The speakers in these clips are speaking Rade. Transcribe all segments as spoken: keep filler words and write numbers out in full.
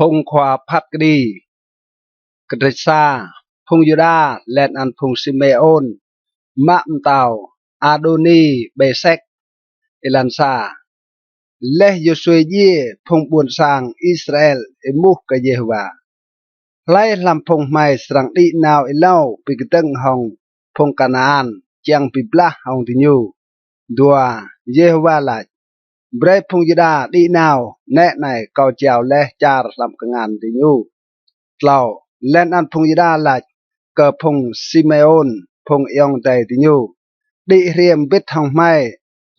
Phung khua phat kđi. Kdrêč sa. Phung Yuđa leh anăn phung Simêôn mă mtao Adôni-Bêsek. Êlan sa. Leh Yôsuê djiê, phung ƀuôn sang Israel êmuh kơ Yêhôwa: Hlei hlăm phung hmei srăng đĭ nao êlâo bi kdơ̆ng hŏng phung Kanaan čiăng bi blah hŏng diñu? Dua. Yêhôwa lač: Brei phung Yuđa đĭ nao, nĕ anei kâo jao leh čar hlăm kngan diñu. Tlâo. Leh anăn phung Yuđa lač kơ phung Simêôn, phung ayŏng adei diñu: Đĭ hriê mbĭt hŏng hmei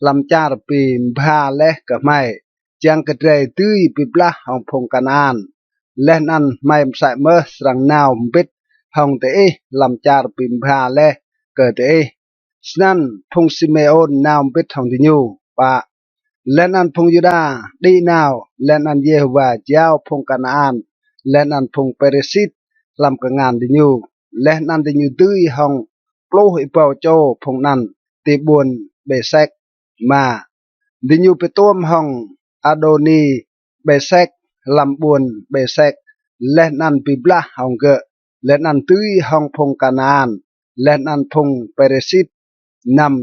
hlăm čar bi mbha leh kơ hmei, čiăng kơ drei dưi bi blah hŏng phung Kanaan. Leh anăn hmei msĕ mơh srăng nao mbĭt hŏng diih hlăm čar bi mbha leh kơ diih. Snăn phung Simêôn nao mbĭt hŏng diñu. Pă. Leh anăn phung Yuđa đĭ nao, leh anăn Yêhôwa jao phung Kanaan leh anăn phung Pêrêsit hlăm kngan diñu, leh anăn diñu dưi hŏng pluh êbâo čô phung anăn ti ƀuôn Bêsek. Êma. Diñu bi tuôm hŏng Adôni-Bêsek hlăm ƀuôn Bêsek, leh anăn bi blah hŏng gơ̆, leh anăn dưi hŏng phung Kanaan leh anăn phung Pêrêsit. Năm.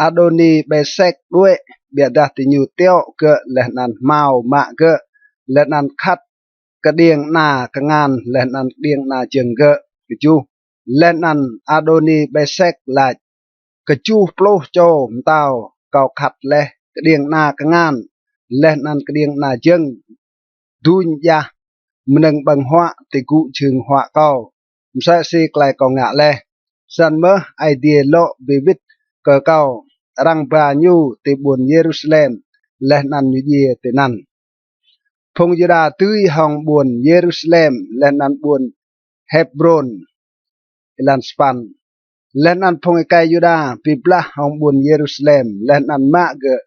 Adôni-Bêsek đuĕ, ƀiădah diñu tiŏ gơ̆ leh anăn hmao mă gơ̆, leh anăn khăt kđiêng ana kngan leh anăn kđiêng ana jơ̆ng gơ̆. Kjuh. Leh anăn Adôni-Bêsek lač: Kjuh pluh čô mtao kâo khăt leh kđiêng ana kngan leh anăn kđiêng ana jơ̆ng, duñ jah mnơ̆ng ƀơ̆ng huă ti gŭ jhưng huă kâo, msĕ si klei kâo ngă leh. Snăn mơh Aê Diê lŏ bi wĭt kơ kâo, arăng ba ñu ti ƀuôn Yêrusalem, leh anăn ñu djiê tinăn. Phung Yuđa dưi hŏng ƀuôn Yêrusalem leh anăn ƀuôn Hêbrôn. Êlan sa păn. Leh anăn phung êkei Yuđa bi blah hŏng ƀuôn Yêrusalem leh anăn mă gơ̆,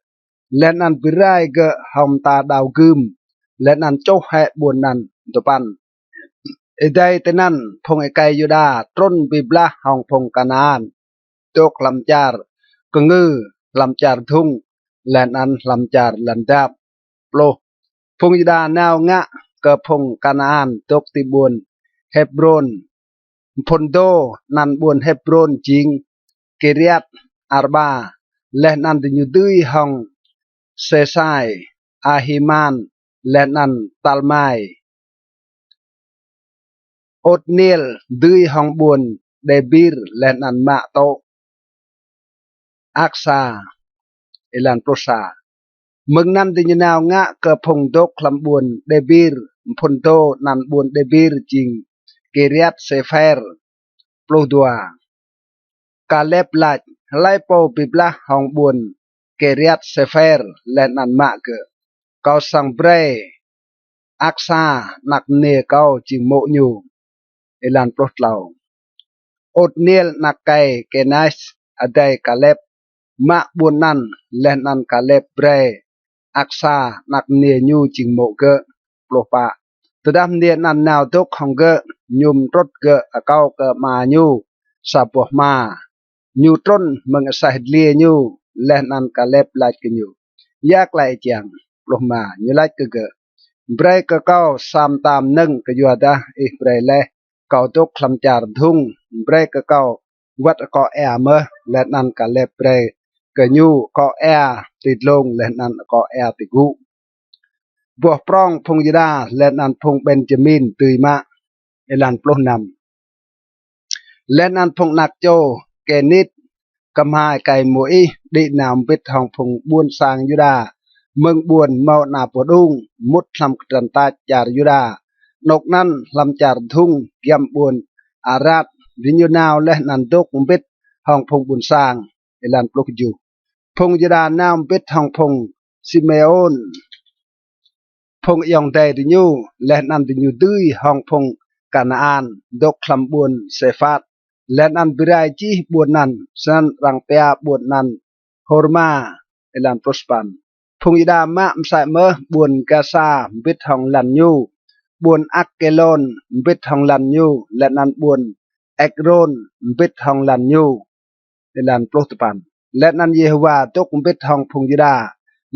leh anăn bi rai gơ̆ hŏng mta đao gưm, leh anăn čuh hĕ ƀuôn anăn. Dua păn. Êdei tinăn phung êkei Yuđa trŭn bi blah hŏng phung Kanaan, dôk hlăm čar kngư, hlăm čar dhŭng, leh anăn hlăm čar lăn dap. Pluh. Phung Yuđa nao ngă kơ phung Kanaan dôk ti ƀuôn Hêbrôn. Mphŭn dô anăn ƀuôn Hêbrôn jing Kiriat Arba, leh anăn diñu dưi hŏng Sêsai, Ahiman, leh anăn Talmai. Ôtniel dưi hŏng ƀuôn Dêbir leh anăn mă tŭ Aksa. Êlan pluh sa. Mơ̆ng anăn diñu nao ngă kơ phung dôk hlăm ƀuôn Dêbir. Mphŭn dô anăn ƀuôn Dêbir jing Kiriat Sêpher. Pluh dua. Kalep lač: Hlei pô bi blah hŏng ƀuôn Kiriat Sêpher leh anăn mă gơ̆, kâo srăng brei Aksa anak mniê kâo jing mô̆ ñu. Êlan pluh tlâo. Ôtniel anak êkei Kênas, adei Kalep, mă ƀuôn anăn, leh anăn Kalep brei Aksa anak mniê ñu jing mô̆ gơ̆. Pluh pă. Tơdah mniê anăn nao dôk hŏng gơ̆, ñu mtrŭt gơ̆ akâo kơ ama ñu sa boh hma. Ñu trŭn mơ̆ng aseh dliê ñu, leh anăn Kalep lač kơ ñu: Ya klei ih čiăng? Pluh êma. Ñu lač kơ gơ̆: Brei kơ kâo sa mta mnơ̆ng kyuadah ih brei leh kâo dôk hlăm čar dhŭng, brei kơ kâo wăt akŏ êa mơh. Leh anăn Kalep brei kơ ñu akŏ êa ti dlông leh anăn akŏ êa ti gŭ. Boh prŏng phung Yuđa leh anăn phung Benjamin dưi mă. Êlan pluh năm. Leh anăn phung anak čô Kênit, kmha êkei Môis, đĭ nao mbĭt hŏng phung ƀuôn sang Yuđa mơ̆ng ƀuôn mâo ana boh đung, mŭt hlăm kdrăn tač čar Yuđa, anôk anăn hlăm čar dhŭng giăm ƀuôn Arat. Diñu nao leh anăn dôk mbĭt hŏng phung ƀuôn sang. Êlan pluh kjuh. Phung Yuđa nao mbĭt hŏng phung Simêôn, phung ayŏng adei diñu, leh anăn diñu dưi hŏng phung Kanaan dôk hlăm ƀuôn Sêphat, leh anăn bi rai jih ƀuôn anăn. Snăn arăng pia ƀuôn anăn Hôrma. Êlan pluh sa păn. Phung Yuđa mă msĕ mơh ƀuôn Gasa mbĭt hŏng lăn ñu, ƀuôn Akêlôn mbĭt hŏng lăn ñu, leh anăn ƀuôn Êkrôn mbĭt hŏng lăn ñu. Êlan pluh dua păn. Leh anăn Yêhôwa dôk mbĭt hŏng phung Yuđa,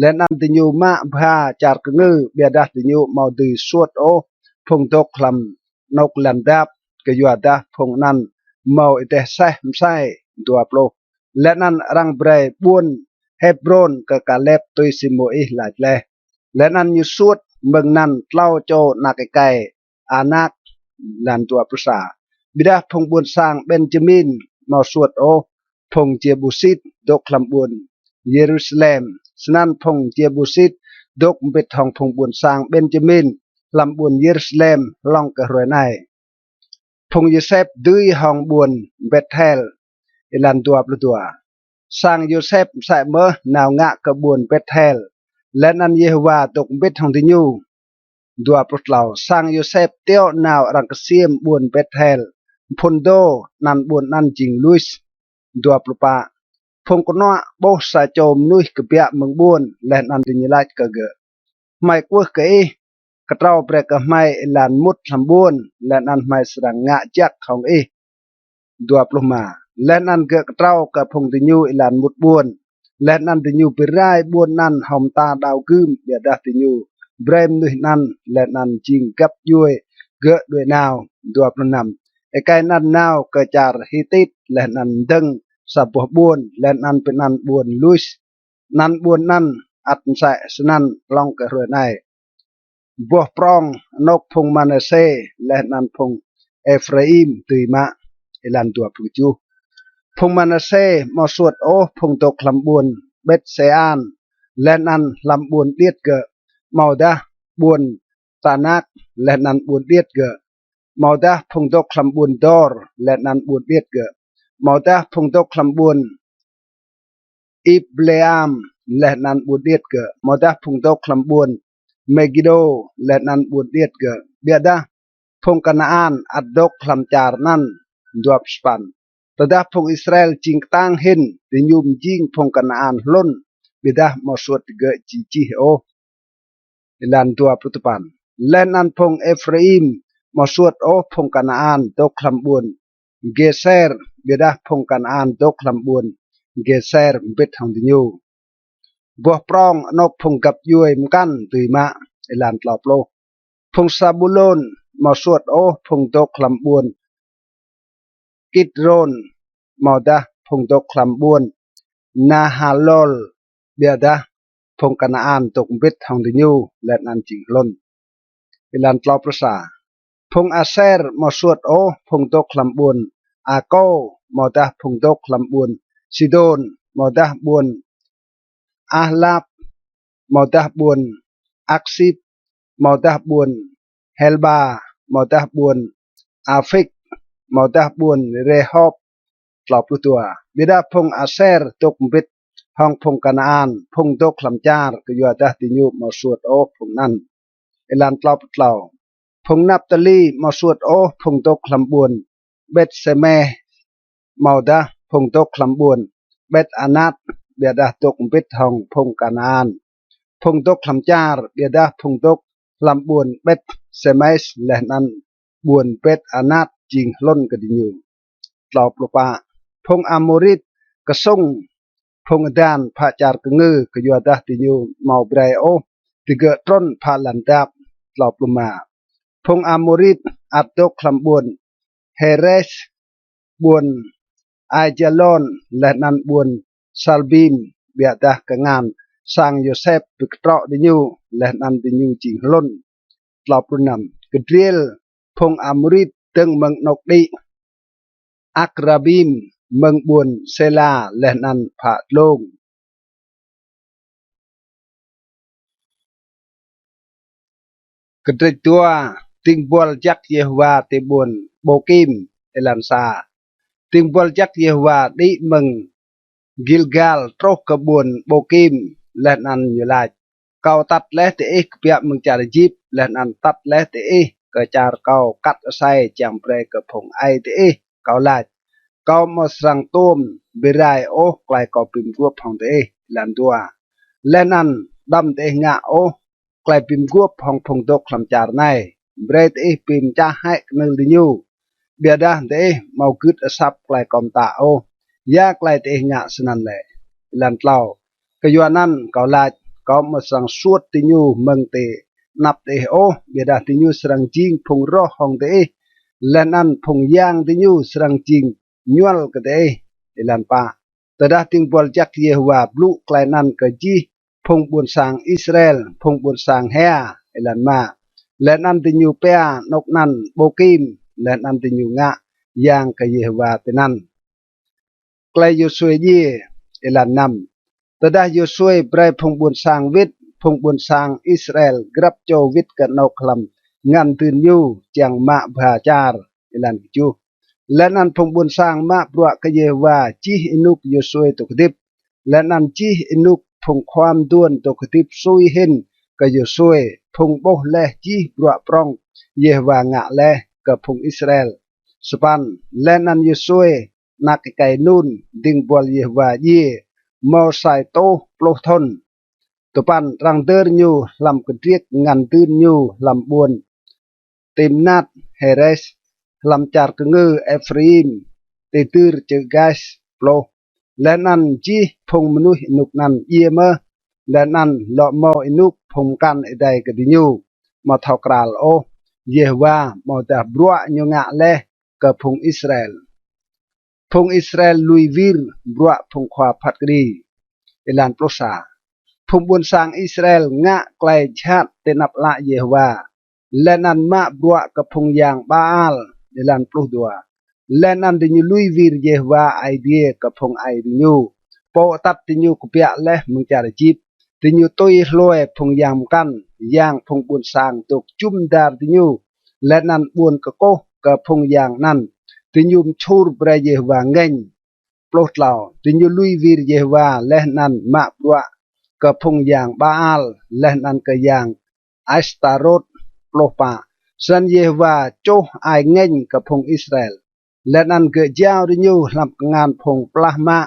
Leh anăn diñu mă bha čar kngư, ƀiădah diñu amâo dưi suôt ôh phung dôk hlăm anôk lăn dap, kyuadah phung anăn mâo êdeh aseh msei. Dua pluh. Leh anăn arăng brei ƀuôn Hêbrôn kơ Kalep tui si Môis lač leh. Leh anăn ñu suôt mơ̆ng anăn tlâo čô anak êkei Anak. Êlan dua pluh sa. Ƀiădah phung ƀuôn sang Benjamin amâo suôt ôh phung Jêbusit dôk hlăm ƀuôn Yêrusalem. Snăn phung Jêbusit dôk mbĭt hŏng phung ƀuôn sang Benjamin hlăm ƀuôn Yêrusalem hlŏng kơ hruê anei. Phung Yôsep dưi hŏng ƀuôn Bêthel. Êlan dua pluh dua. Sang Yôsep msĕ mơh nao ngă kơ ƀuôn Bêthel, leh anăn Yêhôwa dôk mbĭt hŏng diñu. Dua pluh tlâo. Sang Yôsep tiŏ nao arăng ksiêm ƀuôn Bêthel, mphŭn dô anăn ƀuôn anăn jing Lus. Dua pluh pă. Phung knuă ƀuh sa čô mnuih kbiă mơ̆ng ƀuôn, leh anăn diñu lač kơ gơ̆: Hmei kwưh kơ ih, ktrâo brei kơ hmei êlan mŭt hlăm ƀuôn, leh anăn hmei srăng ngă jăk hŏng ih. Dua pluh êma. Leh anăn gơ̆ ktrâo kơ phung diñu êlan mŭt ƀuôn, leh anăn diñu bi rai ƀuôn anăn hŏng mta đao gưm, ƀiădah diñu brei mnuih anăn leh anăn jing găp djuê gơ̆ đuĕ nao. Dua pluh năm. Êkei anăn nao kơ čar Hitit, leh anăn mdơ̆ng sa boh ƀuôn, leh anăn bi anăn ƀuôn Lus. Anăn ƀuôn anăn ăt msĕ snăn hlŏng kơ hruê anei. Boh prŏng anôk phung Manasê leh anăn phung Êphraim dưi mă. Êlan dua pluh kjuh. Phung Manasê amâo suôt ôh phung dôk hlăm ƀuôn Bêt-Sêan, leh anăn hlăm ƀuôn điêt gơ̆, amâodah ƀuôn Tanak, leh anăn ƀuôn điêt gơ̆, amâodah phung dôk hlăm ƀuôn Dôr, leh anăn ƀuôn điêt gơ̆, amâodah phung dôk hlăm ƀuôn Iplêam, leh anăn ƀuôn điêt gơ̆, amâodah phung dôk hlăm ƀuôn Mêgidô, leh anăn ƀuôn điêt gơ̆, ƀiădah phung Kanaan ăt dôk hlăm čar anăn. Dua pluh sa păn. Tơdah phung Israel jing ktang hĭn, diñu mjing phung Kanaan hlŭn, ƀiădah amâo suôt digơ̆ jih jih ôh. Êlan dua pluh dua păn. Leh anăn phung Êphraim amâo suôt ôh phung Kanaan dôk hlăm ƀuôn Gêser, ƀiădah phung Kanaan dôk hlăm ƀuôn Gêser mbĭt hŏng diñu. Boh prŏng anôk phung găp djuê mkăn dưi mă. Êlan tlâo pluh. Phung Sabulôn amâo suôt ôh phung dôk hlăm ƀuôn Kidrôn, amâodah phung dôk hlăm ƀuôn Nahalôl, ƀiădah phung Kanaan dôk mbĭt hŏng diñu leh anăn jing hlŭn. Êlan tlâo pluh sa. Phung Aser amâo suôt ôh phung dôk hlăm ƀuôn Akô, amâodah phung dôk hlăm ƀuôn Sidôn, amâodah ƀuôn Ahlap, amâodah ƀuôn Aksip, amâodah ƀuôn Helba, amâodah ƀuôn Aphik, amâodah ƀuôn Rêhôp. Tlâo pluh dua. Ƀiădah phung Aser dôk mbĭt hŏng phung Kanaan, phung dôk hlăm čar, kyuadah diñu amâo suôt ôh phung anăn. Êlan tlâo pluh tlâo. Phung Naptali amâo suôt ôh phung dôk hlăm ƀuôn Bêt-Sêmes, amâodah phung dôk hlăm ƀuôn Bêt-Anat, ƀiădah dôk mbĭt hŏng phung Kanaan, phung dôk hlăm čar, ƀiădah phung dôk hlăm ƀuôn Bêt-Sêmes leh anăn ƀuôn Bêt-Anat jing hlŭn kơ diñu. Tlâo pluh pă. Phung Amôrit ksŭng phung êdan phă čar kngư, kyuadah diñu amâo brei ôh digơ̆ trŭn phă lăn dap. Tlâo pluh êma. Phung Amôrit ăt dôk hlăm ƀuôn Hêres, ƀuôn Aijalon, leh anăn ƀuôn Salbim, ƀiădah kngan sang Yôsep bi ktrŏ diñu, leh anăn diñu jing hlŭn. Tlâo pluh năm. Kdriêl phung Amôrit dơ̆ng mơ̆ng anôk đĭ Akrabim, mơ̆ng ƀuôn Sêla leh anăn phă dlông. Kdrêč dua. Dĭng buăl jăk Yêhôwa ti ƀuôn Bôkim. Êlan sa. Dĭng buăl jăk Yêhôwa đĭ mơ̆ng Gilgal truh kơ ƀuôn Bôkim, leh anăn ñu lač: Kâo atăt leh diih kbiă mơ̆ng čar Êjip, leh anăn atăt leh diih kơ čar kâo kat asei čiăng brei kơ phung aê diih. Kâo lač: Kâo amâo srăng tuôm bi rai ôh klei kâo bi mguôp hŏng diih. Êlan dua. Leh anăn đăm diih ngă ôh klei bi mguôp hŏng phung dôk hlăm čar anei. Brei diih bi mčah hĕ knưl diñu. Ƀiădah diih amâo gưt asăp klei kâo mtă ôh, ya klei diih ngă snăn lĕ? Êlan tlâo. Kyuanăn kâo lač: kâo amâo srăng suôt diñu mơ̆ng ti anăp diih ôh, ƀiădah diñu srăng jing phung roh hŏng diih, leh anăn phung yang diñu srăng jing ñuăl kơ diih. Êlan pă. Tơdah dĭng buăl jăk Yêhôwa blŭ klei anăn kơ jih phung ƀuôn sang Israel, phung ƀuôn sang hia. Êlan êma. Leh anăn diñu pia anôk anăn Bôkim, leh anăn diñu ngă yang kơ Yêhôwa tinăn. Klei Yôsuê djiê. Êlan năm. Tơdah Yôsuê brei phung ƀuôn sang wĭt, phung ƀuôn sang Israel grăp čô wĭt kơ anôk hlăm ngăn dưn ñu, čiăng mă bha čar. Êlan kjuh. Leh anăn phung ƀuôn sang mă bruă kơ Yêhôwa jih ênuk Yôsuê dôk hdĭp, leh anăn jih ênuk phung khua mduôn dôk hdĭp sui hĭn kơ Yôsuê, phung ƀuh leh jih bruă prŏng Yêhôwa ngă leh kơ phung Israel. Sa păn. Leh anăn Yôsuê anak êkei Nun, dĭng buăl Yêhôwa djiê, mâo sa êtuh pluh thŭn. Dua păn. Arăng dơr ñu hlăm kdriêk ngăn dưn ñu hlăm ƀuôn Timnat Hêres, hlăm čar kngư Êphraim, ti dưr čư̆ Gas. Pluh. Leh anăn jih phung mnuih ênuk anăn djiê mơh, leh anăn lŏ mâo ênuk phung mkăn êdei kơ diñu amâo thâo kral ôh Yêhôwa amâodah bruă ñu ngă leh kơ phung Israel. Phung Israel lui wir bruă phung khua phat kđi. Êlan pluh sa. Phung ƀuôn sang Israel ngă klei jhat ti anăp ală Yêhôwa, leh anăn mă bruă kơ phung yang Baal. Êlan pluh dua. Leh anăn diñu lui wir Yêhôwa Aê Diê kơ phung aê diñu, pô atăt diñu kbiă leh mơ̆ng čar Êjip. Diñu tui hlue phung yang mkăn, yang phung ƀuôn sang dôk jŭm dar diñu, leh anăn ƀuôn kkuh kơ phung yang anăn. Diñu mčhur brei Yêhôwa ngêñ. Pluh tlâo. Diñu lui wir Yêhôwa leh anăn mă bruă kơ phung yang Baal, leh anăn kơ yang Astarôt. Pluh pă. Snăn Yêhôwa čuh ai ngêñ kơ phung Israel, leh anăn gơ̆ jao diñu hlăm kngan phung plah mă,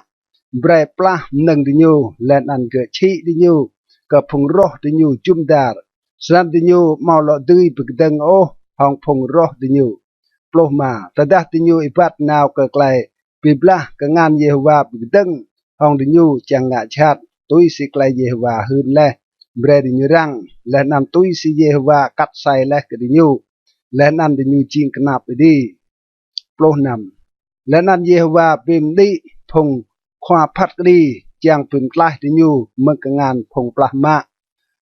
brei plah mnơ̆ng diñu, leh anăn gơ̆ čhĭ diñu kơ phung roh diñu jŭm dar. Snăn diñu amâo lŏ dưi bi kdơ̆ng ôh hŏng phung roh diñu. Pluh êma. Tơdah diñu êbat nao kơ klei bi blah, kngan Yêhôwa bi kdơ̆ng hŏng diñu čiăng ngă jhat, tui si klei Yêhôwa hưn leh brei diñu răng, leh anăn tui si Yêhôwa kat asei leh kơ diñu, leh anăn diñu jing knap êdi. Pluh năm. Leh anăn Yêhôwa bi mđĭ phung khua phat kđi čiăng bi mtlaih diñu mơ̆ng kngan phung plah mă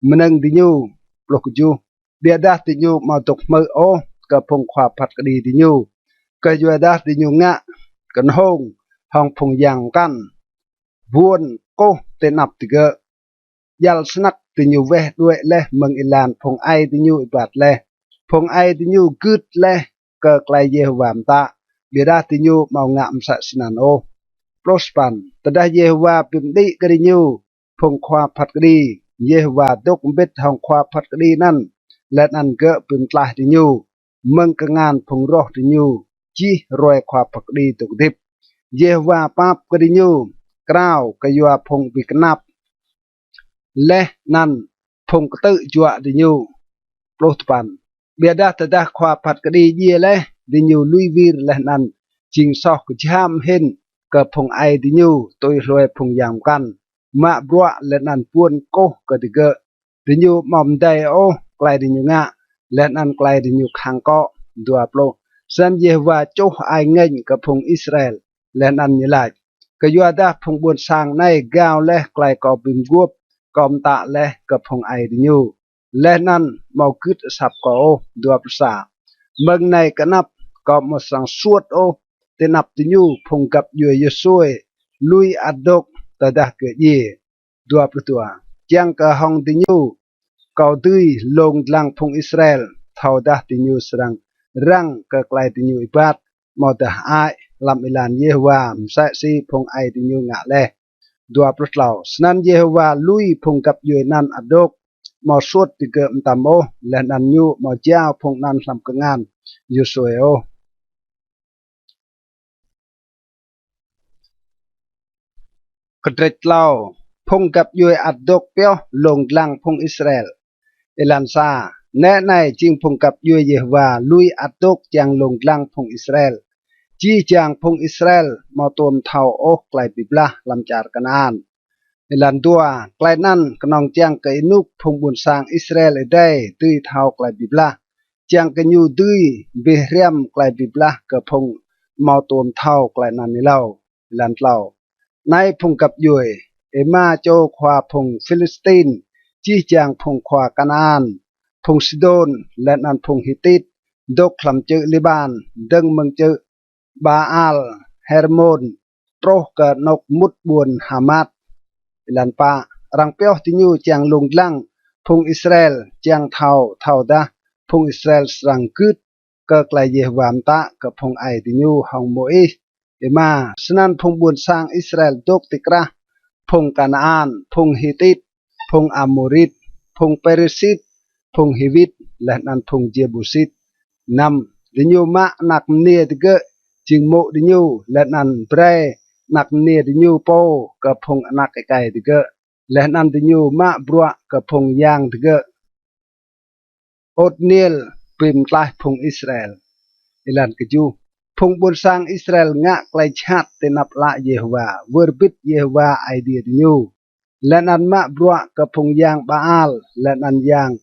mnơ̆ng diñu. Pluh kjuh. Ƀiădah diñu amâo dôk hmư̆ ôh kơ phung khua phat kđi diñu, kyuadah diñu ngă knhông hŏng phung yang mkăn, buôn kkuh ti anăp digơ̆. Djăl snăk diñu weh đuĕ leh mơ̆ng êlan phung aê diñu êbat leh. Phung aê diñu gưt leh kơ klei Yêhôwa mtă, ƀiădah diñu amâo ngă msĕ snăn ôh. Pluh sa păn. Tơdah Yêhôwa bi mđĭ kơ diñu phung khua phat kđi, Yêhôwa dôk mbĭt hŏng khua phat kđi anăn, leh anăn gơ̆ bi mtlaih diñu mơ̆ng kngan phung roh diñu, jih hruê khua phat kđi dôk hdĭp. Yêhôwa pap kơ diñu krao kyua phung bi knap leh anăn phung ktư̆ juă diñu. Pluh dua păn. Ƀiădah tơdah khua phat kđi djiê leh, diñu lui wir leh anăn jing soh kjham hĭn kơ phung aê diñu, tui hlue phung yang mkăn, mă bruă leh anăn buôn kkuh kơ digơ̆. Diñu amâo mdei ôh klei diñu ngă, leh anăn klei diñu khăng kŏ. Dua pluh. Snăn Yêhôwa čuh ai ngêñ kơ phung Israel, leh anăn ñu lač: Kyuadah phung ƀuôn sang anei gao leh klei kâo bi mguôp, kâo mtă leh kơ phung aê diñu, leh anăn amâo gưt asăp kâo ôh. Dua pluh sa. Mơ̆ng anei kơ anăp kâo amâo srăng suôt ôh ti anăp diñu phung găp djuê Yôsuê lui ăt dôk tơdah gơ̆ djiê. Dua pluh dua. Čiăng kơ hŏng diñu kâo dưi lông dlăng phung Israel, thâodah diñu srăng răng kơ klei diñu êbat, amâodah hơăi hlăm êlan Yêhôwa msĕ si phung aê diñu ngă leh. Dua pluh tlâo. Snăn Yêhôwa lui phung găp djuê anăn ăt dôk, amâo suôt digơ̆ mtam ôh, leh anăn ñu amâo jao phung anăn hlăm kngan Yôsuê ôh. Kdrêč tlâo. Phung găp djuê ăt dôk pioh lông dlăng phung Israel. Êlan sa. Nĕ anei jing phung găp djuê Yêhôwa lui ăt dôk čiăng lông dlăng phung Israel. Jih jang phung Israel amâo tuôm thâo ôh klei bi blah hlăm čar Kanaan. Êlan dua, klei anăn knŏng čiăng kơ ênuk phung ƀuôn sang Israel êdei dưi thâo klei bi blah, čiăng kơ ñu dưi bi hriăm klei bi blah kơ phung amâo tuôm thâo klei anăn êlâo. Êlan tlâo, anei phung găp djuê: Êma čô khua phung Philistin, jih jang phung khua Kanaan, phung Sidôn, leh anăn phung Hitit, dôk hlăm čư̆ Liƀan, dơ̆ng mơ̆ng čư̆ Baal Hermôn truh kơ anôk mŭt ƀuôn Hamat. Êlan pă, arăng pioh diñu čiăng lông dlăng phung Israel, čiăng thâo thâodah phung Israel srăng gưt kơ klei Yêhôwa mtă kơ phung aê diñu hŏng Môis. Êma, snăn phung ƀuôn sang Israel dôk ti krah phung Kanaan, phung Hitit, phung Amôrit, phung Pêrisit, phung Hiwit, leh anăn phung Jêbusit. Năm, diñu mă anak mniê digơ̆ jing mô̆ diñu, leh anăn brei anak mniê diñu pô kơ phung anak êkei digơ̆, leh anăn diñu mă bruă kơ phung yang digơ̆. Ôtniel bi mtlaih phung Israel. Êlan kjuh, phung ƀuôn sang Israel ngă klei jhat ti anăp ală Yêhôwa, wơr bĭt Yêhôwa Aê Diê diñu, leh anăn mă bruă kơ phung yang Baal leh anăn yang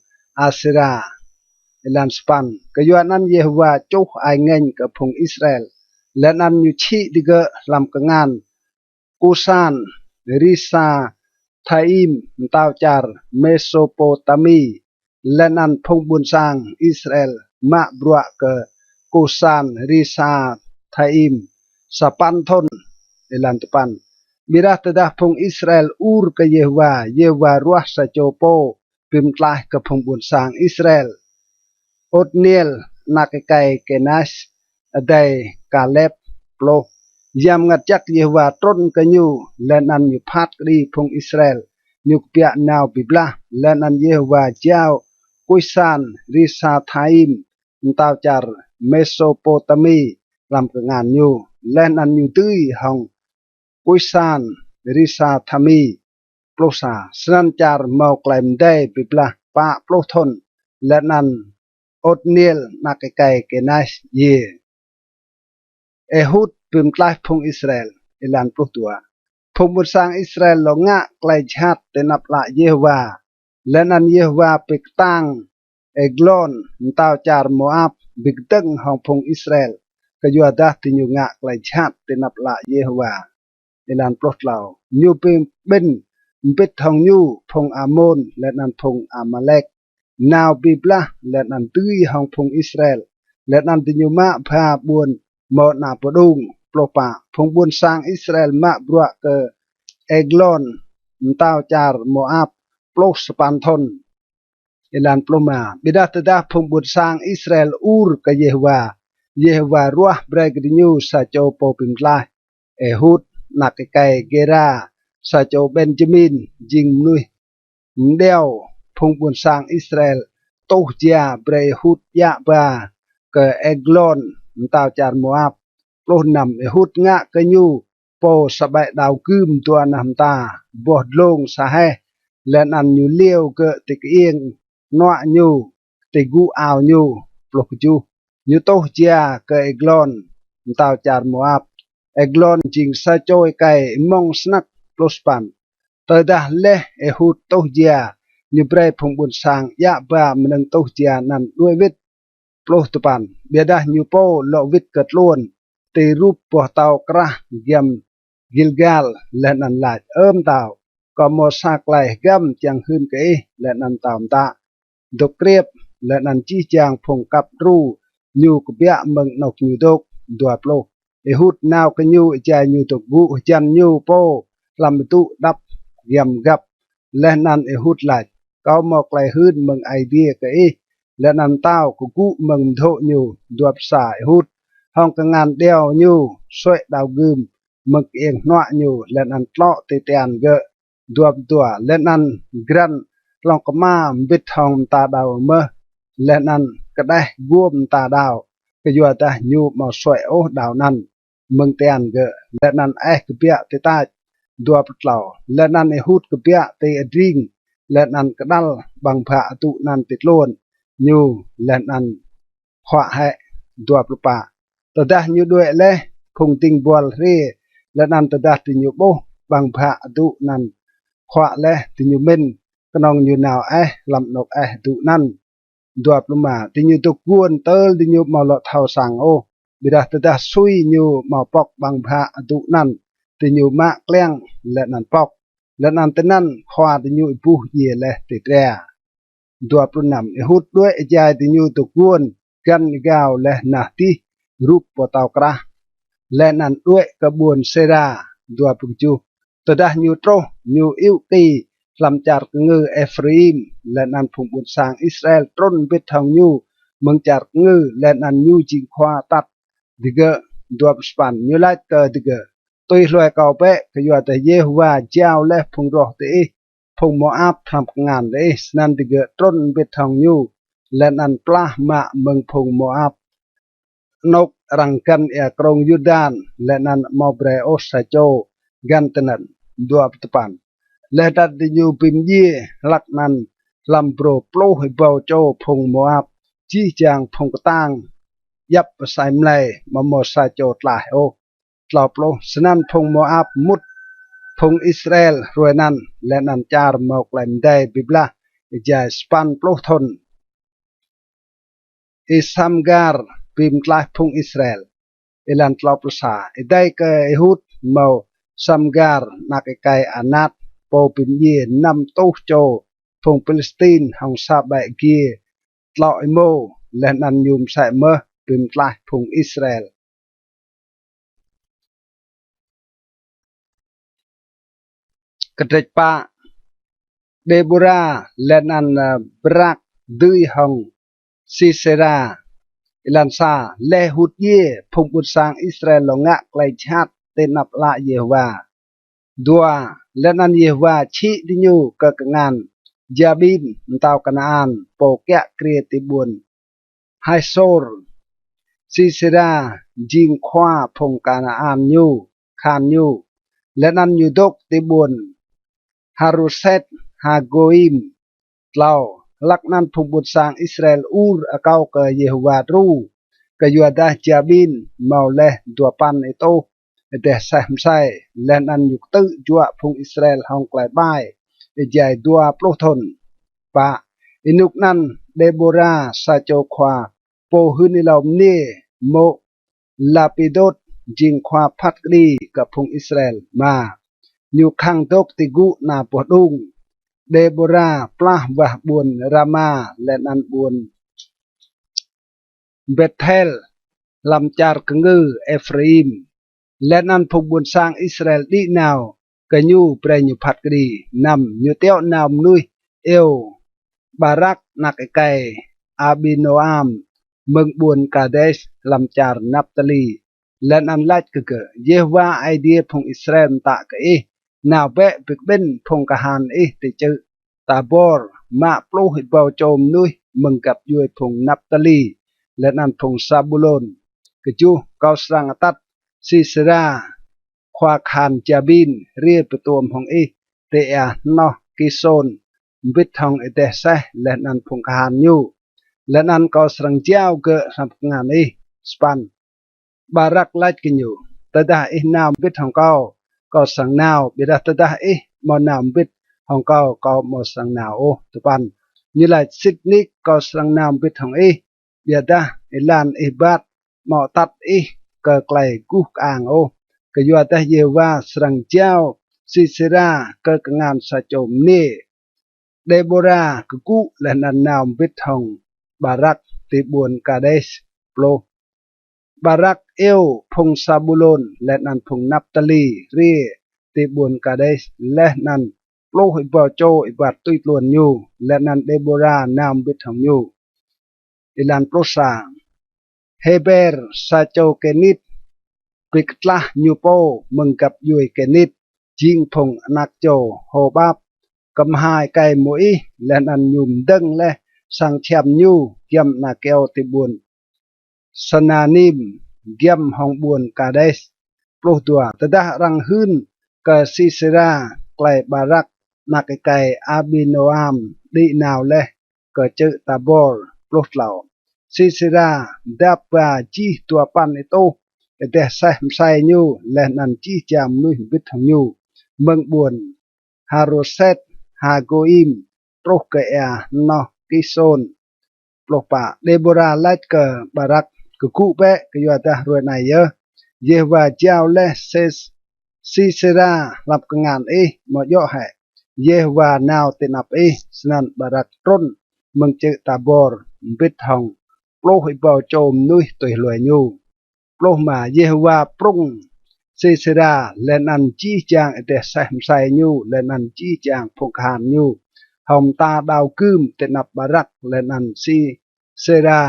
Asêra. Êlan sa păn, kyuanăn Yêhôwa čuh ai ngêñ kơ phung Israel, leh anăn ñu čhĭ digơ̆ hlăm kngan Kusan Risathaim, mtao čar Mêsôpôtami, leh anăn phung ƀuôn sang Israel mă bruă kơ Kusan Risathaim sa păn thŭn. Êlan dua păn, ƀiădah tơdah phung Israel ur kơ Yêhôwa, Yêhôwa ruah sa čô pô bi mtlaih kơ phung ƀuôn sang Israel. Ôtniel, anak êkei Kênas, adei Kalep. Pluh, Yang Mngăt Jăk Yêhôwa trŭn kơ ñu, leh anăn ñu phat kđi phung Israel, ñu kbiă nao bi blah, leh anăn Yêhôwa jao Kusan Risathaim, mtao čar Mêsôpôtami, hlăm kngan ñu, leh anăn ñu dưi hŏng Kusan Risathaim. Pluh sa, snăn čar mâo klei mdei bi blah pă pluh thŭn, leh anăn Ôtniel anak êkei Kênas djiê. Êhut bi mtlaih phung Israel. Êlan pluh dua, phung ƀuôn sang Israel lŏ ngă klei jhat ti anăp ală Yêhôwa, leh anăn Yêhôwa bi ktang Êglôn, mtao čar Môap, bi kdơ̆ng hŏng phung Israel, kyuadah diñu ngă klei jhat ti anăp ală Yêhôwa. Êlan pluh tlâo, ñu bi kƀĭn mbĭt hŏng ñu phung Amôn leh anăn phung Amalek nao bi blah leh anăn dưi hŏng phung Israel, leh anăn diñu mă bha ƀuôn mâo ana pơđung. Pluh pă, phung ƀuôn sang Israel mă bruă kơ Êglôn, mtao čar Môap, pluh sa păn thŭn. Êlan pluh êma, ƀiădah tơdah phung ƀuôn sang Israel ur kơ Yêhôwa, Yêhôwa ruah brei kơ diñu sa čô pô bi mtlaih, Êhut, anak êkei Gêra, sa čô Benjamin, jing mnuih mđiâo. Phung ƀuôn sang Israel tuh jia brei Êhut djă ba kơ Êglôn, mtao čar Môap. Pluh năm, Êhut ngă kơ ñu pô sa ƀĕ đao gưm dua nah mta, boh dlông sa heh, leh anăn ñu liêu gơ̆ ti kơiêng hnuă ñu, ti gŭ ao ñu. Pluh kjuh, ñu tuh jia kơ Êglôn, mtao čar Môap. Êglôn jing sa čô êkei êmŏng snăk. Pluh sa păn, tơdah leh Êhut tuh jia, ñu brei phung ƀuôn sang djă ba mnơ̆ng tuh jia anăn đuĕ wĭt. Pluh dua păn, ƀiădah ñu pô lŏ wĭt kơ tluôn ti rup boh tâo krah giăm Gilgal, leh anăn lač: Ơ mtao, kâo mâo sa klei hgăm čiăng hưn kơ ih. Leh anăn mtao mtă, dôk kriêp, leh anăn jih jang phung kăp đru ñu kbiă mơ̆ng anôk ñu dôk. Dua pluh, Êhut nao kơ ñu êjai ñu dôk gŭ hjăn ñu pô hlăm adŭ đăp giăm găp. Leh anăn Êhut lač: Kâo mâo klei hưn mơ̆ng Aê Diê kơ ih. Leh anăn mtao kgŭ mơ̆ng mdhô̆ ñu. Dua pluh sa, Êhut hŏng kngan điâo ñu suê̆ đao gưm mơ̆ng kơiêng hnuă ñu, leh anăn tlŏ ti tian gơ̆. Dua pluh dua, leh anăn grăn hlŏng kma mbĭt hŏng mta đao mơh, leh anăn kđeh guôm mta đao, kyuadah ñu amâo suê̆ ôh đao anăn mơ̆ng tian gơ̆, leh anăn êh kbiă ti tač. Dua pluh tlâo, leh anăn Êhut kbiă ti adring, leh anăn kđăl ƀăng bhă adŭ anăn ti tluôn ñu, leh anăn huă hĕ. Dua pluh pă, tơdah ñu đuĕ leh, phung dĭng buăl hriê, leh anăn tơdah diñu ƀuh ƀăng bhă adŭ anăn khuă leh diñu mĭn, knŏng ñu nao eh hlăm anôk eh adŭ anăn. Dua pluh êma. Diñu dôk guôn tơl diñu amâo lŏ thâo săng ôh. Ƀiădah tơdah sui ñu amâo pŏk ƀăng bhă adŭ anăn, diñu mă kliăng leh anăn pŏk, leh anăn tinăn khua diñu êbuh djiê leh ti tria. Dua pluh năm. Êhut đuĕ êjai diñu dôk guôn, găn êgao leh nah dih rup boh tâo krah, leh anăn đuĕ kơ ƀuôn Sêra. Dua pluh kjuh. Tơdah ñu truh, ñu iŭ ki hlăm čar kngư Êphraim, leh anăn phung ƀuôn sang Israel trŭn mbĭt hŏng ñu mơ̆ng čar kngư, leh anăn ñu jing khua atăt digơ̆. Dua pluh sa păn. Ñu lač kơ digơ̆: Tui hlue kâo bĕ, kyuadah Yêhôwa jao leh phung roh diih phung Môap hlăm kngan diih. Snăn digơ̆ trŭn mbĭt hŏng ñu, leh anăn plah mă mơ̆ng phung Môap anôk arăng găn êa krông Yurdan, leh anăn amâo brei ôh sa čô găn tinăn. Dua pluh dua păn. Leh anăn diñu bi mdjiê hlăk anăn hlăm brô pluh êbâo čô phung Môap, jih jang phung ktang djăp asei mlei, amâo mâo sa čô tlaih ôh. Tlâo pluh. Snăn phung Môap mŭt phung Israel hruê anăn, leh anăn čar mâo klei mdei bi blah êjai sa păn pluh thŭn. Y-Samgar bi mtlaih phung Israel. Êlan tlâo pluh sa. Êdei kơ Êhut mâo Y-Samgar anak êkei Anat, pô bi mdjiê năm êtuh čô phung Philistin hŏng sa ƀĕ giê tlŏ êmô, leh anăn ñu msĕ mơh bi mtlaih phung Israel. Kdrêč pă. Dêbôra leh anăn, ơ, Barak dưi hŏng Sisêra. Êlan sa. Leh Êhut djiê, phung ƀuôn sang Israel lŏ ngă klei jhat ti anăp ală Yêhôwa. Dua. Leh anăn Yêhôwa čhĭ diñu kơ kngan Jabin, mtao Kanaan, pô kiă kriê ti ƀuôn Hasôr. Sisêra jing khua phung Kanaan ñu, kahan ñu, leh anăn ñu dôk ti ƀuôn Harôset Hagôim. Tlâo. Hlăk anăn phung ƀuôn sang Israel ur akâo kơ Yêhôwa đru, kyuadah Jabin mâo leh dua păn êtuh êdeh aseh msei, leh anăn ñu ktư̆ juă phung Israel hŏng klei ƀai êjai dua pluh thŭn. Pă. Ênuk anăn Dêbôra, sa čô khua pô hưn êlâo mniê, mô̆ Lapidôt, jing khua phat kđi kơ phung Israel. Êma. Ñu khăng dôk ti gŭ ana boh đung. Dêbôra plah wah ƀuôn Rama leh anăn ƀuôn Bêthel hlăm čar kngư Êphraim, leh anăn phung ƀuôn sang Israel đĭ nao kơ ñu brei ñu phat kđi. Năm. Ñu tiŏ nao mnuih iêu Barak anak êkei Abinoam mơ̆ng ƀuôn Kades hlăm čar Naptali, leh anăn lač kơ gơ̆: Yêhôwa Aê Diê phung Israel mtă kơ ih: Nao bĕ bi kƀĭn phung kahan ih ti čư̆ Tabor, mă pluh êbâo čô mnuih mơ̆ng găp djuê phung Naptali leh anăn phung Sabulôn. Kjuh. Kâo srăng atăt Sisêra, khua kahan Jabin, hriê bi tuôm hŏng ih ti êa hnoh Kisôn, mbĭt hŏng êdeh aseh leh anăn phung kahan ñu, leh anăn kâo srăng jao gơ̆ hlăm kngan ih. Sa păn. Barak lač kơ ñu: Tơdah ih nao mbĭt hŏng kâo, kâo srăng nao; ƀiădah tơdah ih amâo nao mbĭt hŏng kâo, kâo amâo srăng nao ôh. Dua păn. Ñu lač: Sĭt nik kâo srăng nao mbĭt hŏng ih, ƀiădah êlan ih êbat amâo atăt ih kơ klei guh kơang ôh, kyuadah Yêhôwa srăng jao Sisêra kơ kngan sa čô mniê. Dêbôra kgŭ leh anăn nao mbĭt hŏng Barak ti ƀuôn Kades. Pluh. Barak iêu phung Sabulôn leh anăn phung Naptali hriê ti ƀuôn Kades, leh anăn pluh êbâo čô êbat tui tluôn ñu, leh anăn Dêbôra nao mbĭt hŏng ñu. Êlan pluh sa. Hêber, sa čô Kênit, bi ktlah ñu pô mơ̆ng găp djuê Kênit, jing phung anak čô Hôbap, kmha êkei Môis, leh anăn ñu mdơ̆ng leh sang čhiăm ñu giăm ana kyâo ti ƀuôn Sananim, giăm hŏng ƀuôn Kades. Pluh dua. Tơdah arăng hưn kơ Sisêra klei Barak anak êkei Abinoam đĭ nao leh kơ čư̆ Tabor. Pluh tlâo. Sisêra dap ba jih dua păn êtuh êdeh aseh msei ñu leh anăn jih jang mnuih mbĭt hŏng ñu mơ̆ng ƀuôn Haroset Hagoim, truh kơ êa hnoh Kisôn. Pluh pă. Dêbôra lač kơ Barak: Kgŭ bĕ, kyuadah hruê anei yơh Yêhôwa jao leh Sês-, Sisêra hlăm kngan ih, amâo djŏ hĕ Yêhôwa nao ti anăp ih? Snăn Barak trŭn mơ̆ng čư̆ Tabôr mbĭt hŏng pluh êbâo čô mnuih tui hlue ñu. Pluh êma. Yêhôwa prŭng Sisêra leh anăn jih jang êdeh aseh msei ñu leh anăn jih jang phung kahan ñu hŏng mta đao gưm ti anăp Barak, leh anăn Sisêra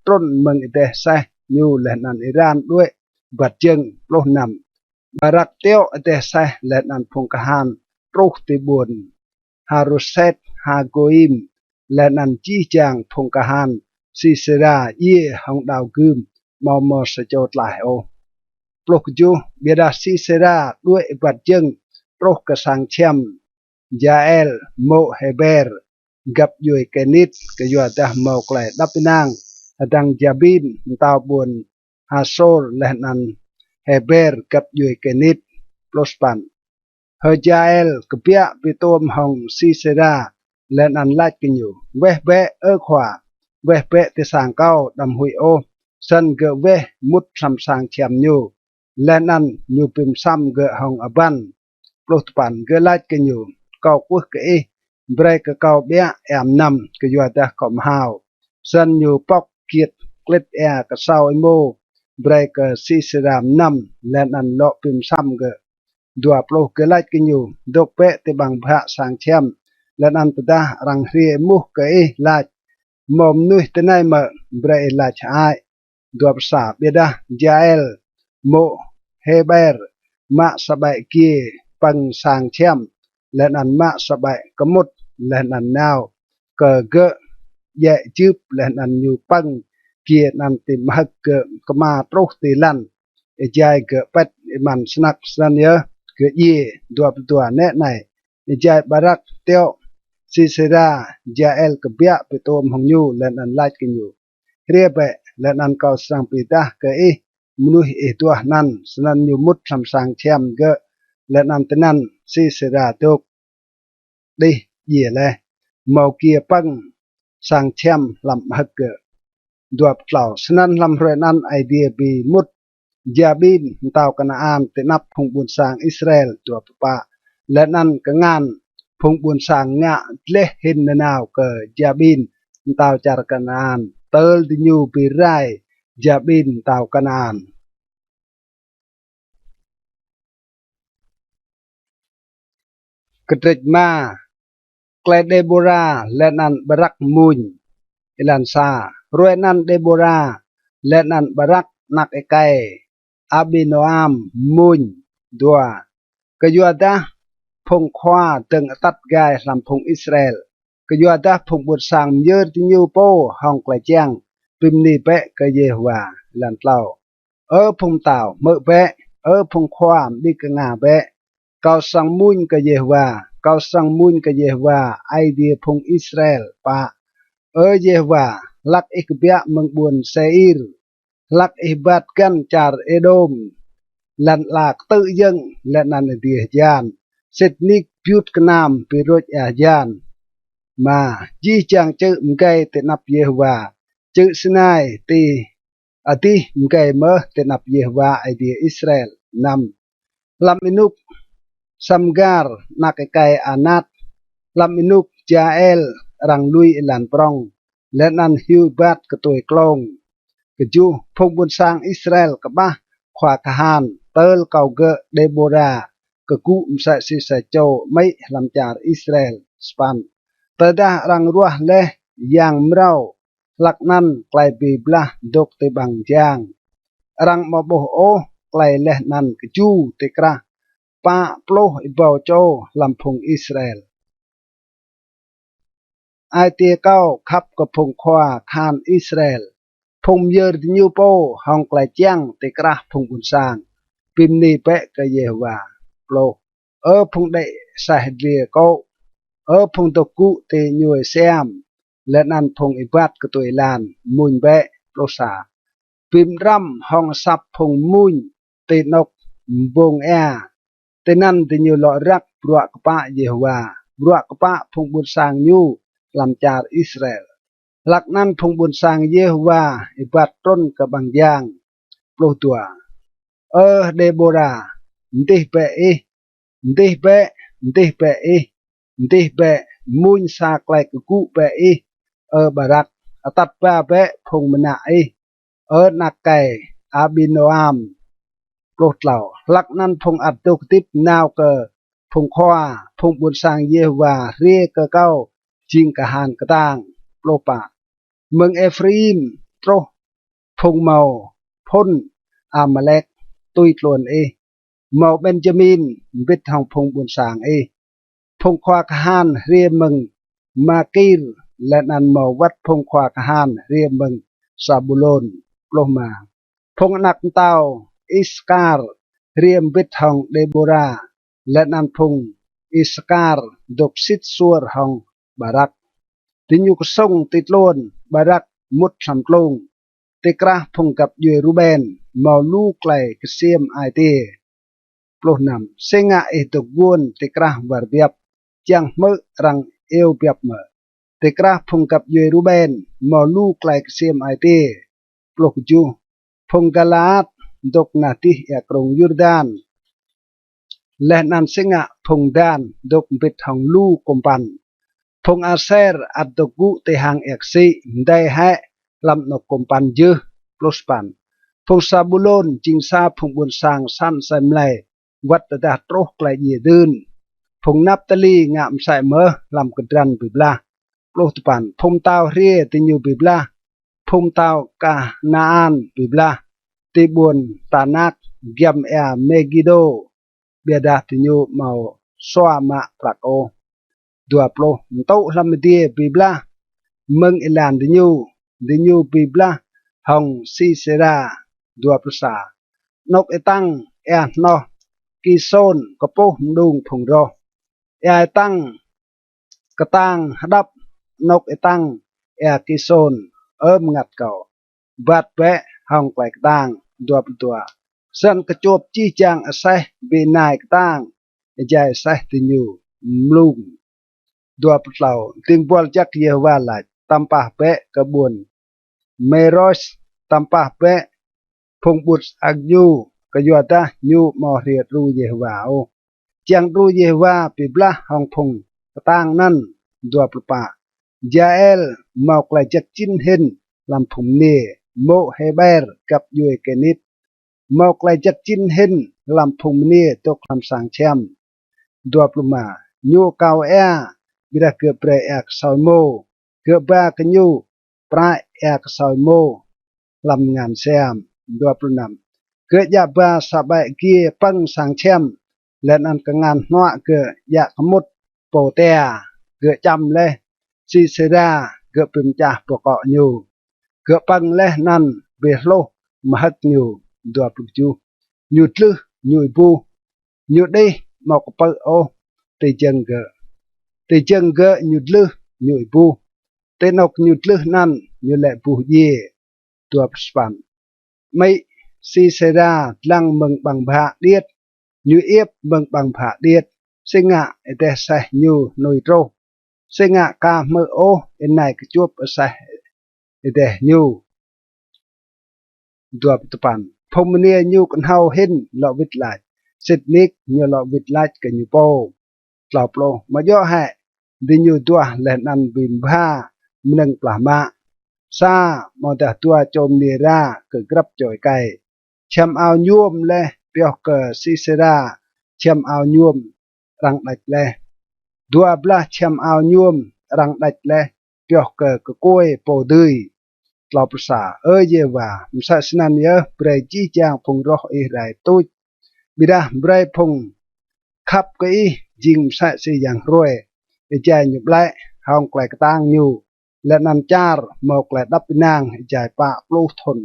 trŭn mơ̆ng êdeh aseh ñu leh anăn êran đuĕ êbat jơ̆ng. Pluh năm. Barak tiŏ êdeh aseh leh anăn phung kahan truh ti ƀuôn Haroset Hagoim, leh anăn jih jang phung kahan Sisêra djiê hŏng đao gưm, amâo mâo sa čô tlaih ôh. Pluh kjuh. Ƀiădah Sisêra đuĕ êbat jơ̆ng truh kơ sang čhiăm Jael mô̆ Hêber găp djuê Kênit, kyuadah mâo klei êđăp ênang hdơ̆ng Jabin mtao ƀuôn Hasôr leh anăn Hêber găp djuê Kênit. Pluh sa păn. H'Jael kbiă bi tuôm hŏng Sisêra leh anăn lač kơ ñu: Weh bĕ, ơ khua, weh bĕ ti sang kâo, đăm huĭ ôh. Snăn gơ̆ weh mŭt hlăm sang čhiăm ñu, leh anăn ñu bi msăm gơ̆ hŏng abăn. Pluh dua păn. Gơ̆ lač kơ ñu: Kâo kwưh kơ ih, brei kơ kâo ƀiă êa mnăm, kyuadah kâo mhao. Snăn ñu pŏk giêt klĭt êa ksâo êmô brei kơ Sisêra mnăm, leh anăn lŏ bi msăm gơ̆. Dua pluh. Gơ̆ lač kơ ñu: Dôk bĕ ti ƀăng bhă sang čhiăm, leh anăn tơdah arăng hriê êmuh kơ ih lač: Mâo mnuih tinei mơ̆? Brei ih lač hơăi. Dua pluh sa. Ƀiădah Jael mô̆ Hêber mă sa ƀĕ giê pơ̆ng sang čhiăm, leh anăn mă sa ƀĕ kmŭt, leh anăn nao kơ gơ̆ djĕ jưp, leh anăn ñu pơ̆ng giê anăn ti mhơ̆k gơ̆ kma truh ti lăn êjai gơ̆ pĭt êmăn snăk. Snăn yơh gơ̆ djiê. Dua pluh dua. Nĕ anei, êjai Barak tiŏ Sisêra, Jael kbiă bi tuôm hŏng ñu leh anăn lač kơ ñu: Hriê bĕ, leh anăn kâo srăng bi êdah kơ ih mnuih ih duah anăn. Snăn ñu mŭt hlăm sang čhiăm gơ̆, leh anăn tinăn Sisêra dôk đih djiê leh, mâo giê pơ̆ng sang čhiăm hlăm mhơ̆k gơ̆. Dua pluh tlâo. Snăn hlăm hruê anăn Aê Diê bi mŭt Jabin mtao Kanaan ti anăp phung ƀuôn sang Israel. Dua pluh pă. Leh anăn kngan phung ƀuôn sang ngă dleh hĭn nanao kơ Jabin mtao čar Kanaan, tơl diñu bi rai Jabin mtao Kanaan. Kdrêč êma. Klei Dêbôra leh anăn Barak mmuñ. Êlan sa. Hruê anăn Dêbôra leh anăn Barak anak êkei Abinoam mmuñ. Dua. Kyuadah phung khua dơ̆ng atăt gai hlăm phung Israel, kyuadah phung ƀuôn sang myơr diñu pô hŏng klei čiăng, bi mni bĕ kơ Yêhôwa. Êlan tlâo. Ơ phung mtao, hmư̆ bĕ, ơ phung khua, mđĭ knga bĕ. Kâo srăng mmuñ kơ Yêhôwa, kâo srăng mmuñ kơ Yêhôwa, Aê Diê phung Israel. Pă. Ơ Yêhôwa, hlăk ih kbiă mơ̆ng ƀuôn Sêir, hlăk ih êbat găn čar Êđôm, lăn ala ktư̆ yơ̆ng leh anăn adiê hjan, sĭt nik biŭt knam bi rôč êa hjan. Êma. Jih jang čư̆ mgei ti anăp Yêhôwa, čư̆ Sinai ti adih mgei mơh ti anăp Yêhôwa Aê Diê Israel. Năm. Hlăm ênuk Samgar anak êkei Anat, hlăm ênuk Jael arăng lui êlan prŏng, leh anăn hiu êbat ktuê klông. Kjuh. Phung ƀuôn sang Israel kƀah khua kahan, tơl kâo gơ̆ Dêbôra kgŭ msĕ si sa čô amĭ hlăm čar Israel. Sa păn. Tơdah arăng ruah leh yang mrâo, hlăk anăn klei bi blah dôk ti ƀăng jang, arăng amâo ƀuh ôh klei leh anăn kju ti krah pă pluh êbâo čô hlăm phung Israel. Ai tiê kâo khăp kơ phung khua kahan Israel, phung myơr diñu pô hŏng klei čiăng ti krah phung ƀuôn sang, bi mni bĕ kơ Yêhôwa. Pluh. Ơ phung đĭ aseh dliê kô̆, ơ phung dôk gŭ ti ñuê siam, leh anăn phung êbat ktuê êlan, mmuñ bĕ. Pluh sa. Bi mđrăm hŏng asăp phung mmuñ ti anôk mbông êa, Tinăn diñu lŏ răk bruă kpă Yêhôwa, bruă kpă phung ƀuôn sang ñu hlăm čar Israel. Hlăk anăn phung ƀuôn sang Yêhôwa êbat trŭn kơ ƀăng jang. Pluh dua. Ơ Dêbôra, mdih bĕ ih, mdih bĕ, mdih bĕ ih, mdih bĕ, mmuñ sa klei kgŭ bĕ ih, Ơ Barak, atăt ba bĕ phung mnă ih, Ơ anak êkei Abinoam. Pluh tlâo. Hlăk anăn phung ăt dôk hdĭp nao kơ phung khua, phung ƀuôn sang Yêhôwa hriê kơ kâo jing kahan ktang. Pluh pă. Mơ̆ng Êphraim truh phung mâo phŭn Amalek tui tluôn ih, mâo Benjamin mbĭt hŏng phung ƀuôn sang ih. Phung khua kahan hriê mơ̆ng Makir, leh anăn mâo wăt phung khua kahan hriê mơ̆ng Sabulôn. Pluh êma. Phung anak mtao Isakar hriê mbĭt hŏng Dêbôra, leh anăn phung Isakar dôk sĭt suôr hŏng Barak. Diñu ksŭng ti tluôn, Barak mŭt hlăm tlung. Ti krah phung găp djuê Ruben mâo lu klei ksiêm ai tiê. Pluh năm. Si ngă ih dôk guôn ti krah war biăp, čiăng hmư̆ arăng iêu biăp mơ̆? Ti krah phung găp djuê Ruben mâo lu klei ksiêm ai tiê. Pluh kjuh. Phung Galaat dôk nah dih êa krông Yurdan, leh anăn si ngă phung Dan dôk mbĭt hŏng lu kŭmpăn? Phung Aser ăt dôk gŭ ti hang êa ksĭ, mdei hĕ hlăm anôk kŭmpăn jưh. Pluh sa păn. Phung Sabulôn jing sa phung ƀuôn sang săn asei mlei wăt tơdah truh klei djiê dưn. Phung Naptali ngă msĕ mơh hlăm kdrăn bi blah. Pluh dua păn. Phung mtao hriê diñu bi blah, phung mtao Kanaan bi blah ti ƀuôn Tanak giăm êa Megido, ƀiădah diñu amâo sua mă prăk ôh. Dua pluh. Mtŭ hlăm adiê bi blah mơ̆ng êlan diñu, diñu bi blah hŏng Sisêra. Dua pluh sa. Anôk êtăng êa hnoh Kisôn kpuh mđung phung roh. Êa êtăng ktang hđăp, anôk êtăng êa Kisôn, Ơ mngăt kâo, êbat bĕ hŏng klei ktang. Dua pluh dua. Snăn kčuôp jih jang aseh bi ênai ktang, êjai aseh diñu mlung. Dua pluh tlâo. Dĭng buăl jăk Yêhôwa lač: Tăm pah bĕ kơ ƀuôn Mêros, tăm pah bĕ phung ƀuôn sang ñu, kyuadah ñu amâo hriê đru Yêhôwa ôh, čiăng đru Yêhôwa bi blah hŏng phung ktang anăn. Dua pluh pă. Jael mâo klei jăk jĭn hĭn hlăm phung mniê, mô̆ Hêber găp djuê Kênit mâo klei jăk jĭn hĭn hlăm phung mniê dôk hlăm sang čhiăm. Dua pluh êma. Ñu akâo êa, ƀiădah gơ̆ brei êa ksâo êmô, gơ̆ ba kơ ñu prăi êa ksâo êmô hlăm mngan siam. Dua pluh năm. Gơ̆ djă ba sa ƀĕ giê pơ̆ng sang čhiăm, leh anăn kngan hnuă gơ̆ djă kmŭt pô tia. Gơ̆ čăm leh Sisêra, gơ̆ bi mčah boh kŏ ñu. Gơ̆ pơ̆ng leh anăn bi hluh mhơ̆k ñu. Dua pluh kjuh. Ñu dlưh, ñu êbuh, ñu đih, amâo kpư̆ ôh ti jơ̆ng gơ̆. Ti jơ̆ng gơ̆ ñu dlưh, ñu êbuh. Ti anôk ñu dlưh anăn ñu lĕ buh djiê. Dua pluh sa păn. Amĭ Sisêra dlăng mơ̆ng ƀăng bhă điêt, ñu iêp mơ̆ng ƀăng bhă điêt. Si ngă êdeh aseh ñu hnui truh? Si ngă ka hmư̆ ôh ênai kčuôp aseh êdeh ñu? Dua pluh dua păn. Phung mniê ñu knhâo hĭn lŏ wĭt lač, sĭt nik ñu lŏ wĭt lač kơ ñu pô. Tlâo pluh. Amâo djŏ hĕ diñu duah leh anăn bi mbha mnơ̆ng plah mă? Sa amâodah dua čô mniê êra kơ grăp čô êkei. Čhiăm ao ñuôm leh pioh kơ Sisêra, čhiăm ao ñuôm arăng đač leh. Dua blah čhiăm ao ñuôm arăng đač leh pioh kơ kkuê pô dưi. Tlâo pluh sa. Ơ Yêhôwa, msĕ snăn yơh brei jih jang phung roh ih rai tuč. Ƀiădah brei phung khăp kơ ih jing msĕ si yang hruê, êjai ñu ƀlĕ hŏng klei ktang ñu, leh anăn čar mâo klei êđăp ênang êjai pă pluh thŭn.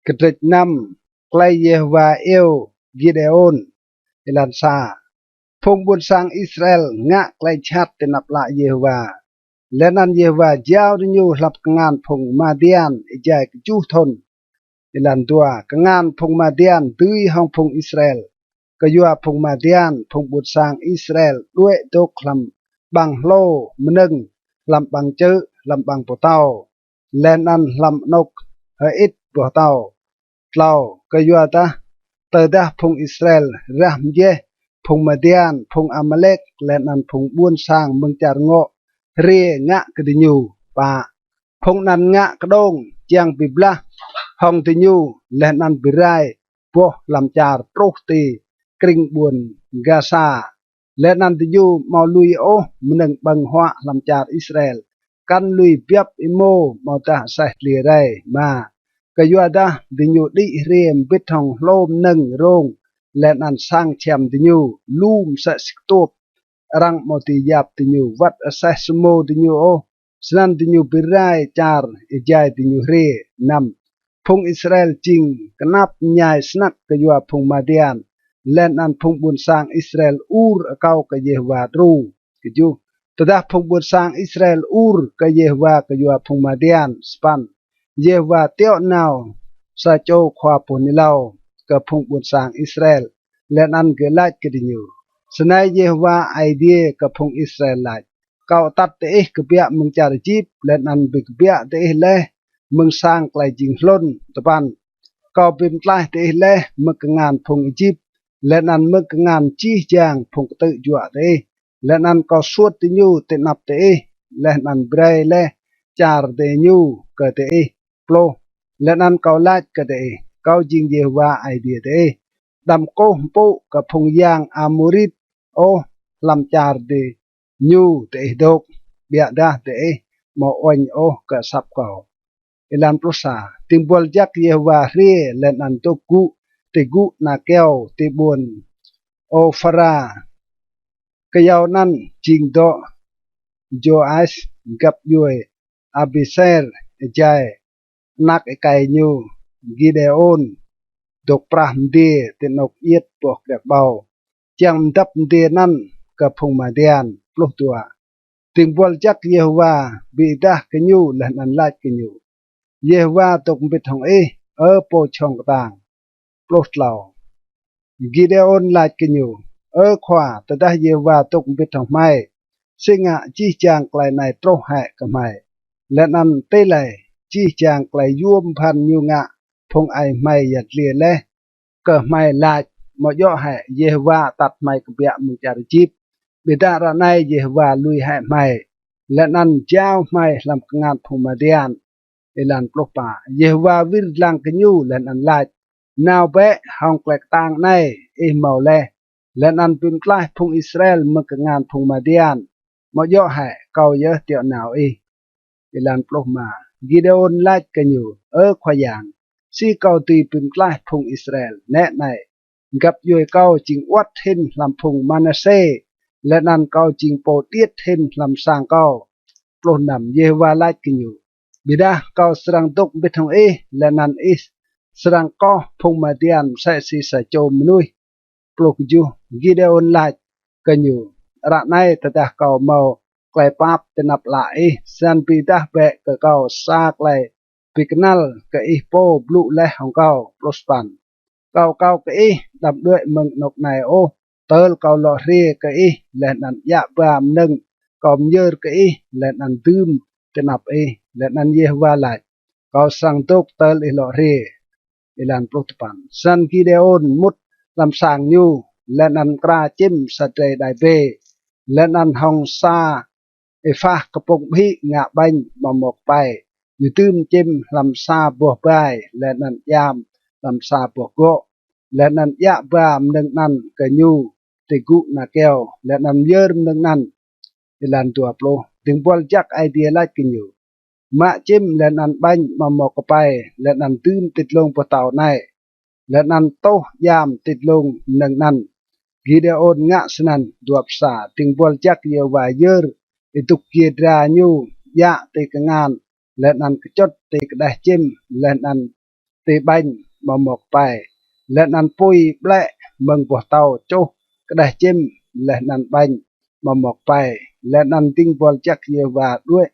Kdrêč năm. Klei Yêhôwa iêu Gidêôn. Êlan sa. Phung ƀuôn sang Israel ngă klei jhat ti anăp ală Yêhôwa, leh anăn Yêhôwa jao diñu hlăm kngan phung Madian êjai kjuh thŭn. Êlan dua. Kngan phung Madian dưi hŏng phung Israel, kyua phung Madian, phung ƀuôn sang Israel đuĕ dôk hlăm ƀăng hlô mnơ̆ng, hlăm ƀăng čư̆, hlăm ƀăng pô tâo, leh anăn hlăm anôk hơĭt boh tâo. Tlâo. Kyuadah tơdah phung Israel rah mjeh phung Madian, phung Amalek, leh anăn phung ƀuôn sang mơ̆ng čar ngŏ hriê ngă kơ diñu. Pă. Phung anăn ngă kđông čiăng bi blah hŏng diñu, leh anăn bi rai boh hlăm čar truh ti krĭng ƀuôn Gasa. Leh anăn diñu amâo lui ôh mnơ̆ng ƀơ̆ng huă hlăm čar Israel, kăn lui biăp êmô amâodah aseh dliê rei. Êma. Kyuadah diñu đĭ hriê mbĭt hŏng hlô mnơ̆ng rông leh anăn sang čhiăm diñu, lu msĕ si ktuôp, arăng amâo dưi yap diñu, wăt aseh samô diñu ôh. Snăn diñu bi rai čar êjai diñu hriê. Năm. Phung Israel jing knap mñai snăk kyua phung Madian, leh anăn phung ƀuôn sang Israel ur akâo kơ Yêhôwa đru. Kjuh. Tơdah phung ƀuôn sang Israel ur kơ Yêhôwa kyua phung Madian. Sa păn. Yêhôwa tiŏ nao sa čô khua pô hưn êlâo kơ phung ƀuôn sang Israel, leh anăn gơ̆ lač kơ diñu: Snei Yêhôwa Aê Diê kơ phung Israel lač: Kâo atăt diih kbiă mơ̆ng čar Êjip, leh anăn bi kbiă diih leh mơ̆ng sang klei jing hlŭn. Dua păn. Kâo bi mtlaih diih leh mơ̆ng kngan phung Êjip, leh anăn mơ̆ng kngan jih jang phung ktư̆ juă diih, leh anăn kâo suôt diñu ti anăp diih, leh anăn brei leh čar diñu kơ diih. Pluh. Leh anăn kâo lač kơ diih: Kâo jing Yêhôwa Aê Diê diih. Đăm kkuh mpŭ kơ phung yang Amôrit ôh hlăm čar diñu diih dôk, ƀiădah diih amâo uêñ ôh kơ asăp kâo. Êlan pluh sa. Dĭng buăl jăk Yêhôwa hriê leh anăn dôk gŭ ti gŭ ana kyâo ti ƀuôn Ôphra. Kyâo anăn jing dŏ Jôas găp djuê Abiêser êjai anak êkei ñu Gidêôn dôk prah mdiê ti anôk djiêt boh kriăk ƀâo, čiăng mdăp mdiê anăn kơ phung Madian. Pluh dua. Dĭng buăl jăk Yêhôwa bi êdah kơ ñu leh anăn lač kơ ñu: Yêhôwa dôk mbĭt hŏng ih, Ơ pô jhŏng ktang. Pluh tlâo. Gidêôn lač kơ ñu: Ơ khua, tơdah Yêhôwa dôk mbĭt hŏng hmei, si ngă jih jang klei anei truh hĕ kơ hmei? Leh anăn ti lei jih jang klei yuôm bhăn ñu ngă phung aê hmei yăl dliê leh kơ hmei lač? Amâo djŏ hĕ Yêhôwa atăt hmei kbiă mơ̆ng čar Êjip? Ƀiădah ară anei Yêhôwa lui hĕ hmei, leh anăn jao hmei hlăm kngan phung Madian. Êlan pluh pă. Yêhôwa wir dlăng kơ ñu leh anăn lač: Nao bĕ hŏng klei ktang anei ih mâo leh, leh anăn bi mtlaih phung Israel mơ̆ng kngan phung Madian. Amâo djŏ hĕ kâo yơh tiŏ nao ih? Êlan pluh êma. Gidêôn lač kơ ñu: Ơ Khua Yang, si kâo dưi bi mtlaih phung Israel? Nĕ anei, găp djuê kâo jing awăt hĭn hlăm phung Manasê, leh anăn kâo jing pô điêt hĭn hlăm sang kâo. Pluh năm. Yêhôwa lač kơ ñu: Ƀiădah kâo srăng dôk mbĭt hŏng ih, leh anăn ih srăng koh phung Madian msĕ si sa čô mnuih. Pluh kjuh. Gidêôn lač kơ ñu: Ară anei tơdah kâo mâo klei pap ti anăp ală ih, snăn bi êdah bĕ kơ kâo sa klei bi knăl kơ ih pô blŭ leh hŏng kâo. Pluh sa păn. Kâo akâo kơ ih, đăm đuĕ mơ̆ng anôk anei ôh, tơl kâo lŏ hriê kơ ih, leh anăn djă ba mnơ̆ng kâo myơr kơ ih, leh anăn dưm ti anăp ih. Leh anăn Yêhôwa lač: Kâo srăng dôk tơl ih lŏ hriê. Êlan pluh dua păn. Snăn Gidêôn mŭt hlăm sang ñu, leh anăn mkra čĭm sa drei êđai bê, leh anăn hŏng sa êphah kpŭng ƀhĭ ngă ƀañ amâo mâo kpei. Ñu dưm čĭm hlăm sa boh bai, leh anăn djam hlăm sa boh gŏ, leh anăn djă ba mnơ̆ng anăn kơ ñu ti gŭ ana kyâo, leh anăn myơr mnơ̆ng anăn. Êlan dua pluh. Dĭng buăl jăk Aê Diê lač kơ ñu: Mă čĭm leh anăn ƀañ amâo mâo kpei, leh anăn dưm ti dlông boh tâo anei, leh anăn tuh djam ti dlông mnơ̆ng anăn. Gidêôn ngă snăn. Dua pluh sa. Dĭng buăl jăk Yêhôwa yơr êdŭk djiê dra ñu djă ti kngan, leh anăn kčŭt ti kđeh čĭm, leh anăn ti ƀañ amâo mâo kpei, leh anăn pui ƀlĕ mơ̆ng boh tâo čuh kđeh čĭm leh anăn ƀañ amâo mâo kpei, leh anăn dĭng buăl jăk Yêhôwa đuĕ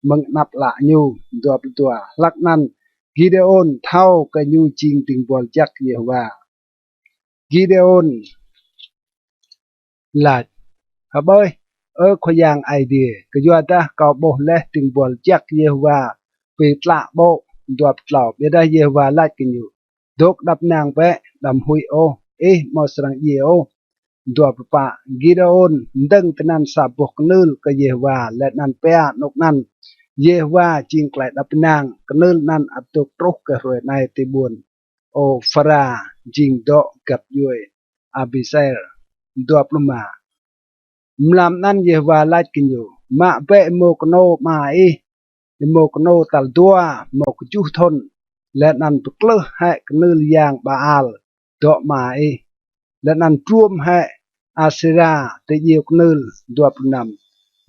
mơ̆ng anăp ală ñu. Dua pluh dua. Hlăk anăn Gidêôn thâo kơ ñu jing dĭng buăl jăk Yêhôwa. Gidêôn lač: Hbơih, Ơ Khua Yang Aê Diê, kyuadah kâo ƀuh leh dĭng buăl jăk Yêhôwa bi tlă ƀô̆. Dua pluh tlâo. Ƀiădah Yêhôwa lač kơ ñu: Dôk êđăp ênang bĕ, đăm huĭ ôh, ih amâo srăng djiê ôh. Dua pluh pă. Gidêôn mdơ̆ng tinăn sa boh knưl kơ Yêhôwa, leh anăn pia anôk anăn Yêhôwa jing klei êđăp ênang. Knưl anăn ăt dôk truh kơ hruê anei ti ƀuôn Ôphra, jing dŏ găp djuê Abiêser. Dua pluh êma. Mlam anăn Yêhôwa lač kơ ñu: Mă bĕ êmô knô ama ih, êmô knô tal dua mâo kjuh thŭn, leh anăn bi klưh hĕ knưl yang Baal dŏ ama ih, leh anăn druôm hĕ Asêra ti djiêu knưl. Dua pluh năm.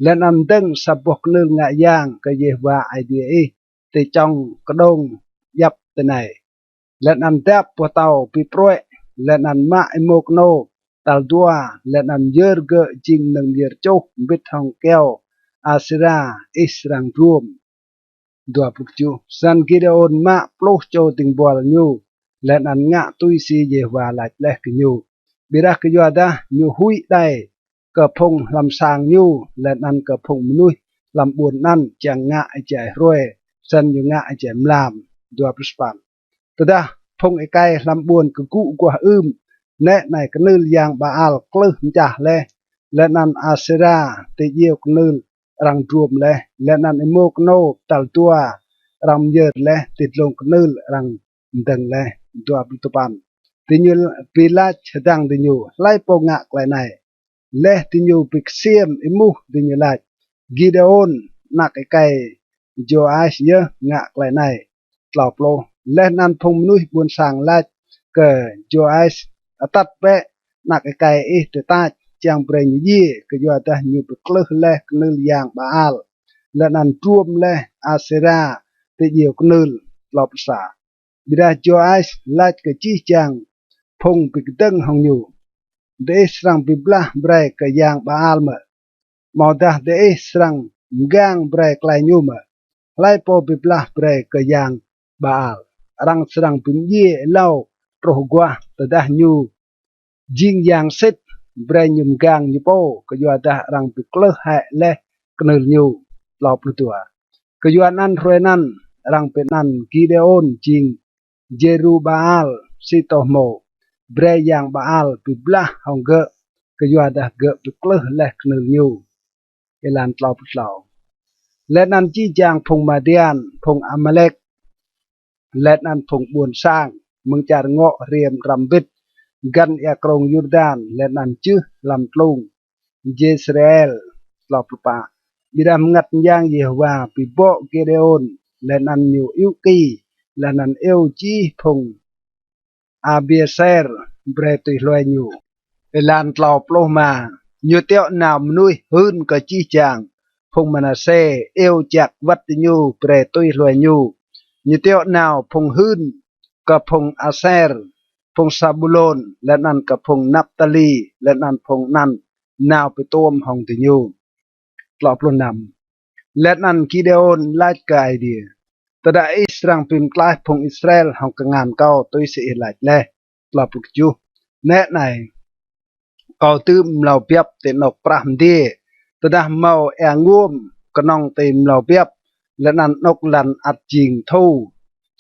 Leh anăn mdơ̆ng sa boh knưl ngă yang kơ Yêhôwa Aê Diê ih ti čŏng kđông djăp tinei, leh anăn dap boh tâo bi pruê̆, leh anăn mă êmô knô tal dua, leh anăn myơr gơ̆ jing mnơ̆ng myơr čuh mbĭt hŏng kyâo Asêra ih srăng druôm. Dua pluh kjuh. Snăn Gidêôn mă pluh čô dĭng buăl ñu, leh anăn ngă tui si Yêhôwa lač leh kơ ñu. Ƀiădah kyuadah ñu huĭ đei kơ phung hlăm sang ñu, leh anăn kơ phung mnuih hlăm ƀuôn anăn čiăng ngă êjai hruê, snăn ñu ngă êjai mlam. Dua pluh sa păn. Tơdah phung êkei hlăm ƀuôn kgŭ aguah ưm: Nĕ anei, knưl yang Baal klưh mčah leh, leh anăn Asêra ti djiêu knưl arăng druôm leh, leh anăn êmô knô tal dua arăng myơr leh ti dlông knưl arăng mdơ̆ng leh. Dua pluh dua păn. Diñu bi lač hdơ̆ng diñu: Hlei pô ngă klei anei? Leh diñu bi ksiêm êmuh, diñu lač: Gidêôn, anak êkei Jôas yơh ngă klei anei. Tlâo pluh. Leh anăn phung mnuih ƀuôn sang lač kơ Jôas: Atăt bĕ anak êkei ih ti tač, čiăng brei ñu djiê, kyuadah ñu bi klưh leh knưl yang Baal, leh anăn druôm leh Asêra ti djiêu knưl. Tlâo pluh sa. Ƀiădah Jôas lač kơ jih jang phung bi kdơ̆ng hŏng ñu: Diih srăng bi blah brei kơ yang Baal mơ̆? Amâodah diih srăng mgang brei klei ñu mơ̆? Hlei pô bi blah brei kơ yang Baal, arăng srăng bi mdjiê êlâo truh aguah. Tơdah ñu jing yang sĭt, brei ñu mgang ñu pô, kyuadah arăng bi klưh hĕ leh knưl ñu. Tlâo pluh dua. Kyuanăn hruê anăn arăng bi anăn Gidêôn jing Jêrubaal, si tô hmô: Brei yang Baal bi blah hŏng gơ̆, kyuadah gơ̆ bi klưh leh knưl ñu. Êlan tlâo pluh tlâo. Leh anăn jih jang phung Madian, phung Amalek, leh anăn phung ƀuôn sang mơ̆ng čar ngŏ hriê mđrăm mbĭt găn êa krông Yurdan, leh anăn jưh hlăm tlung Jêsrêel. Tlâo pluh pă. Ƀiădah mngăt myang Yêhôwa bi bŏ Gidêôn, leh anăn ñu iu ki, leh anăn iêu jih phung Abiêser brei tui hlue ñu. Êlan tlâo pluh êma. Ñu tiŏ nao mnuih hưn kơ jih jang phung Manasê, iêu jak wăt diñu brei tui hlue ñu. Ñu tiŏ nao phung hưn kơ phung Aser, phung Sabulôn, leh anăn kơ phung Naptali, leh anăn phung anăn nao bi tuôm hŏng diñu. Tlâo pluh năm. Leh anăn Gidêôn lač kơ Aê Diê: Tơdah ih srăng bi mtlaih phung Israel hŏng kngan kâo tui si ih lač leh. Tlâo pluh kjuh. Nĕ anei, kâo dưm mlâo biăp ti anôk prah mdiê, tơdah mâo êa nguôm knŏng ti mlâo biăp, leh anăn anôk lăn ăt jing thu,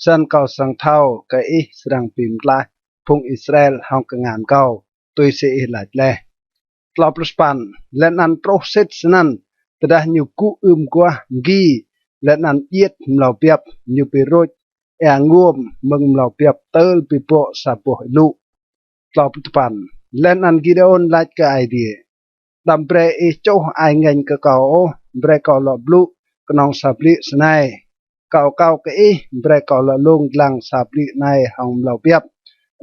snăn kâo srăng thâo kơ ih srăng bi mtlaih phung Israel hŏng kngan kâo tui si ih lač leh. Tlâo pluh sa păn. Leh anăn truh sĭt snăn, tơdah ñu kgŭ ưm aguah mgi, leh anăn djiêt mlâo biăp, ñu bi rôč êa nguôm mơ̆ng mlâo biăp tơl bi bŏ sa boh êlŭ. Tlâo pluh dua păn. Leh anăn Gidêôn lač kơ Aê Diê: Đăm brei ih čuh ai ngêñ kơ kâo ôh, brei kâo lŏ blŭ knŏng sa blư̆ snei. Kâo akâo kơ ih brei kâo lŏ lông dlăng sa blư̆ anei hŏng mlâo biăp.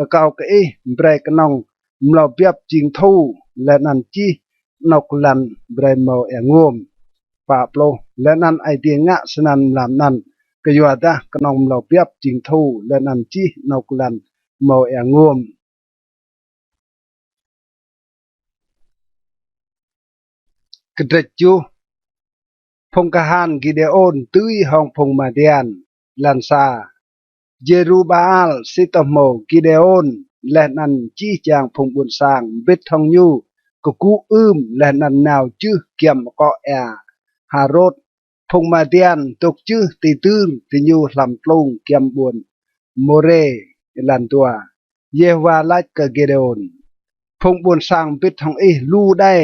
Akâo kơ ih brei knŏng mlâo biăp jing thu, leh anăn jih anôk lăn brei mâo êa nguôm. Pă pluh. Leh anăn Aê Diê ngă snăn mlam anăn, kyuadah knŏng mlâo biăp jing thu, leh anăn jih anôk lăn mâo êa nguôm. Kdrêč kjuh. Phung kahan Gidêôn dưi hŏng phung Madian. Êlan sa. Jêrubaal, si tô hmô Gidêôn, leh anăn jih jang phung ƀuôn sang mbĭt hŏng ñu kgŭ ưm leh anăn nao jưh giăm akŏ êa Harôt. Phung Madian dôk jưh ti dưr diñu hlăm tlung giăm ƀuôn Môrê. Êlan dua. Yêhôwa lač kơ Gidêôn: Phung ƀuôn sang mbĭt hŏng ih lu đei,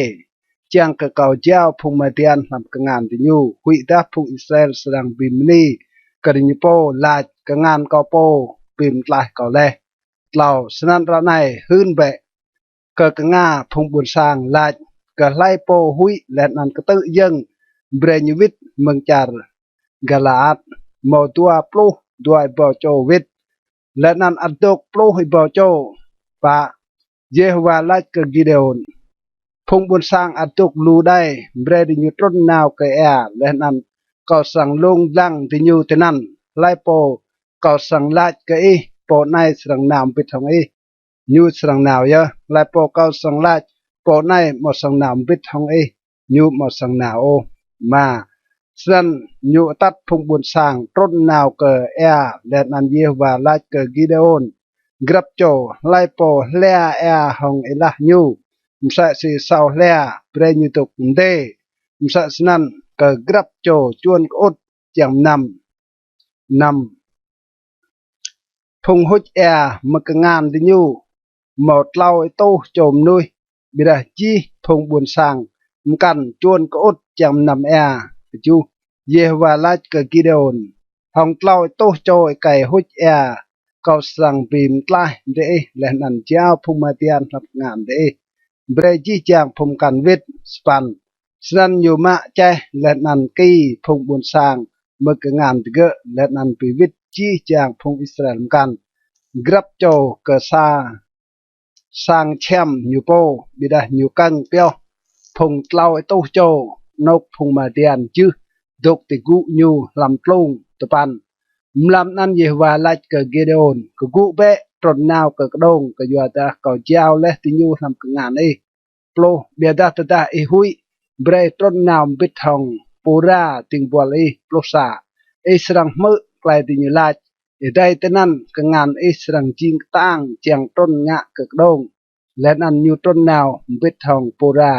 čiăng kơ kâo jao phung Madian hlăm kngan diñu. Huĭdah phung Israel srăng bi mni kơ diñu pô, lač: Kngan kâo pô bi mtlaih kâo leh. Tlâo. Snăn ară anei hưn bĕ kơ knga phung ƀuôn sang, lač kơ hlei pô huĭ leh anăn ktư̆ yơ̆ng, brei ñu wĭt mơ̆ng čar Galaat, mâo dua pluh dua êbâo čô wĭt, leh anăn ăt dôk pluh êbâo čô. Pă. Yêhôwa lač kơ Gidêôn: Phung ƀuôn sang ăt dôk lu đei, brei diñu trŭn nao kơ êa, leh anăn kâo srăng lông dlăng diñu tinăn. Hlei pô kâo srăng lač kơ ih, pô anei srăng nao mbĭt hŏng ih, ñu srăng nao yơh. Hlei pô kâo srăng lač, pô anei amâo srăng nao mbĭt hŏng ih, ñu amâo srăng nao ôh. Êma. Snăn ñu atăt phung ƀuôn sang trŭn nao kơ êa, leh anăn Yêhôwa lač kơ Gidêôn: Grăp čô, hlei pô hlia êa hŏng êlah ñu, msĕ si asâo hlia, brei ñu dôk mdê msĕ snăn kơ grăp čô čuôn kơŭt čiăng mnăm. Năm. Phung huč êa mơ̆ng kngan diñu mâo tlâo êtuh čô mnuih, ƀiădah jih phung ƀuôn sang mkăn čuôn kơŭt čiăng mnăm êa. Kjuh. Yêhôwa lač kơ Gidêôn: Hŏng tlâo êtuh čô êkei huč êa kâo srăng bi mtlaih diih leh anăn jao phung Madian hlăm kngan diih. Brei jih jang phung mkăn wĭt. Sa păn. Snăn ñu mă čeh leh anăn ki phung ƀuôn sang mơ̆ng kngan digơ̆, leh anăn bi wĭt jih jang phung Israel mkăn, grăp čô kơ sa sang čhiăm ñu pô, ƀiădah ñu kơ̆ng pioh phung tlâo êtuh čô anôk phung Madian jưh dôk ti gŭ ñu hlăm tlung. Dua păn. Mlam anăn Yêhôwa lač kơ Gidêôn: Kgŭ bĕ, trŭn nao kơ kđông, kyuadah kâo jao leh diñu hlăm kngan ih. Pluh. Ƀiădah tơdah ih huĭ, brei trŭn nao mbĭt hŏng Pura dĭng buăl ih. Pluh sa. Ih srăng hmư̆ klei diñu lač: Êdei tinăn kngan ih srăng jing ktang čiăng trŭn ngă kơ kđông. Leh anăn ñu trŭn nao mbĭt hŏng Pura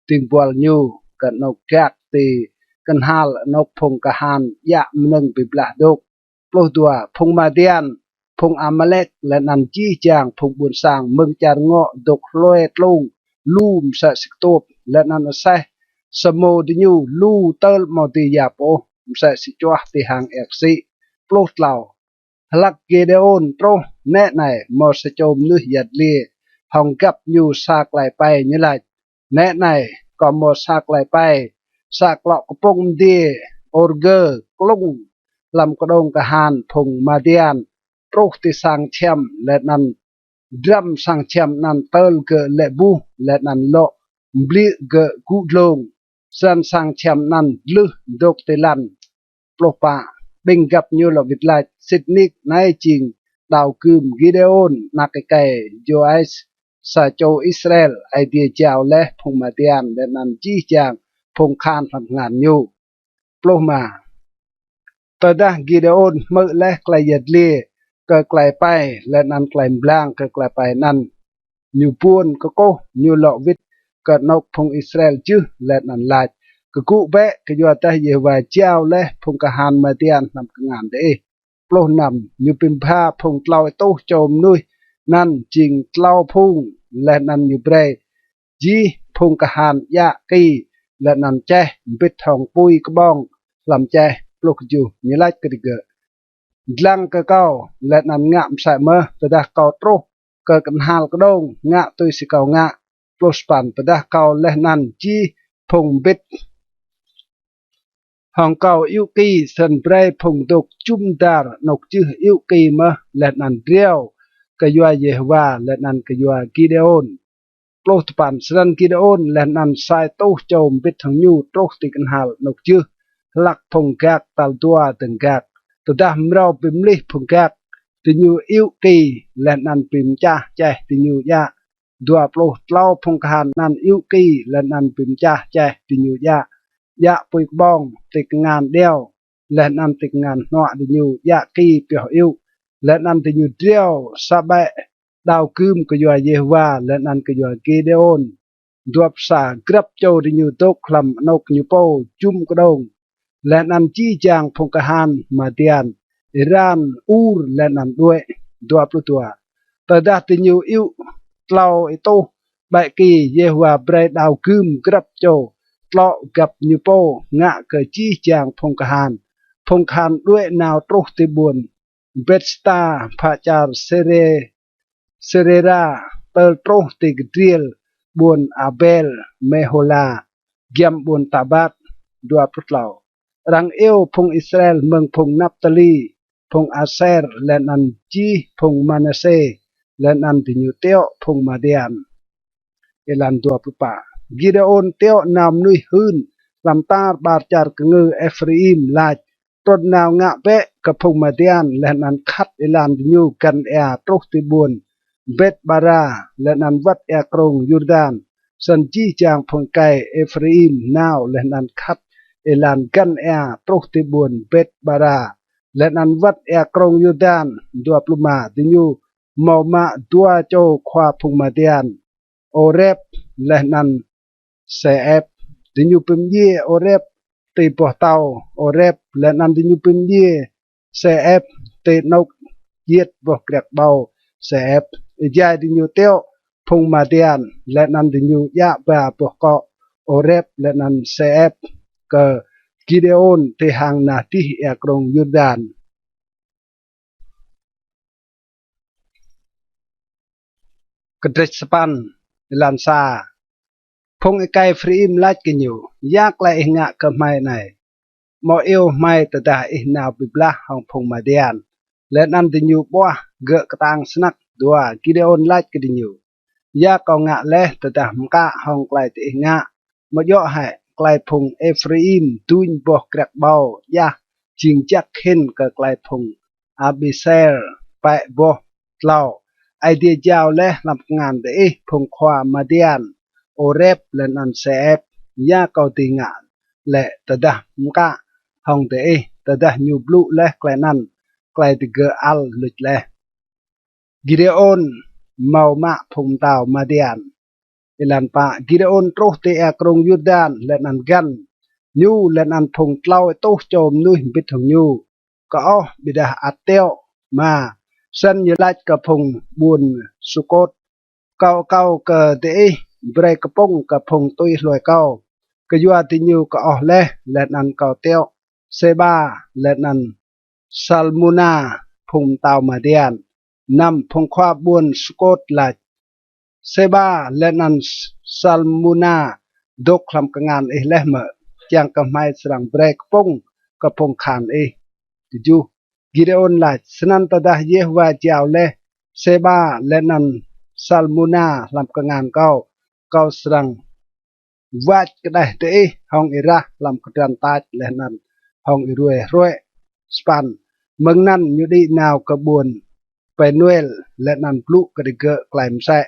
dĭng buăl ñu kơ anôk gak ti knhal anôk phung kahan djă mnơ̆ng bi blah dôk. Pluh dua. Phung Madian, phung Amalek, leh anăn jih jang phung ƀuôn sang mơ̆ng čar ngŏ dôk hlue tlung lu msĕ si ktuôp, leh anăn aseh samô diñu lu tơl amâo dưi yap ôh, msĕ si čuah ti hang êa ksĭ. Pluh tlâo. Hlăk Gidêôn truh, nĕ anei, mâo sa čô mnuih yăl dliê hŏng găp ñu sa klei êpei. Ñu lač: Nĕ anei, kâo mâo sa klei êpei, sa klŏ kpŭng mdiê ôrgơ klŭng hlăm kđông kahan phung Madian truh ti sang čhiăm, leh anăn drăm sang čhiăm anăn tơl gơ̆ lĕ buh, leh anăn lŏ mbliư̆ gơ̆ gŭ dlông. Snăn sang čhiăm anăn dlưh dôk ti lăn. Pluh pă. Ƀĭng găp ñu lŏ wĭt lač: Sĭt nik anei jing đao gưm Gidêôn anak êkei Jôas, sa čô Israel Aê Diê jao leh phung Madian leh anăn jih jang phung kahan hlăm kngan ñu. Pluh êma. Tơdah Gidêôn hmư̆ leh klei yăl dliê kơ klei êpei leh anăn klei mblang kơ klei êpei anăn, ñu buôn kkuh, ñu lŏ wĭt kơ anôk phung Israel jưh leh anăn lač: Kgŭ bĕ, kyuadah Yêhôwa jao leh phung kahan Madian hlăm kngan diih. Pluh năm. Ñu bi mbha phung tlâo êtuh čô mnuih anăn jing tlâo phung, leh anăn ñu brei jih phung kahan djă ki leh anăn čeh mbĭt hŏng pui kƀong hlăm čeh. Pluh kjuh. Ñu lač kơ digơ̆: Dlăng kơ kâo leh anăn ngă msĕ mơh, tơdah kâo truh kơ knhal kđông, ngă tui si kâo ngă. Pluh sa păn. Tơdah kâo leh anăn jih phung mbĭt hŏng kâo ayŭ ki, snăn brei phung dôk jŭm dar anôk jưh ayŭ ki mơh leh anăn driâo kyua Yêhôwa leh anăn kyua Gidêôn. Pluh dua păn. Snăn Gidêôn leh anăn sa êtuh čô mbĭt hŏng ñu truh ti knhal anôk jưh, hlăk phung gak tal dua dơ̆ng gak. Tơdah mrâo bi mlih phung gak, diñu ayŭ ki leh anăn bi mčah čeh diñu djă. Dua pluh. Tlâo phung kahan anăn ayŭ ki leh anăn bi mčah čeh diñu djă, djă pui kƀong ti kngan điâo leh anăn ti kngan hnuă diñu, djă ki pioh ayŭ. leh anăn diñu driâo sa ƀĕ đao gưm kyua Yêhôwa leh anăn kyua Gidêôn. Dua pluh sa. Grăp čô diñu dôk hlăm anôk ñu pô jŭm kđông, leh anăn jih jang phung kahan Madian êran ur leh anăn đuĕ. Dua pluh dua. Tơdah diñu iu tlâo êtuh ƀĕ ki, Yêhôwa brei đao gưm grăp čô tlŏ găp ñu pô ngă kơ jih jang phung kahan. Phung kahan đuĕ nao truh ti ƀuôn Bêtsita, phă čar Sêrê-, Sêrêra, tơl truh ti kdriêl ƀuôn Abel Mêhôla, giăm ƀuôn Tabat. Dua pluh tlâo. Arăng iêu phung Israel mơ̆ng phung Naptali, phung Aser, leh anăn jih phung Manasê, leh anăn diñu tiŏ phung Madian. Êlan dua pluh pă. Gidêôn tiŏ nao mnuih hưn hlăm tar ƀar čar kngư Êphraim lač, trŭn nao ngă bĕ kơ phung Madian, leh anăn khăt êlan diñu găn êa truh ti ƀuôn Bêtbara, leh anăn wăt êa krông Yurdan. Snăn jih jang phung êkei Êphraim nao leh anăn khăt êlan găn êa truh ti ƀuôn Bêtbara, leh anăn wăt êa krông Yurdan. Dua pluh êma. Diñu mâo mă dua čô khua phung Madian, Ôrep leh anăn Sêep. Diñu bi mdjiê Ôrep ti boh tâo Ôrep, leh anăn diñu bi mdjiê Sêep ti anôk djiêt boh kriăk ƀâo Sêep. Êjai diñu tiŏ phung Madian, leh anăn diñu djă ba boh kŏ Ôrep leh anăn Sêep kơ Gidêôn ti hang nah dih êa krông Yurdan. Kdrêč sa păn. Êlan sa. Phung êkei Êphraim lač kơ ñu, ya klei ih ngă kơ hmei anei? Amâo iêu hmei tơdah ih nao bi blah hŏng phung Madian, leh anăn diñu ƀuah gơ̆ ktang snăk? Dua. Gidêôn lač kơ diñu, ya kâo ngă leh tơdah mkă hŏng klei diih ngă? Amâo djŏ hĕ klei phung Êphraim duñ boh kriăk ƀâo djah jing jăk hĭn kơ klei phung Abiêser pĕ boh? Tlâo. Aê Diê jao leh hlăm kngan diih phung khua Madian, Ôrep leh anăn Sêep. Ya kâo dưi ngă lĕ tơdah mkă hŏng diih, tơdah ñu blŭ leh klei anăn, klei digơ̆ ăl luč leh? Gidêôn mâo mă phung mtao Madian. Êlan pă. Gidêôn truh ti êa krông Yurdan leh anăn găn ñu leh anăn phung tlâo êtuh čô mnuih mbĭt hŏng ñu. Kơ oh, ƀiădah ăt tiŏ. Êma. Snăn ñu lač kơ phung ƀuôn Sukôt, kâo akâo kơ diih brei kpŭng kơ phung tui hlue kâo, kyua diñu kơ oh leh, leh anăn kâo tiŏ Sêba leh anăn Salmuna, phung mtao Madian. Năm. Phung khua ƀuôn Sukôt lač, Sêba leh anăn Salmuna dôk hlăm kngan ih leh mơ̆, čiăng kơ hmei srăng brei kpŭng kơ phung kahan ih? Kjuh. Gidêôn lač, snăn tơdah Yêhôwa jao leh Sêba leh anăn Salmuna hlăm kngan kâo, kâo srăng wač kđeh diih hŏng êrah hlăm kdrăn tač leh anăn hŏng êruê hruê. Sa păn. Mơ̆ng anăn ñu đĭ nao kơ ƀuôn Pênuel leh anăn blŭ kơ digơ̆ klei msĕ.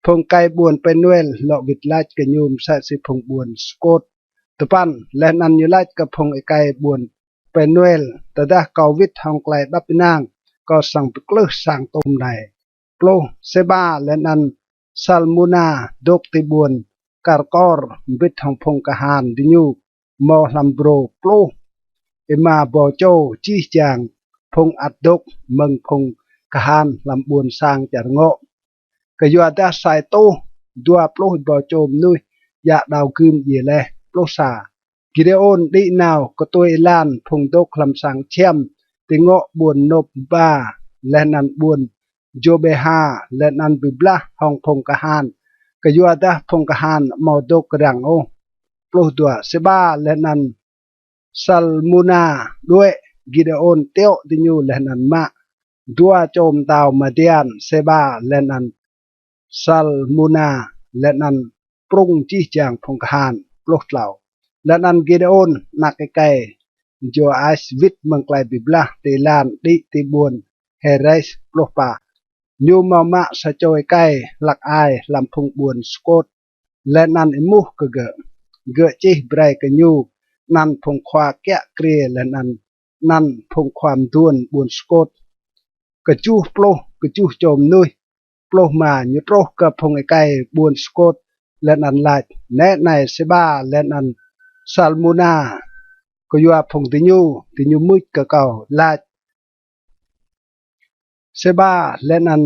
Phung êkei ƀuôn Pênuel lŏ wĭt lač kơ ñu msĕ si phung ƀuôn Sukôt. Dua păn. Leh anăn ñu lač kơ phung êkei ƀuôn Pênuel, tơdah kâo wĭt hŏng klei êđăp ênang, kâo srăng bi klưh sang tŭm anei. Pluh. Sêba leh anăn Salmuna dôk ti ƀuôn Karkor mbĭt hŏng phung kahan diñu mâo hlăm brô pluh êma êbâo čô, jih jang phung ăt dôk mơ̆ng phung kahan hlăm ƀuôn sang čar ngŏ. Kyuadah sa êtuh dua pluh êbâo čô mnuih djă đao gưm djiê leh. Pluh sa. Gidêôn đĭ nao ktuê êlan phung dôk hlăm sang čhiăm ti ngŏ ƀuôn Nôpba leh anăn ƀuôn Jôbêha, leh anăn bi blah hŏng phung kahan, kyuadah phung kahan amâo dôk răng ôh. Pluh dua. Sêba leh anăn Salmuna đuĕ, Gidêôn tiŏ diñu leh anăn mă dua čô mtao Madian, Sêba leh anăn Salmuna, leh anăn prŭng jih jang phung kahan. Pluh tlâo. Leh anăn Gidêôn anak êkei Jôas wĭt mơ̆ng klei bi blah ti êlan đĭ ti ƀuôn Hêres. Pluh pă. Ñu mâo mă sa čô êkei hlăk ai hlăm phung ƀuôn Sukôt, leh anăn êmuh kơ gơ̆. Gơ̆ čih brei kơ ñu anăn phung khua kiă kriê leh anăn anăn phung khua mduôn ƀuôn Sukôt. kjuh pluh kjuh čô mnuih. Pluh êma. Ñu truh kơ phung êkei ƀuôn Sukôt leh anăn lač, Nĕ anei Sêba leh anăn Salmuna kyua phung diñu, diñu mưč kơ kâo, lač, Sêba leh anăn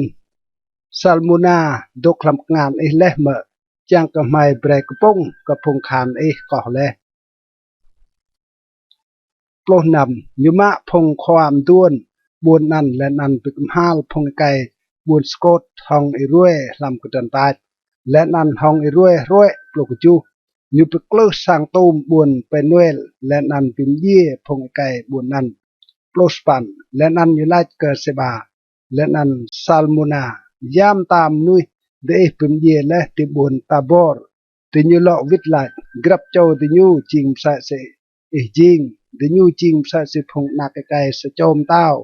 Salmuna dôk hlăm kngan ih leh mơ̆, čiăng kơ hmei brei kpŭng kơ phung kahan ih koh leh? Pluh năm. Ñu mă phung khua mduôn ƀuôn anăn leh anăn bi kmhal phung êkei ƀuôn Sukôt hŏng êruê hlăm kdrăn tač, leh anăn hŏng êruê hruê. Pluh kjuh. Ñu bi klưh sang tum ƀuôn Penuel leh anăn bi mdjiê phung êkei ƀuôn anăn. Pluh sa păn. Leh anăn ñu lač kơ Sêba leh anăn Salmuna, Ya mta mnuih diih bi mdjiê leh ti ƀuôn Tabor? Diñu lŏ wĭt lač, Grăp čô diñu jing msĕ si ih jing, diñu jing msĕ si phung anak êkei sa čô mtao.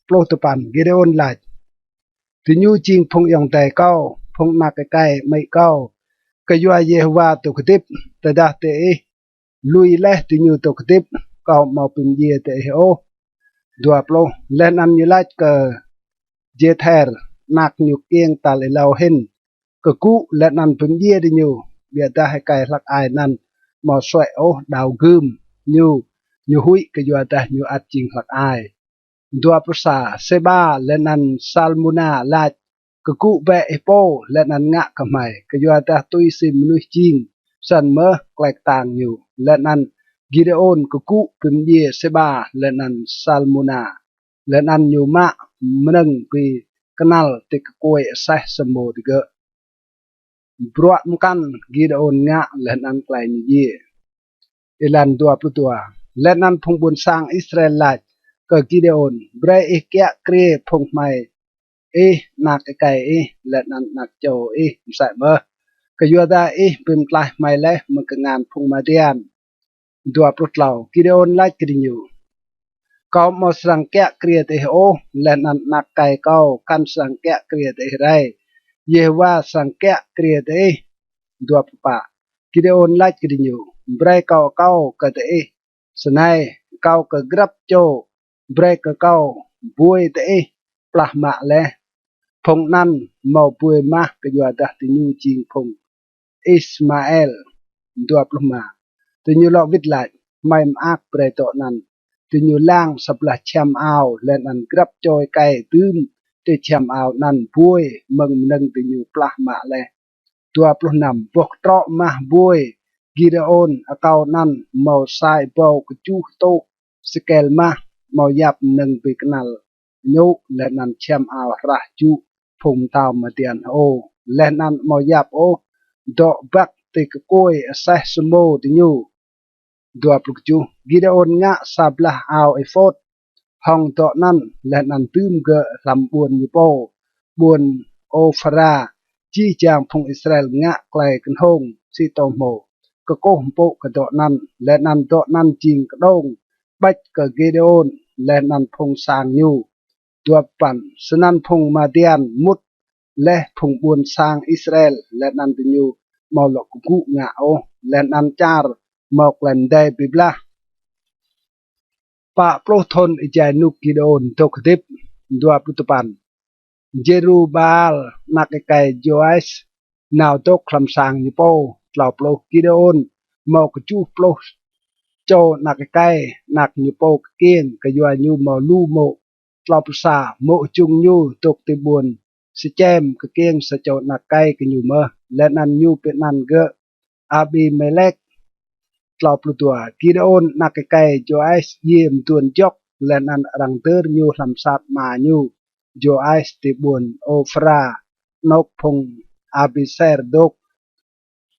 Pluh dua păn. Gidêôn lač, Diñu jing phung ayŏng adei kâo, phung anak êkei amĭ kâo. Kyua Yêhôwa dôk hdĭp, tơdah diih lui leh diñu dôk hdĭp, kâo amâo bi mdjiê diih ôh. Dua pluh. Leh anăn ñu lač kơ Jêther, anak ñu kkiêng tal êlâo hĭn, Kgŭ leh anăn bi mdjiê diñu. Ƀiădah êkei hlăk ai anăn amâo suê̆ ôh đao gưm ñu, ñu huĭ kyuadah ñu ăt jing hlăk ai. Dua pluh sa. Sêba leh anăn Salmuna lač, Kgŭ bĕ ih pô leh anăn ngă kơ hmei, kyuadah tui si mnuih jing, snăn mơh klei ktang ñu. Leh anăn Gidêôn kgŭ bi mdjiê Sêba leh anăn Salmuna, leh anăn ñu mă mnơ̆ng bi knăl ti kkuê aseh samô digơ̆. Bruă mkăn Gidêôn ngă leh anăn klei ñu djiê. Êlan dua pluh dua. Leh anăn phung ƀuôn sang Israel lač kơ Gidêôn, Brei ih kiă kriê phung hmei ih, anak êkei ih, leh anăn anak čô ih msĕ mơh, kyuadah ih bi mtlaih hmei leh mơ̆ng kngan phung Madian. Dua pluh tlâo. Gidêôn lač kơ diñu, Kâo amâo srăng kiă kriê diih ôh, leh anăn anak êkei kâo kăn srăng kiă kriê diih rei. Yêhôwa srăng kiă kriê diih. Dua pluh pă. Gidêôn lač kơ diñu, Brei kâo akâo kơ diih snei, akâo kơ grăp čô, brei kơ kâo buê diih plah mă leh. Phung anăn mâo buê mah kyuadah diñu jing phung Ismael. Dua pluh êma. Diñu lŏ wĭt lač, Hmei mơak brei dŏ anăn. Diñu lang sa blah čhiăm ao, leh anăn grăp čô êkei dưm ti čhiăm ao anăn buê mơ̆ng mnơ̆ng diñu plah mă leh. Dua pluh năm. Boh ktrŏ mah buê Gidêôn akâo anăn mâo sa êbâo kjuh êtuh sêkel mah, amâo yap mnơ̆ng bi knăl ñu leh anăn čhiăm ao hrah jŭ phung mtao Madian hơô, leh anăn amâo yap ôh dŏ băk ti kkuê aseh samô diñu. Dua pluh kjuh. Gidêôn ngă sa blah ao êphôt hŏng dŏ anăn, leh anăn dưm gơ̆ hlăm ƀuôn ñu pô, ƀuôn Ôphra. Jih jang phung Israel ngă klei knhông si tô hmô, kkuh mpŭ kơ dŏ anăn, leh anăn dŏ anăn jing kđông ƀêč kơ Gidêôn leh anăn phung sang ñu. Dua păn. Snăn phung Madian mŭt leh phung ƀuôn sang Israel, leh anăn diñu amâo lŏ kgŭ ngă ôh, leh anăn čar mâo klei mdei bi blah. Pă pluh thŭn êjai ênuk Gidêôn dôk hdĭp. Dua pluh dua păn. Jêrubaal anak êkei Jôas nao dôk hlăm sang ñu pô. Tlâo pluh. Gidêôn mâo kjuh pluh čô anak êkei, anak ñu pô kkiêng, kyua ñu mâo lu mô̆. Tlâo pluh sa. Mô̆ jŭng ñu dôk ti ƀuôn Sêčem, kkiêng sa čô anak êkei kơ ñu mơh, leh anăn ñu bi anăn gơ̆ Abimêlek. Tlâo pluh dua. Gidêôn anak êkei Jôas djiê mduôn jŏk, leh anăn arăng dơr ñu hlăm sang ama ñu Jôas ti ƀuôn Ôphra, anôk phung Abiser dôk.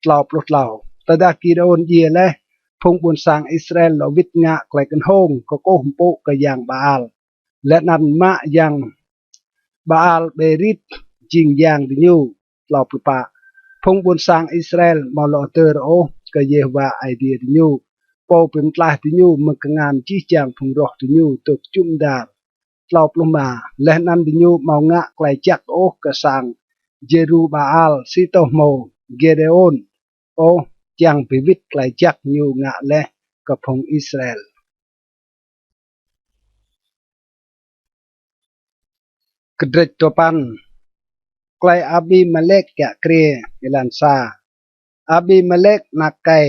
Tlâo pluh tlâo. Tơdah Gidêôn djiê leh, phung ƀuôn sang Israel lŏ wĭt ngă klei knhông kkuh mpŭ kơ yang Baal, leh anăn mă yang Baal-Bêrit jing yang diñu. Tlâo pluh pă. Phung ƀuôn sang Israel amâo lŏ hdơr ôh kơ Yêhôwa Aê Diê diñu, pô bi mtlaih diñu mơ̆ng kngan jih jang phung roh diñu dôk jŭm dar. Tlâo pluh êma. Leh anăn diñu amâo ngă klei jăk ôh kơ sang Jêrubaal si tô hmô Gidêôn ôh, čiăng bi wĭt klei jăk ñu ngă leh kơ phung Israel. Kdrêč dua păn. Klei Abimelek kiă kriê. Êlan sa. Abimelek anak êkei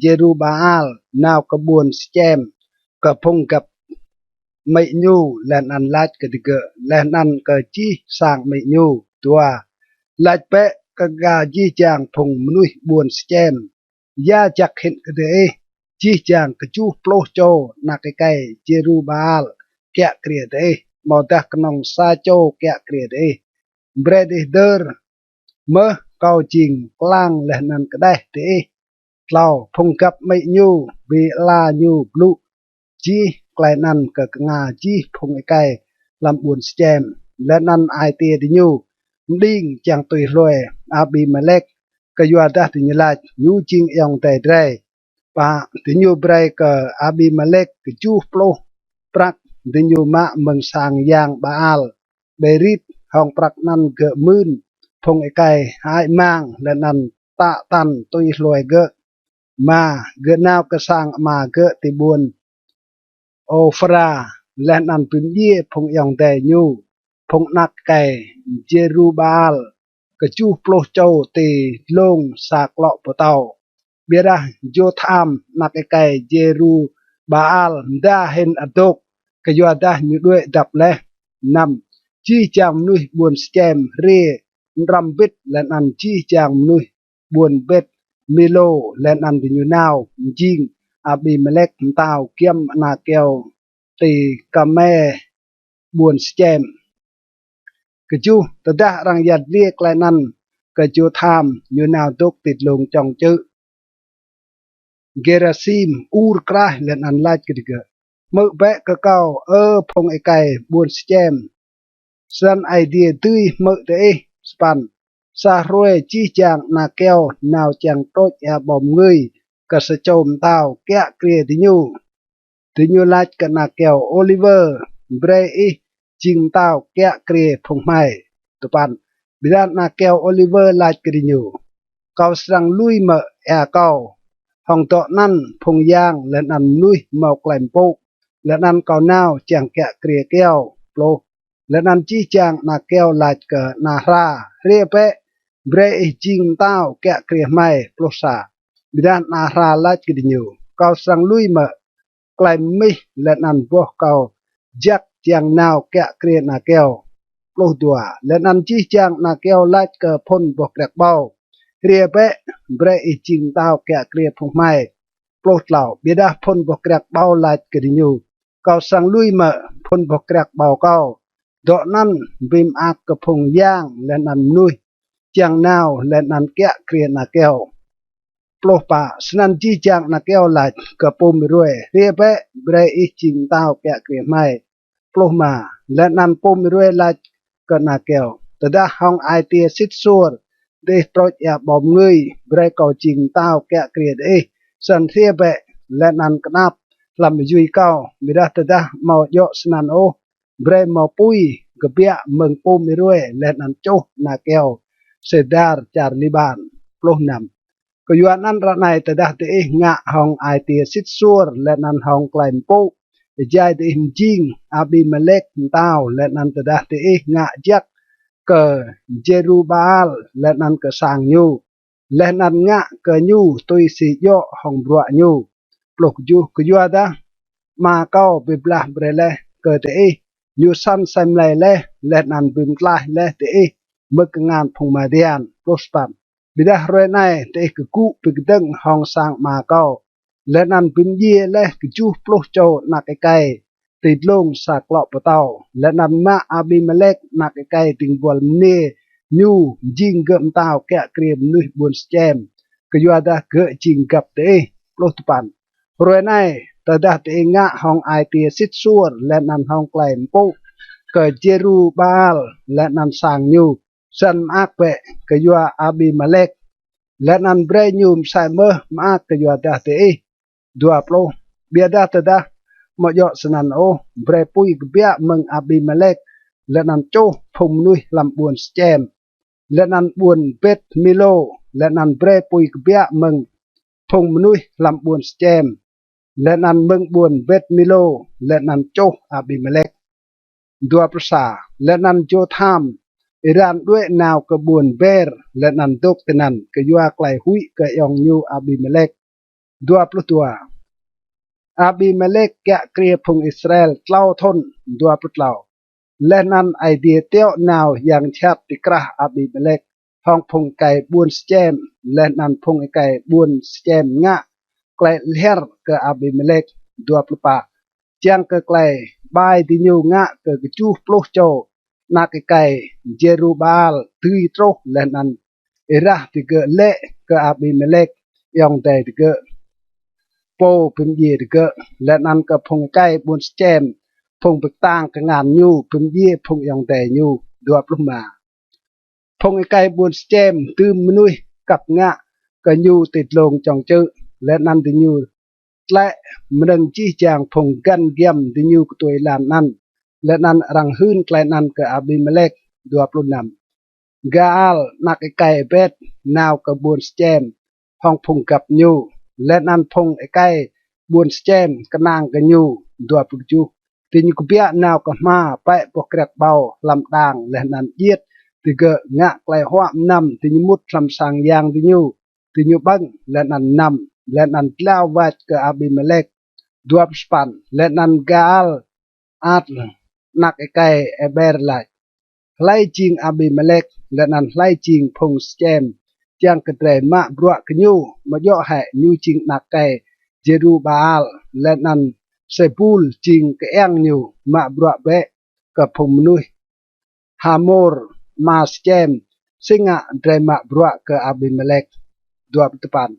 Jêrubaal nao kơ ƀuôn Sikem kơ phung găp amĭ ñu, leh anăn lač kơ digơ̆ leh anăn kơ jih sang amĭ ñu. Dua. Lač bĕ kơ jih jang phung mnuih ƀuôn Sikem: Ya jăk hĭn kơ diih, jih jang kjuh pluh čô anak êkei Jêrubaal kiă kriê diih, amâodah knŏng sa čô kiă kriê diih? Brei diih hdơr mơh kâo jing klang leh anăn kđeh diih. Tlâo. Phung găp amĭ ñu bi ala ñu blŭ jih klei anăn kơ knga jih phung êkei hlăm ƀuôn Sikem, leh anăn ai tiê diñu mđing čiăng tui hlue Abimelek, kyuadah diñu lač: Ñu jing ayŏng adei drei. Pă. Diñu brei kơ Abimelek kjuh pluh prăk diñu mă mơ̆ng sang yang Baal Berit. Hŏng prăk anăn gơ̆ mưn phung êkei hơăi mang leh anăn tă tăn tui hlue gơ̆. Êma. Gơ̆ nao kơ sang ama gơ̆ ti ƀuôn Ôphra, leh anăn bi mdjiê phung ayŏng adei ñu, phung anak êkei Jêrubaal kjuh pluh čô ti dlông sa klŏ pơtâo. Ƀiădah Jôtham anak êkei Jêrubaal mda hĭn ăt dôk, kyuadah ñu đuĕ dăp leh. Năm. Jih jang mnuih ƀuôn Sikem hriê mđrăm mbĭt, leh anăn jih jang mnuih ƀuôn Bet Milô, leh anăn diñu nao mjing Abimelek mtao giăm ana kyâo ti Karmel ƀuôn Sikem. Kjuh. Tơdah arăng yăl dliê klei anăn kơ Jôtham, ñu nao dôk ti dlông čŏng čư̆ Gêrasim, ur kraih, leh anăn lač kơ digơ̆: Hmư̆ bĕ kơ kâo, Ơ phung êkei ƀuôn Sikem. Snăn Aê Diê dưi hmư̆ diih. Sa păn. Sa hruê jih jang ana kyâo nao čiăng trôč êa ƀâo mngưi kơ sa čô mtao kiă kriê diñu. Diñu lač kơ ana kyâo ôliwơ: Brei ih jing mtao kiă kriê phung hmei. Dua păn. Ƀiădah ana kyâo ôliwơ lač kơ diñu: Kâo srăng lui mơ̆ êa kâo hŏng dŏ anăn phung yang leh anăn mnuih mâo klei mpŭ, leh anăn kâo nao čiăng kiă kriê kyâo? Pluh. Leh anăn jih jang ana kyâo lač kơ ana hra: Hriê bĕ, brei ih jing mtao kiă kriê hmei. Pluh sa. Ƀiădah ana hra lač kơ diñu: Kâo srăng lui mơ̆ klei mmih leh anăn boh kâo jăk čiăng nao kiă kriê ana kyâo? Pluh dua. Leh anăn jih jang ana kyâo lač kơ phŭn boh kriăk ƀâo: Hriê bĕ, brei ih jing mtao kiă kriê phung hmei. Pluh tlâo. Ƀiădah phŭn boh kriăk ƀâo lač kơ diñu: Kâo srăng lui mơ̆ phŭn boh kriăk ƀâo kâo, dŏ anăn bi mơak kơ phung yang leh anăn mnuih čiăng nao leh anăn kiă kriê ana kyâo? Pluh pă. Snăn jih jang ana kyâo lač kơ pum êruê: Hriê bĕ, brei ih jing mtao kiă kriê hmei. Pluh êma. Leh anăn pum êruê lač kơ ana kyâo: Tơdah hŏng ai tiê sĭt suôr diih trôč êa ƀâo mngưi, brei kâo jing mtao kiă kriê diih. Snăn hriê bĕ leh anăn knap hlăm êyui kâo. Ƀiădah tơdah amâo djŏ snăn ôh, brei mâo pui kbiă mơ̆ng pum êruê leh anăn čuh ana kyâo sêdar čar Liƀan. Pluh năm. Kyuanăn ară anei tơdah diih ngă hŏng ai tiê sĭt suôr leh anăn hŏng klei mpŭ, êjai diih mjing Abimelek mtao, leh anăn tơdah diih ngă jăk kơ Jêrubaal leh anăn kơ sang ñu, leh anăn ngă kơ ñu tui si djŏ hŏng bruă ñu. Pluh kjuh. Kyuadah ama kâo bi blah brei leh kơ diih, ñu săn asei mlei leh, leh anăn bi mtlaih leh diih mơ̆ng kngan phung Madian. Pluh sa păn. Ƀiădah hruê anei diih kgŭ bi kdơ̆ng hŏng sang ama kâo, leh anăn bi mdjiê leh kjuh pluh čô anak êkei ti dlông sa klŏ pơtâo, leh anăn mă Abimelek anak êkei dĭng buăl mniê ñu mjing gơ̆ mtao kiă kriê mnuih ƀuôn Sikem, kyuadah gơ̆ jing găp diih. Pluh dua păn. Hruê anei, tơdah diih ngă hŏng ai tiê sĭt suôr leh anăn hŏng klei mpŭ kơ Jêrubaal leh anăn sang ñu, snăn mơak bĕ kyua Abimelek, leh anăn brei ñu msĕ mơh mơak kyuadah diih. Dua pluh. Ƀiădah tơdah amâo djŏ snăn ôh, brei pui kbiă mơ̆ng Abimelek leh anăn čuh phung mnuih hlăm ƀuôn Sikem, leh anăn ƀuôn Bet Milô, leh anăn brei pui kbiă mơ̆ng phung mnuih hlăm ƀuôn Sikem, leh anăn mơ̆ng ƀuôn Bet Milô, leh anăn čuh Abimelek. Dua pluh sa. Leh anăn Jotham êran đuĕ nao kơ ƀuôn Ber, leh anăn dôk tinăn kyua klei huĭ kơ ayŏng ñu Abimelek. Dua pluh dua. Abimelek kiă kriê phung Israel tlâo thŭn. Dua pluh tlâo. Leh anăn Aê Diê tiŏ nao yang jhat ti krah Abimelek hŏng phung êkei ƀuôn Sikem, leh anăn phung êkei ƀuôn Sikem ngă klei lhiăr kơ Abimelek. Dua pluh pă. Čiăng kơ klei ƀai diñu ngă kơ kjuh pluh čô anak êkei Jêrubaal dưi truh, leh anăn êrah digơ̆ lĕ kơ Abimelek ayŏng adei digơ̆, pô bi mdjiê digơ̆, leh anăn kơ phung êkei ƀuôn Sikem, phung bi ktang kngan ñu, bi mdjiê phung ayŏng adei ñu. Dua pluh êma. Phung êkei ƀuôn Sikem dưm mnuih kăp ngă kơ ñu ti dlông čŏng čư̆, leh anăn diñu tlĕ mnơ̆ng jih jang phung găn giăm diñu ktuê êlan anăn, leh anăn arăng hưn klei anăn kơ Abimelek. Dua pluh năm. Gaal anak êkei Êbet nao kơ ƀuôn Sikem hŏng phung găp ñu, leh anăn phung êkei ƀuôn Sikem knang kơ ñu. Dua pluh kjuh. Diñu kbiă nao kơ hma pĕ boh kriăk ƀâo hlăm đang, leh anăn djiêt digơ̆ ngă klei huă mnăm. Diñu mŭt hlăm sang yang diñu, diñu ƀơ̆ng, leh anăn mnăm, leh anăn dlao wač kơ Abimelek. Dua pluh sa păn. Leh anăn Gaal ăt anak êkei Êber lač: Hlei jing Abimelek, leh anăn hlei jing phung Sikem, čiăng kơ drei mă bruă kơ ñu? Amâo djŏ hĕ ñu jing anak êkei Jêrubaal, leh anăn Sêbul jing kơiăng ñu? Mă bruă bĕ kơ phung mnuih Hamôr, ama Sikem, si ngă drei mă bruă kơ Abimelek. Dua pluh dua păn.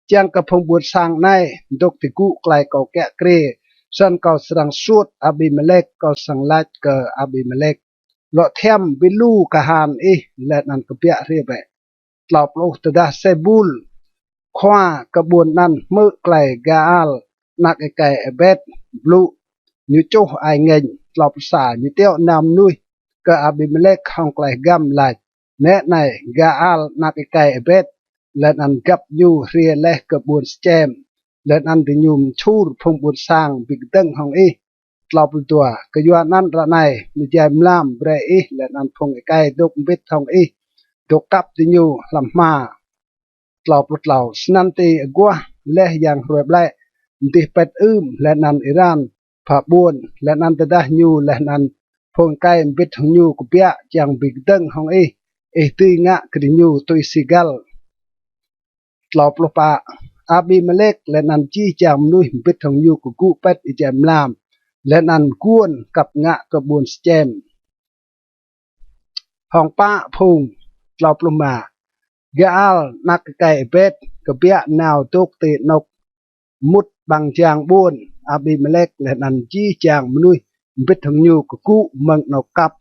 Čiăng kơ phung ƀuôn sang anei dôk ti gŭ klei kâo kiă kriê, snăn kâo srăng suôt Abimelek, kâo srăng lač kơ Abimelek: Lŏ thiăm bi lu kahan ih, leh anăn kbiă hriê bĕ. Tlâo pluh. Tơdah Sêbul, khua kơ ƀuôn anăn, hmư̆ klei Gaal anak êkei Êbet blŭ, ñu čuh ai ngêñ. Tlâo pluh sa. Ñu tiŏ nao mnuih kơ Abimelek hŏng klei hgăm lač: Nĕ anei, Gaal anak êkei Êbet, leh anăn găp ñu hriê leh kơ ƀuôn Sikem, leh anăn diñu mčhur phung ƀuôn sang bi kdơ̆ng hŏng ih. Tlâo pluh dua. Kyuanăn ară anei êjai mlam brei ih leh anăn phung êkei dôk mbĭt hŏng ih dôk kăp diñu hlăm hma. Tlâo pluh tlâo. Snăn ti aguah leh yang hruê ƀlĕ, mdih pĭt ưm, leh anăn êran pha ƀuôn, leh anăn tơdah ñu leh anăn phung êkei mbĭt hŏng ñu kbiă čiăng bi kdơ̆ng hŏng ih, ih dưi ngă kơ diñu tui si găl. Tlâo pluh pă. Abimelek leh anăn jih jang mnuih mbĭt hŏng ñu kgŭ pĭt êjai mlam, leh anăn guôn kăp ngă kơ ƀuôn Sikem hŏng pă phung. Tlâo pluh êma. Gaal anak êkei Êbet kbiă nao dôk ti anôk mŭt ƀăng jang ƀuôn. Abimelek leh anăn jih jang mnuih mbĭt hŏng ñu kgŭ mơ̆ng anôk kăp.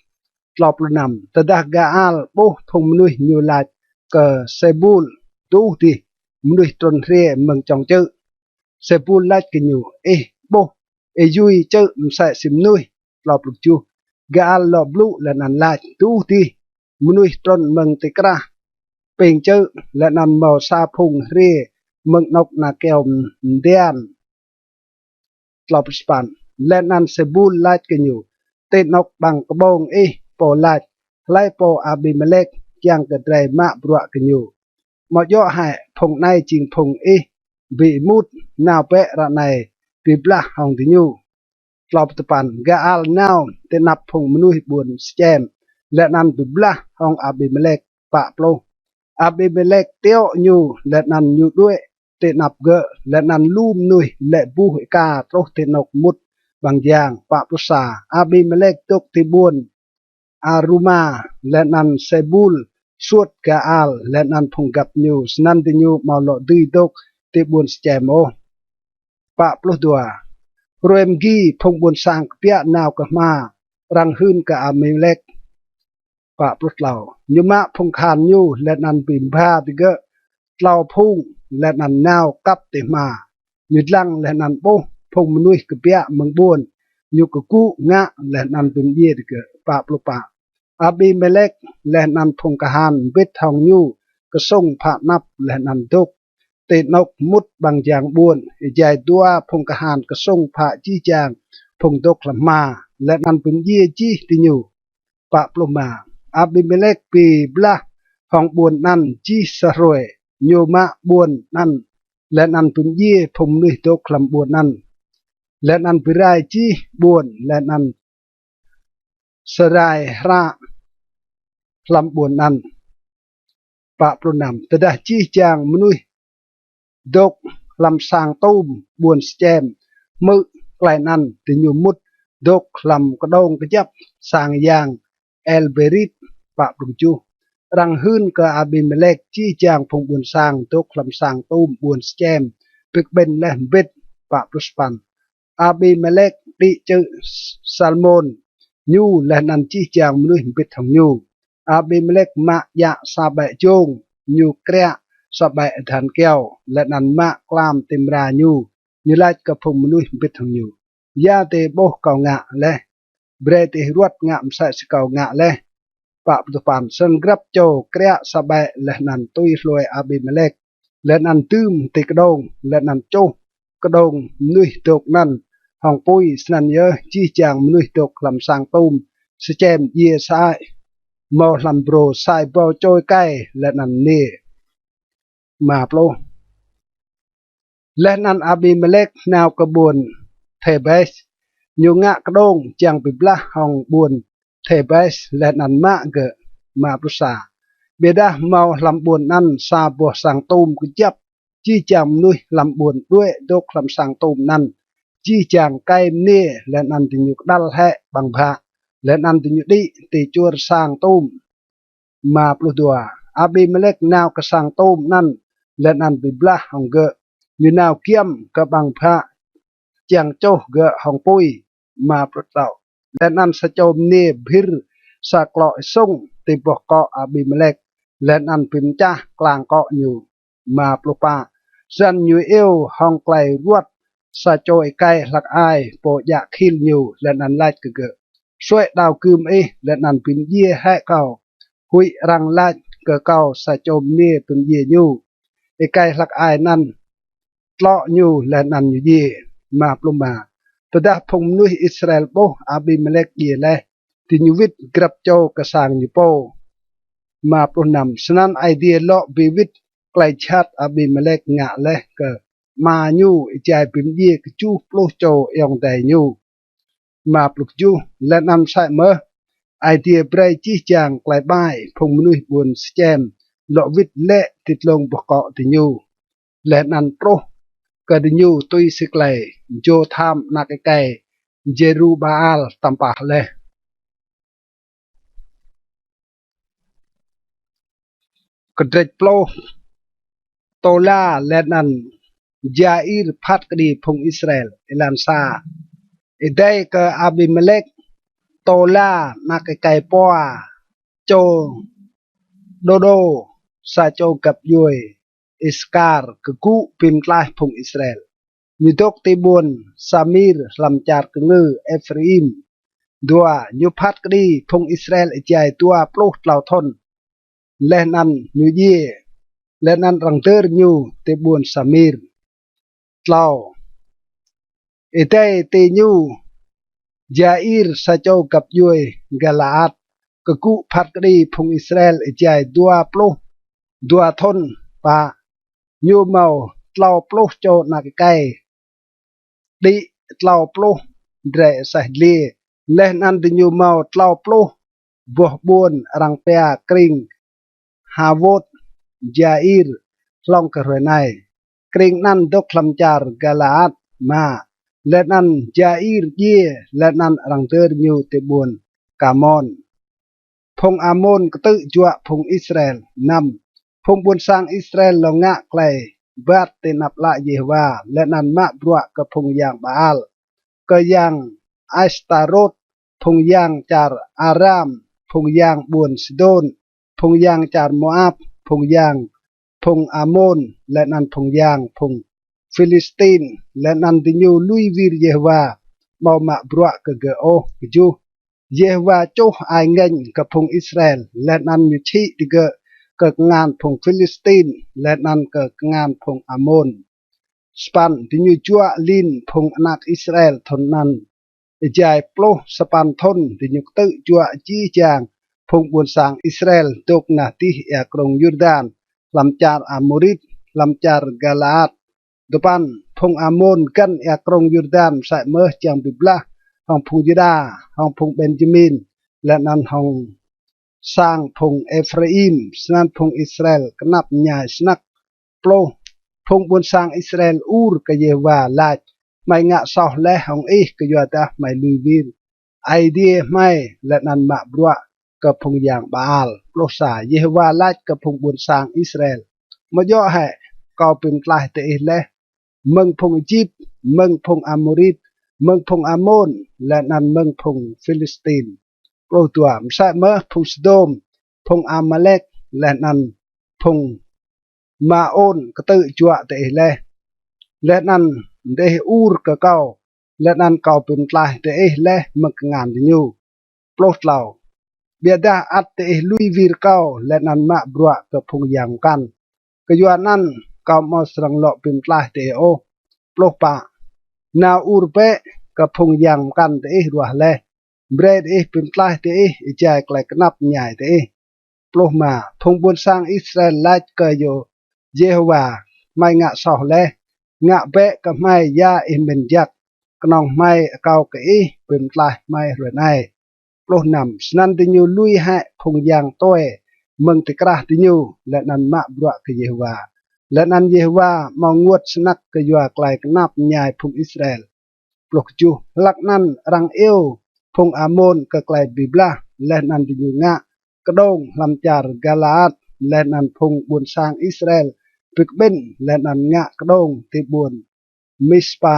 Tlâo pluh năm. Tơdah Gaal ƀuh phung mnuih, ñu lač kơ Sêbul: Duh dih, mnuih trŭn hriê mơ̆ng čŏng čư̆. Sêbul lač kơ ñu: Ih ƀuh êyui čư̆ msĕ si mnuih. Tlâo pluh kjuh. Gaal lŏ blŭ leh anăn lač: Duh dih, mnuih trŭn mơ̆ng ti krah ping čư̆, leh anăn mâo sa phung hriê mơ̆ng anôk ana kyâo mdian. Tlâo pluh sa păn. Leh anăn Sêbul lač kơ ñu: Ti anôk ƀăng kƀông ih, pô lač hlei pô Abimelek, čiăng kơ drei mă bruă kơ ñu? Amâo djŏ hĕ phung anei jing phung ih bi êmut? Nao bĕ ară anei bi blah hŏng diñu. Tlâo pluh dua păn. Gaal nao ti anăp phung mnuih ƀuôn Sikem, leh anăn bi blah hŏng Abimelek. Pă pluh. Abimelek tiŏ ñu, leh anăn ñu đuĕ ti anăp gơ̆, leh anăn lu mnuih lĕ buh êka truh ti anôk mŭt ƀăng jang. Pă pluh sa. Abimelek dôk ti ƀuôn Aruma, leh anăn Sêbul suôt Gaal leh anăn phung găp ñu, snăn diñu amâo lŏ dưi dôk ti ƀuôn Sikem ôh. Pă pluh dua. Hruê mgi phung ƀuôn sang kbiă nao kơ hma, arăng hưn kơ Abimelek. Pă pluh tlâo. Ñu mă phung kahan ñu leh anăn bi mbha digơ̆ tlâo phung, leh anăn nao kăp ti hma. Ñu dlăng leh anăn ƀuh phung mnuih kbiă mơ̆ng ƀuôn, ñu kgŭ ngă leh anăn bi mdjiê digơ̆. Pă pluh pă. Abimelek leh anăn phung kahan mbĭt hŏng ñu ksŭng phă anăp leh anăn dôk ti anôk mŭt ƀăng jang ƀuôn. Êjai dua phung kahan ksŭng phă jih jang phung dôk hlăm hma, leh anăn bi mdjiê jih diñu. Pă pluh êma. Abimelek bi blah hŏng ƀuôn anăn jih sa hruê, ñu mă ƀuôn anăn, leh anăn bi mdjiê phung mnuih dôk hlăm ƀuôn anăn, leh anăn bi rai jih ƀuôn, leh anăn sơrai hră hlăm ƀuôn anăn. Pă pluh năm. Tơdah jih jang mnuih dôk hlăm sang tum ƀuôn Sičem hmư̆ klei anăn, diñu mŭt dôk hlăm kđông kjăp sang yang Elberit. Pă pluh kjuh. Arăng hưn kơ Abimelek jih jang phung ƀuôn sang dôk hlăm sang tum ƀuôn Sičem bi kƀĭn leh mbĭt. Pă pluh sa păn. Abimelek đĭ čư̆ Salmôn ñu leh anăn jih jang mnuih mbĭt hŏng ñu. Abimelek mă djă sa ƀĕ jông, ñu kriă sa ƀĕ adhan kyâo, leh anăn mă klam ti mra ñu. Ñu lač kơ phung mnuih mbĭt hŏng ñu: Ya diih ƀuh kâo ngă leh? Brei diih ruăt ngă msĕ si kâo ngă leh. Pă pluh dua păn. Snăn grăp čô kriă sa ƀĕ leh anăn tui hlue Abimelek, leh anăn dưm ti kđông, leh anăn čuh kđông mnuih dôk anăn hŏng pui. Snăn yơh jih jang mnuih dôk hlăm sang tum Sičem djiê sơăi, mâo hlăm brô sa êbâo čô êkei leh anăn mniê. Êma pluh. Leh anăn Abimelek nao kơ ƀuôn Thêbes, ñu ngă kđông čiăng bi blah hŏng ƀuôn Thêbes leh anăn mă gơ̆. Êma pluh sa. Ƀiădah mâo hlăm ƀuôn anăn sa boh sang tum kjăp, jih jang mnuih hlăm ƀuôn đuĕ dôk hlăm sang tum anăn, jih jang êkei mniê, leh anăn diñu kđăl hĕ ƀăng bhă, leh anăn diñu đĭ ti čuôr sang tum. Êma pluh dua. Abimelek nao kơ sang tum anăn, leh anăn bi blah hŏng gơ̆. Ñu nao giăm kơ ƀăng bhă čiăng čuh gơ̆ hŏng pui. Êma pluh tlâo. Leh anăn sa čô mniê bhĭr sa klŏ êsŭng ti boh kŏ Abimelek, leh anăn bi mčah klang kŏ ñu. Êma pluh pă. Snăn ñu iêu hŏng klei ruăt sa čô êkei hlăk ai pô djă khil ñu, leh anăn lač kơ gơ̆: Suê̆ đao gưm ih, leh anăn bi mdjiê hĕ kâo, huĭ arăng lač kơ kâo sa čô mniê bi mdjiê ñu. Êkei hlăk ai anăn tlŏ ñu leh anăn ñu djiê. Êma pluh êma. Tơdah phung mnuih Israel ƀuh Abimelek djiê leh, diñu wĭt grăp čô kơ sang ñu pô. Êma pluh năm. Snăn Aê Diê lŏ bi wĭt klei jhat Abimelek ngă leh kơ ama ñu êjai bi mdjiê kjuh pluh čô ayŏng adei ñu. Êma pluh kjuh. Leh anăn msĕ mơh, Aê Diê brei jih jang klei ƀai phung mnuih ƀuôn Sičem lŏ wĭt lĕ ti dlông boh kŏ diñu, leh anăn truh kơ diñu tui si klei Jôtham anak êkei Jêrubaal tăm pah leh. Kdrêč pluh. Tola leh anăn Jair phat kđi phung Israel. Êlan sa. Êdei kơ Abimelek, Tola anak êkei Pua, čô Đôđô, sa čô găp djuê Iskar, kgŭ bi mtlaih phung Israel. Ñu dôk ti ƀuôn Samir hlăm čar kngư Êphraim. Dua. Ñu phat kđi phung Israel êjai dua pluh tlâo thŭn, leh anăn ñu djiê, leh anăn arăng dơr ñu ti ƀuôn Samir. Tlâo. Êdei ti ñu, Jair sa čô găp djuê Galaat, kgŭ phat kđi phung Israel êjai dua pluh dua thŭn. Pă. Ñu mâo tlâo pluh čô anak êkei, đĭ tlâo pluh drei aseh dliê, leh anăn diñu mâo tlâo pluh boh ƀuôn arăng pia krĭng Havôt Jair hlŏng kơ hruê anei. Krĭng anăn dôk hlăm čar Galaat. Êma. Leh anăn Jair djiê, leh anăn arăng dơr ñu ti ƀuôn Kamôn. Phung Amôn ktư̆ juă phung Israel. Năm. Phung ƀuôn sang Israel lŏ ngă klei êbat ti anăp ală Yêhôwa, leh anăn mă bruă kơ phung yang Baal, kơ yang Astarôt, phung yang čar Aram, phung yang ƀuôn Sidôn, phung yang čar Môap, phung yang phung Amôn, leh anăn phung yang phung Philistin, leh anăn diñu lui wir Yêhôwa, amâo mă bruă kơ gơ̆ ôh. Kjuh. Yêhôwa čuh ai ngêñ kơ phung Israel, leh anăn ñu čhĭ digơ̆ kơ kngan phung Philistin, leh anăn kơ kngan phung Amôn. Sa păn. Diñu juă lin phung anak Israel thŭn anăn. êjai pluh sa păn thŭn diñu ktư̆ juă jih jang phung ƀuôn sang Israel dôk nah dih êa krông Yurdan, hlăm čar Amôrit, hlăm čar Galaat. Dua păn, phung Amôn găn êa krông Yurdan msĕ mơh čiăng bi blah hŏng phung Yuđa, hŏng phung Benjamin, leh anăn hŏng sang phung Êphraim, snăn phung Israel knap mñai snăk. Pluh, phung ƀuôn sang Israel ur kơ Yêhôwa lač: Hmei ngă soh leh hŏng ih kyuadah hmei lui wir Aê Diê hmei leh anăn mă bruă kơ phung yang Baal. Pluh sa, Yêhôwa lač kơ phung ƀuôn sang Israel: Amâo djŏ hĕ kâo bi mtlaih diih leh mơ̆ng phung Êjip, mơ̆ng phung Amôrit, mơ̆ng phung Amôn, leh anăn mơ̆ng phung Philistin? Pluh dua, msĕ mơh phung Sôdôm, phung Amalek, leh anăn phung Maôn ktư̆ juă diih leh, leh anăn diih ur kơ kâo, leh anăn kâo bi mtlaih diih leh mơ̆ng kngan diñu. Pluh tlâo, ƀiădah ăt diih lui wir kâo leh anăn mă bruă kơ phung yang mkăn, kyuanăn kâo amâo srăng lŏ bi mtlaih diih ôh. Pluh pă, nao ur bĕ kơ phung yang mkăn diih ruah leh, brei diih bi mtlaih diih êjai klei knap mñai diih. Pluh êma, phung ƀuôn sang Israel lač kơ Yêhôwa: Hmei ngă soh leh, ngă bĕ kơ hmei ya ih mĭn jăk, knŏng hmei akâo kơ ih bi mtlaih hmei hruê anei. Pluh năm, snăn diñu lui hĕ phung yang tue mơ̆ng ti krah diñu, leh anăn mă bruă kơ Yêhôwa. Leh anăn Yêhôwa amâo ênguôt snăk kyua klei knap mñai phung Israel. Pluh kjuh, hlăk anăn arăng iêu phung Amôn kơ klei bi blah, leh anăn diñu ngă kđông hlăm čar Galaat, leh anăn phung ƀuôn sang Israel bi kƀĭn leh anăn ngă kđông ti ƀuôn Mispa.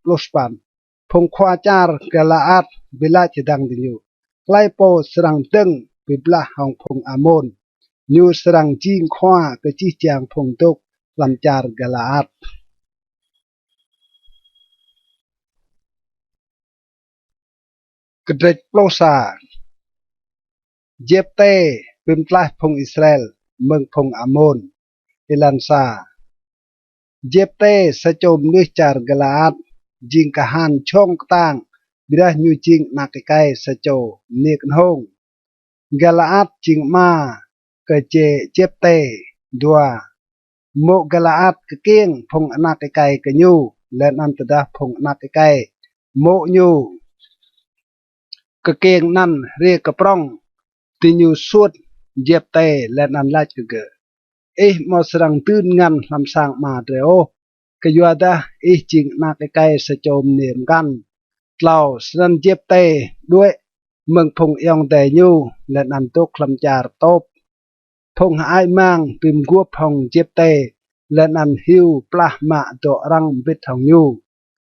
Pluh sa păn, phung khua čar Galaat bi lač hdơ̆ng diñu: Hlei pô srăng dơ̆ng bi blah hŏng phung Amôn, ñu srăng jing khua kơ jih jang phung dôk hlăm čar Galaat. Kdrêč pluh sa. Jêptê bi mtlaih phung Israel mơ̆ng phung Amôn. Êlan sa. Jêptê, sa čô mnuih čar Galaat, jing kahan jhŏng ktang, ƀiădah ñu jing anak êkei sa čô mniê knhông. Galaat jing ama kơ Jê-, Jêptê. Dua, mô̆ Galaat kkiêng phung anak êkei kơ ñu, leh anăn tơdah phung anak êkei mô̆ ñu kkiêng anăn hriê kơ prŏng, diñu suôt Jêptê leh anăn lač kơ gơ̆: Ih amâo srăng dưn ngăn hlăm sang ama drei ôh, kyuadah ih jing anak êkei sa čô mniê mkăn. Tlâo, snăn Jêptê đuĕ mơ̆ng phung ayŏng adei ñu, leh anăn dôk hlăm čar Tôp. Phung hơăi mang bi mguôp hŏng Jêptê, leh anăn hiu plah mă dŏ arăng mbĭt hŏng ñu.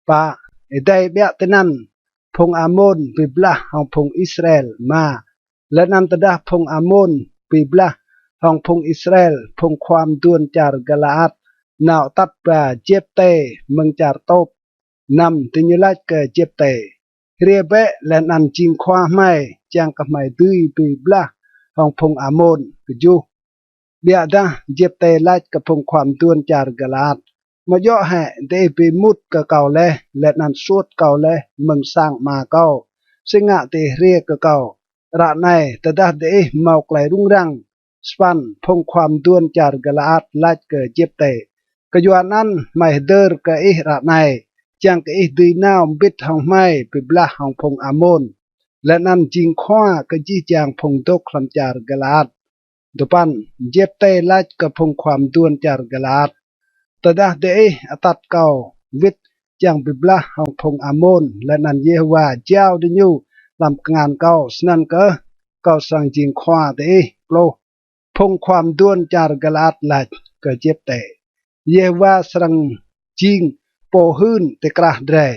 Pă, êdei ƀiă tinăn, phung Amôn bi blah hŏng phung Israel. Êma, leh anăn tơdah phung Amôn bi blah hŏng phung Israel, phung khua mduôn čar Galaat nao atăt ba Jêptê mơ̆ng čar Tôp. Năm, diñu lač kơ Jêptê: Hriê bĕ leh anăn jing khua hmei, čiăng kơ hmei dưi bi blah hŏng phung Amôn. Kjuh, ƀiădah Jêptê lač kơ phung khua mduôn čar Galaat: Amâo djŏ hĕ diih bi êmut kơ kâo leh, leh anăn suôt kâo leh mơ̆ng sang ama kâo? Si ngă diih hriê kơ kâo ară anei, tơdah diih mâo klei rŭng răng? Sa păn, phung khua mduôn čar Galaat lač kơ Jêptê: Kyuanăn hmei hdơr kơ ih ară anei, čiăng kơ ih dưi nao mbĭt hŏng hmei bi blah hŏng phung Amôn, leh anăn jing khua kơ jih jang phung dôk hlăm čar Galaat. Dua păn, Jêptê lač kơ phung khua mduôn čar Galaat: Tơdah diih atăt kâo wĭt čiăng bi blah hŏng phung Amôn, leh anăn Yêhôwa jao diñu hlăm kngan kâo, snăn kơh kâo srăng jing khua diih. Pluh, phung khua mduôn čar Galaat lač kơ Jêptê: Yêhôwa srăng jing pô hưn ti krah drei,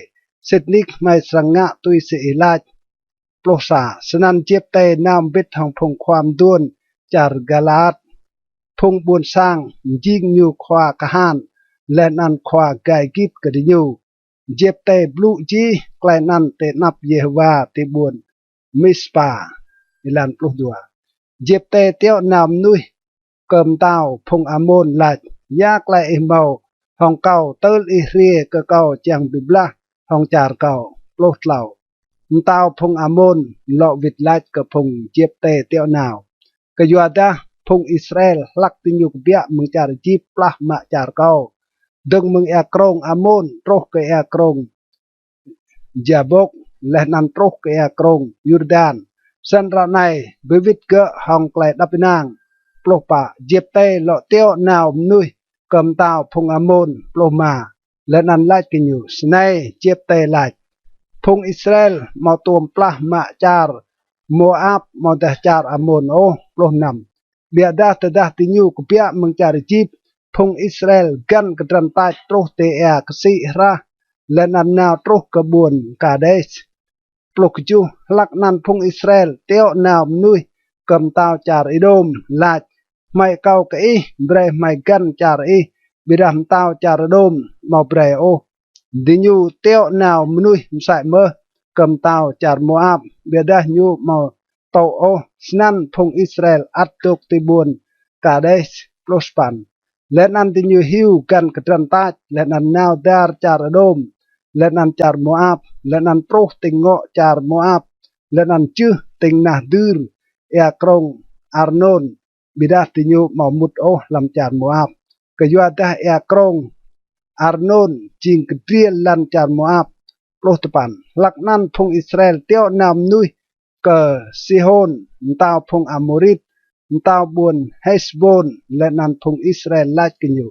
sĭt nik hmei srăng ngă tui si ih lač. Pluh sa, snăn Jêptê nao mbĭt hŏng phung khua mduôn čar Galaat. Phung ƀuôn sang mjing ñu khua kahan, leh anăn khua gai gĭt kơ diñu. Jêptê blŭ jih klei anăn ti anăp Yêhôwa ti ƀuôn Mispa. Êlan pluh dua. Jêptê tiŏ nao mnuih kơ mtao phung Amôn lač: Ya klei ih mâo hŏng kâo tơl ih hriê kơ kâo čiăng bi blah hŏng čar kâo? Pluh tlâo. Mtao phung Amôn lŏ wĭt lač kơ phung Jêptê tiŏ nao: Kyuadah phung Israel hlăk diñu kbiă mơ̆ng čar Êjip plah mă čar kâo, dơ̆ng mơ̆ng êa krông Amôn truh kơ êa krông Jabôk, leh anăn truh kơ êa krông Yurdan. Snăn ară anei bi wĭt gơ̆ hŏng klei êđăp ênang. Pluh pă. Jêptê lŏ tiŏ nao mnuih kơ mtao phung Amôn. Pluh êma. Leh anăn lač kơ ñu: Snei Jêptê lač: Phung Israel amâo tuôm plah mă čar Môap amâodah čar Amôn ôh. Pluh năm. Ƀiădah tơdah diñu kbiă mơ̆ng čar Êjip, phung Israel găn kdrăn tač truh ti êa ksĭ hrah, leh anăn nao truh kơ ƀuôn Kadês. Pluh kjuh. Hlăk anăn phung Israel tiŏ nao mnuih kơ mtao čar Êđôm, lač: Hmei akâo kơ ih, brei hmei găn čar ih. Ƀiădah mtao čar Êđôm amâo brei ôh. Diñu tiŏ nao mnuih msĕ mơh kơ mtao čar Môap, ƀiădah ñu amâo tŭ ôh. Snăn phung Israel ăt dôk ti ƀuôn Kadês. Pluh sa păn. Leh anăn diñu hiu găn kdrăn tač, leh anăn nao dar čar Êđôm, leh anăn čar Môap, leh anăn truh tĭng ngŏ čar Môap, leh anăn jưh tĭng nah dưr êa krông Arnôn. Ƀiădah diñu amâo mŭt ôh hlăm čar Môap, kyuadah êa krông Arnôn jing kdriêl lăn čar Môap. Pluh dua păn. Hlăk anăn phung Israel tiŏ nao mnuih kơ Sihôn, mtao phung Amôrit, mtao ƀuôn Hêsbôn, leh anăn phung Israel lač kơ ñu: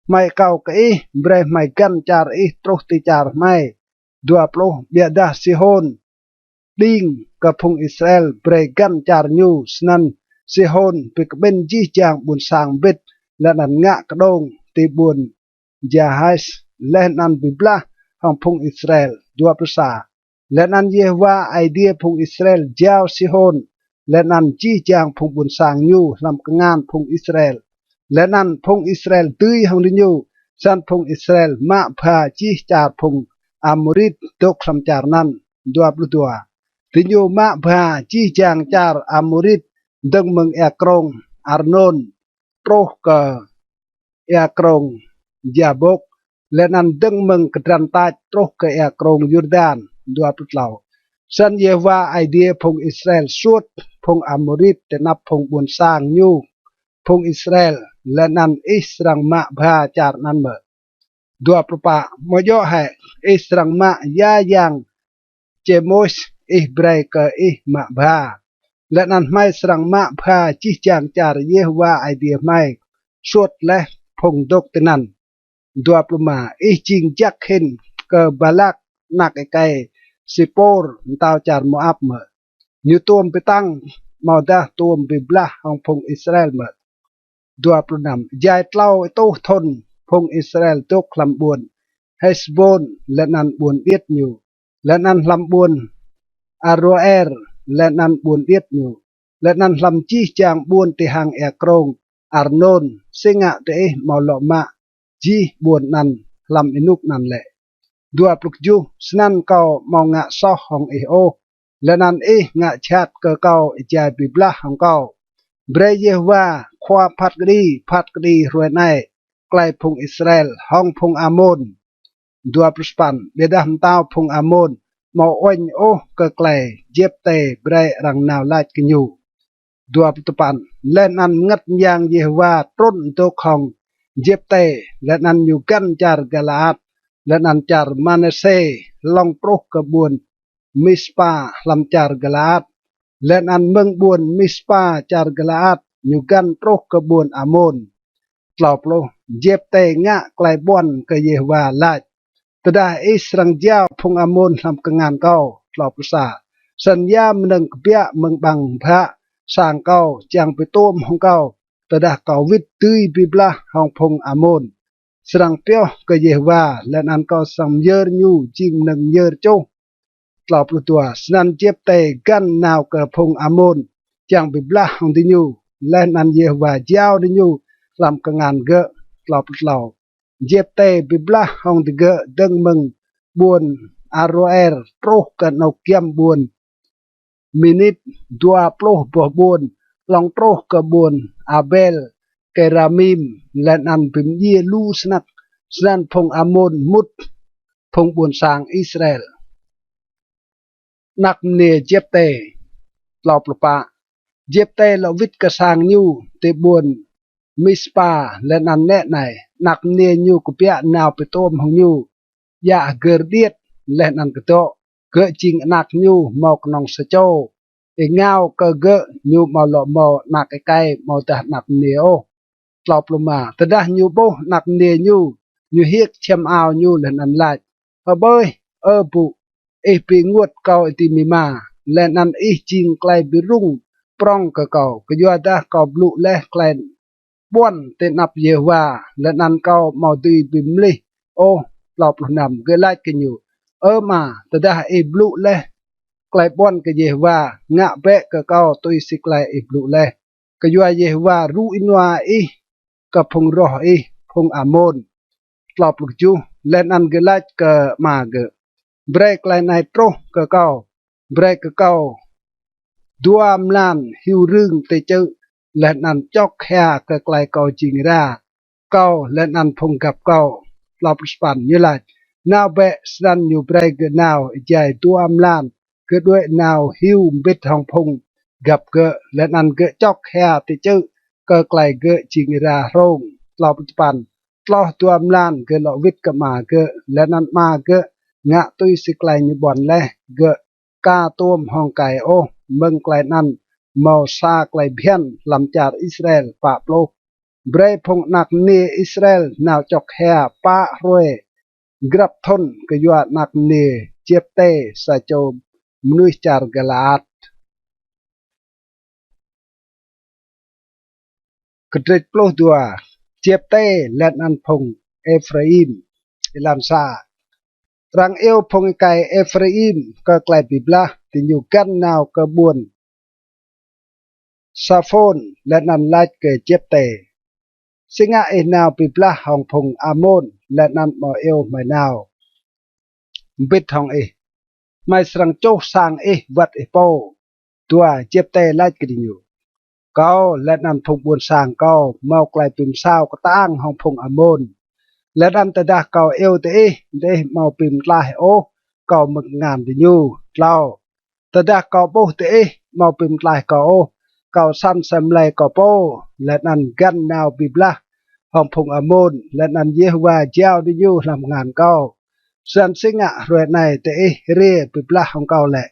Hmei akâo kơ ih, brei hmei găn čar ih truh ti čar hmei. Dua pluh. Ƀiădah Sihôn đing kơ phung Israel brei găn čar ñu. Snăn Sihôn bi kƀĭn jih jang ƀuôn sang mbĭt, leh anăn ngă kđông ti ƀuôn Jahas, leh anăn bi blah hŏng phung Israel. Dua pluh sa. Leh anăn Yêhôwa Aê Diê phung Israel jao Sihôn leh anăn jih jang phung ƀuôn sang ñu hlăm kngan phung Israel, leh anăn phung Israel dưi hŏng diñu. Snăn phung Israel mă bha jih čar phung Amôrit dôk hlăm čar anăn. Dua pluh dua. Diñu mă bha jih jang čar Amôrit dơ̆ng mơ̆ng êa krông Arnôn truh kơ êa krông Jabôk, leh anăn dơ̆ng mơ̆ng kdrăn tač truh kơ êa krông Yurdan. Dua pluh tlâo. Snăn Yêhôwa Aê Diê phung Israel suôt phung Amôrit ti anăp phung ƀuôn sang ñu, phung Israel, leh anăn ih srăng mă bha čar anăn mơ̆? Dua pluh pă. Amâo djŏ hĕ ih srăng mă ya yang Jêmôs ih brei kơ ih mă bha, leh anăn hmei srăng mă bha jih jang čar Yêhôwa Aê Diê hmei suôt leh phung dôk tinăn? Dua pluh êma. Ih jing jăk hĭn kơ Balak anak êkei Sipôr, mtao čar Môap mơ̆? Ñu tuôm bi tăng amâodah tuôm bi blah hŏng phung Israel mơ̆? Dua pluh năm. Êjai tlâo êtuh thŭn phung Israel dôk hlăm ƀuôn Hêsbôn leh anăn ƀuôn điêt ñu, leh anăn hlăm ƀuôn Aroer leh anăn ƀuôn điêt ñu, leh anăn hlăm jih jang ƀuôn ti hang êa krông Arnôn. Si ngă diih amâo lŏ mă jih ƀuôn anăn hlăm ênuk anăn lĕ? Dua pluh kjuh. Snăn kâo amâo ngă soh hŏng ih ôh, leh anăn ih ngă jhat kơ kâo êjai bi blah hŏng kâo. Brei Yêhôwa khua phat kđi, phat kđi hruê anei klei phung Israel hŏng phung Amôn. Dua pluh sa păn. Ƀiădah mtao phung Amôn amâo uêñ ôh kơ klei Jêptê brei arăng nao lač kơ ñu. Dua pluh dua păn. Leh anăn mngăt myang Yêhôwa trŭn dôk hŏng Jêptê, leh anăn ñu găn čar Galaat leh anăn čar Manasê hlŏng truh kơ ƀuôn Mispa hlăm čar Galaat, leh anăn mơ̆ng ƀuôn Mispa čar Galaat ñu găn truh kơ ƀuôn Amôn. Tlâo pluh. Jêptê ngă klei ƀuăn kơ Yêhôwa lač: Tơdah ih srăng jao phung Amôn hlăm kngan kâo. Tlâo pluh sa. Snăn ya mnơ̆ng kbiă mơ̆ng ƀăng bhă sang kâo čiăng bi tuôm hŏng kâo tơdah kâo wĭt dưi bi blah hŏng phung Amôn? Srăng pioh kơ Yêhôwa, leh anăn kâo srăng myơr ñu jing mnơ̆ng myơr čuh. Tlâo pluh dua. Snăn Jêptê găn nao kơ phung Amôn čiăng bi blah hŏng diñu, leh anăn Yêhôwa jao diñu hlăm kngan gơ̆. Tlâo pluh tlâo. Jêptê bi blah hŏng digơ̆ dơ̆ng mơ̆ng ƀuôn Aroer truh kơ anôk giăm ƀuôn Minit, dua pluh boh ƀuôn, hlŏng truh kơ ƀuôn Abel Keramim, leh anăn bi mdjiê lu snăk. Snăn phung Amôn mŭt phung ƀuôn sang Israel. Anak mniê Jêptê. Tlâo pluh pă. Jêptê lŏ wĭt kơ sang ñu ti ƀuôn Mispa, leh anăn nĕ anei, anak mniê ñu kbiă nao bi tuôm hŏng ñu, djă hgơr điêt, leh anăn kdŏ. Gơ̆ jing anak ñu mâo knŏng sa čô. Êngao kơ gơ̆ ñu amâo lŏ mâo anak êkei amâodah anak mniê ôh. Tlâo pluh êma. Tơdah ñu ƀuh anak mniê ñu, ñu hiêk čhiăm ao ñu leh anăn lač: Hbơih, ơ bŭ, ih bi ênguôt kâo êdimima, leh anăn ih jing klei bi rŭng prŏng kơ kâo, kyuadah kâo blŭ leh klei ƀuăn ti anăp Yêhôwa, leh anăn kâo amâo dưi bi mlih ôh. Tlâo pluh năm. Gơ̆ lač kơ ñu: Ơ ama, tơdah ih blŭ leh klei ƀuăn kơ Yêhôwa, ngă bĕ kơ kâo tui si klei ih blŭ leh. Kyua Yêhôwa rŭ ênua ih kơ phung roh ih, phung Amôn. Tlâo pluh kjuh. Leh anăn gơ̆ lač kơ ama gơ̆: Brei klei anei truh kơ kâo, brei kơ kâo dua mlan hiu rưng ti čư̆, leh anăn čŏk hia kơ klei kâo jing êra, kâo leh anăn phung găp kâo. Tlâo pluh sa păn. Ñu lač: Nao bĕ. Snăn ñu brei gơ̆ nao. Êjai dua mlan gơ̆ đuĕ nao hiu mbĭt hŏng phung găp gơ̆, leh anăn gơ̆ čŏk hia ti čư̆ kơ klei gơ̆ jing êra hrông. Tlâo pluh dua păn. Tloh dua mlan gơ̆ lŏ wĭt kơ ama gơ̆, leh anăn ama gơ̆ ngă tui si klei ñu ƀuăn leh. Gơ̆ ka tuôm hŏng êkei ôh. Mơ̆ng klei anăn mâo sa klei bhiăn hlăm čar Israel. Pă pluh. Brei phung anak mniê Israel nao čŏk hia pă hruê grăp thŭn kyua anak mniê Jêptê, sa čô mnuih čar Galaat. Kdrêč pluh dua. Jêptê leh anăn phung Êphraim. Êlan sa. Arăng iêu phung êkei Êphraim kơ klei bi blah, diñu găn nao kơ ƀuôn Saphôn, leh anăn lač kơ Jêptê: Si ngă ih nao bi blah hŏng phung Amôn, leh anăn amâo iêu hmei nao mbĭt hŏng ih? Hmei srăng čuh sang ih wăt ih pô. Dua. Jêptê lač kơ diñu: Kâo leh anăn phung ƀuôn sang kâo mâo klei bi msao ktang hŏng phung Amôn. Leh anăn tơdah kâo iêu diih, diih amâo bi mtlaih ôh kâo mơ̆ng kngan diñu. Tlâo. Tơdah kâo ƀuh diih amâo bi mtlaih kâo ôh, kâo săn asei mlei kâo pô, leh anăn găn nao bi blah hŏng phung Amôn, leh anăn Yêhôwa jao diñu hlăm kngan kâo. Snăn si ngă hruê anei diih hriê bi blah hŏng kâo lĕ?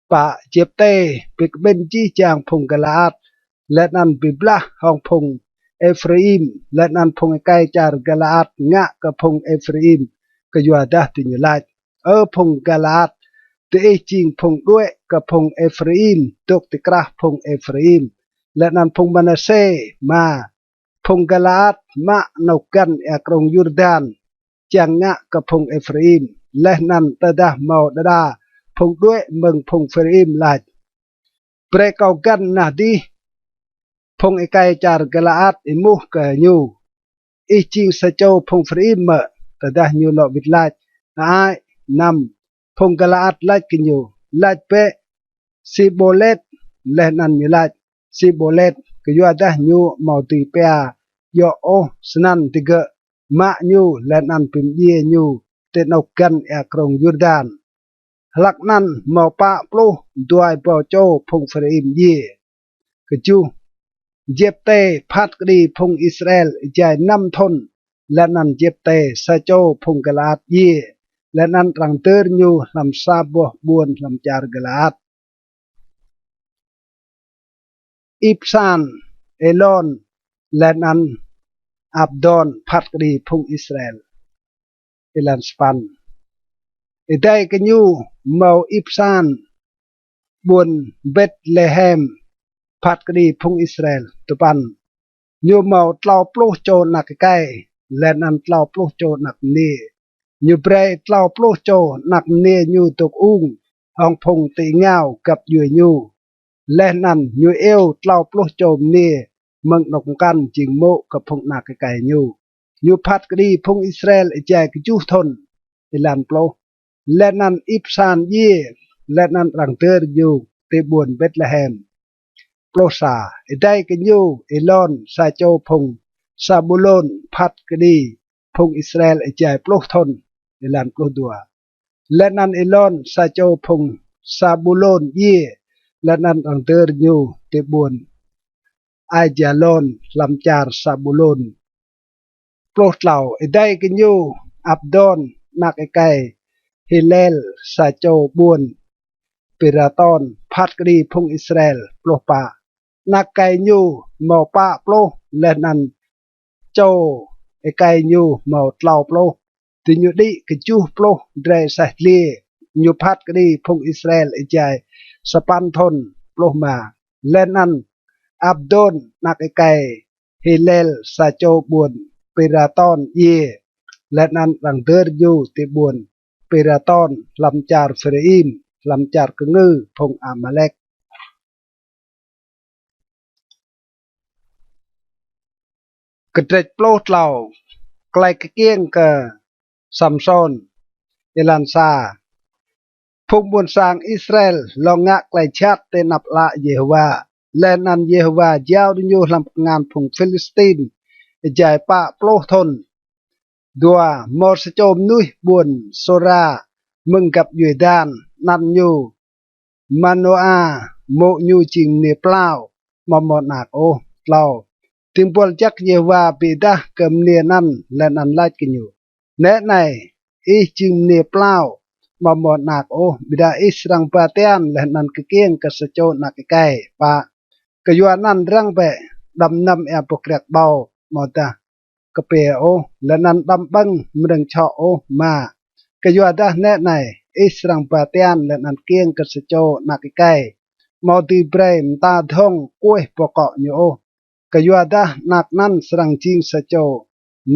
Pă. Jêptê bi kƀĭn jih jang phung Galaat, leh anăn bi blah hŏng phung Êphraim, leh anăn phung êkei čar Galaat ngă kơ phung Êphraim, kyuadah diñu lač: Ơ phung Galaat, diih jing phung đuĕ kơ phung Êphraim, dôk ti krah phung Êphraim. Leh anăn phung Manasê. Êma. Phung Galaat mă anôk găn êa krông Yurdan čiăng ngă kơ phung Êphraim. Leh anăn tơdah mâo đa đa phung đuĕ mơ̆ng phung Êphraim lač: Brei kâo găn nah dih, phung êkei čar Galaat êmuh kơ ñu: Ih jing sa čô phung Êphraim mơ̆? Tơdah ñu lŏ wĭt lač: Hơăi. Năm. Phung Galaat lač kơ ñu: Lač bĕ Sibolêt. Leh anăn ñu lač Sibolêt, kyuadah ñu amâo dưi pia djŏ ôh. Snăn digơ̆ mă ñu leh anăn bi mdjiê ñu ti anôk găn êa krông Yurdan. Hlăk anăn mâo pă pluh dua êbâo čô phung Êphraim djiê. Kjuh. Jêptê phat kđi phung Israel êjai năm thŭn, leh anăn Jêptê sa čô phung Galaat djiê, leh anăn arăng dơr ñu hlăm sa boh ƀuôn hlăm čar Galaat. Ipsan, Êlôn, leh anăn Apdôn phat kđi phung Israel. Êlan sa păn. Êdei kơ ñu mâo Ipsan, ƀuôn Betlêhem, phat kđi phung Israel. Dua păn. Ñu mâo tlâo pluh čô anak êkei, leh anăn tlâo pluh čô anak mniê. Ñu brei tlâo pluh čô anak mniê ñu dôk ung hŏng phung ti êngao găp djuê ñu. Leh anăn ñu iêu tlâo pluh čô mniê mơ̆ng anôk mkăn jing mô̆ kơ phung anak êkei ñu. Ñu phat kđi phung Israel êjai kjuh thŭn. Êlan pluh. Leh anăn Ipsan djiê, leh anăn arăng dơr ñu ti ƀuôn Betlêhem. Pluh sa. Êdei kơ ñu Êlôn, sa čô phung Sabulôn, phat kđi phung Israel êjai pluh thŭn. Êlan pluh dua. Leh anăn Êlôn, sa čô phung Sabulôn djiê, leh anăn arăng dơr ñu ti ƀuôn Aijalôn hlăm čar Sabulôn. Pluh tlâo. Êdei kơ ñu Abdôn, anak êkei Hilel, sa čô ƀuôn Piraton, phat kđi phung Israel. Pluh pă. Anak êkei ñu mâo pă pluh, leh anăn čô êkei ñu mâo tlâo pluh. Diñu đĭ kjuh pluh drei aseh dliê. Ñu phat kđi phung Israel êjai sa păn thŭn. Pluh êma. Leh anăn Abdôn, anak êkei Hilel, sa čô ƀuôn Piraton djiê, leh anăn arăng dơr ñu ti ƀuôn Piraton hlăm čar Êphraim, hlăm čar kngư phung Amalek. Kdrêč pluh tlâo. Klei kkiêng kơ Samsôn. Êlan sa. Phung ƀuôn sang Israel lŏ ngă klei jhat ti anăp ală Yêhôwa, leh anăn Yêhôwa jao diñu hlăm kngan phung Philistin êjai pă pluh thŭn. Dua. Mâo sa čô mnuih ƀuôn Sora mơ̆ng găp djuê Dan, anăn ñu Manoa, mô̆ ñu jing mniê plao, amâo mâo anak ôh. Tlâo. Dĭng buăl jăk Yêhôwa bi êdah kơ mniê anăn leh anăn lač kơ ñu: Nĕ anei, ih jing mniê plao, amâo mâo anak ôh, ƀiădah ih srăng ba tian leh anăn kkiêng kơ sa čô anak êkei. Pă. Kyuanăn răng bĕ, đăm mnăm êa boh kriăk ƀâo amâodah kpiê ôh, leh anăn đăm ƀơ̆ng mnơ̆ng čhŏ ôh. Êma. Kyuadah nĕ anei, ih srăng ba tian leh anăn kkiêng kơ sa čô anak êkei, amâo dưi brei mta dhŏng kuêh boh kŏ ñu ôh. Kyuadah anak anăn srăng jing sa čô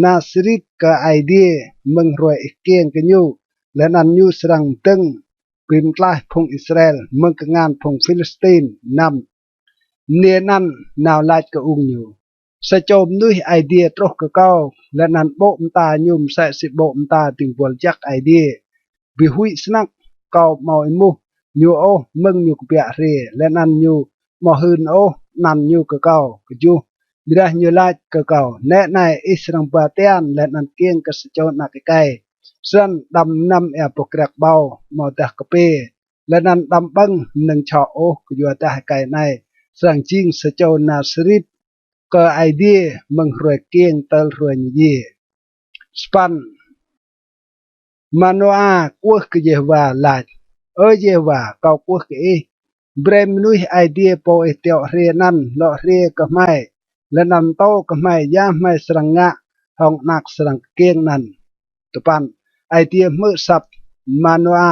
Nasarit kơ Aê Diê mơ̆ng hruê ih kkiêng kơ ñu, leh anăn ñu srăng dơ̆ng bi mtlaih phung Israel mơ̆ng kngan phung Philistin. Năm. Mniê anăn nao lač kơ ung ñu: Sa čô mnuih Aê Diê truh kơ kâo, leh anăn ƀô̆ mta ñu msĕ si ƀô̆ mta dĭng buăl jăk Aê Diê. Bi huĭ snăk, kâo amâo êmuh ñu ôh mơ̆ng ñu kbiă hriê, leh anăn ñu amâo hưn ôh anăn ñu kơ kâo. Kjuh. Ƀiădah ñu lač kơ kâo: Nĕ anei, ih srăng ba tian leh anăn kkiêng kơ sa čô anak êkei. Snăn đăm mnăm êa boh kriăk ƀâo amâodah kpiê, leh anăn đăm ƀơ̆ng mnơ̆ng čhŏ ôh, kyuadah êkei anei srăng jing sa čô Nasarit kơ Aê Diê mơ̆ng hruê kkiêng tơl hruê ñu djiê. Sa păn. Manoa kwưh kơ Yêhôwa lač: Ơ Yêhôwa, kâo kwưh kơ ih, brei mnuih Aê Diê pô ih tiŏ hriê anăn lŏ hriê kơ hmei, leh anăn mtô kơ hmei ya hmei srăng ngă hŏng anak srăng kkiêng anăn. Dua păn. Aê Diê hmư̆ asăp Manoa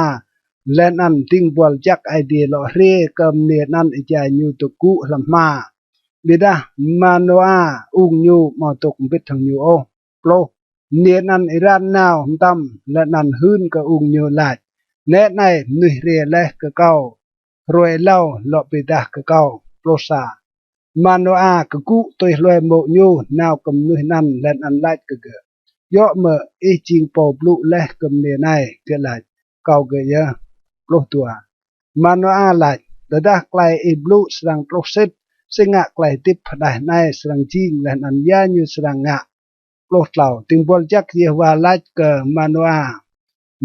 leh anăn dĭng buăl jăk Aê Diê lŏ hriê kơ mniê anăn êjai ñu dôk gŭ hlăm hma. Ƀiădah Manoa ung ñu amâo dôk mbĭt hŏng ñu ôh. Pluh. Mniê anăn êran nao mtam leh anăn hưn kơ ung ñu lač: Nĕ anei, mnuih hriê leh kơ kâo hruê êlâo lŏ bi êdah kơ kâo. Pluh sa. Manoa kgŭ tui hlue mô̆ ñu nao kơ mnuih anăn leh anăn lač kơ gơ̆: Djŏ mơ̆ ih jing pô blŭ leh kơ mniê anei? Gơ̆ lač: Kâo gơ̆ yơh. Pluh dua. Manoa lač: Tơdah klei ih blŭ srăng truh sĭt, si ngă klei hdĭp hđeh anei srăng jing leh anăn ya ñu srăng ngă? Pluh tlâo. Dĭng buăl jăk Yêhôwa lač kơ Manoa: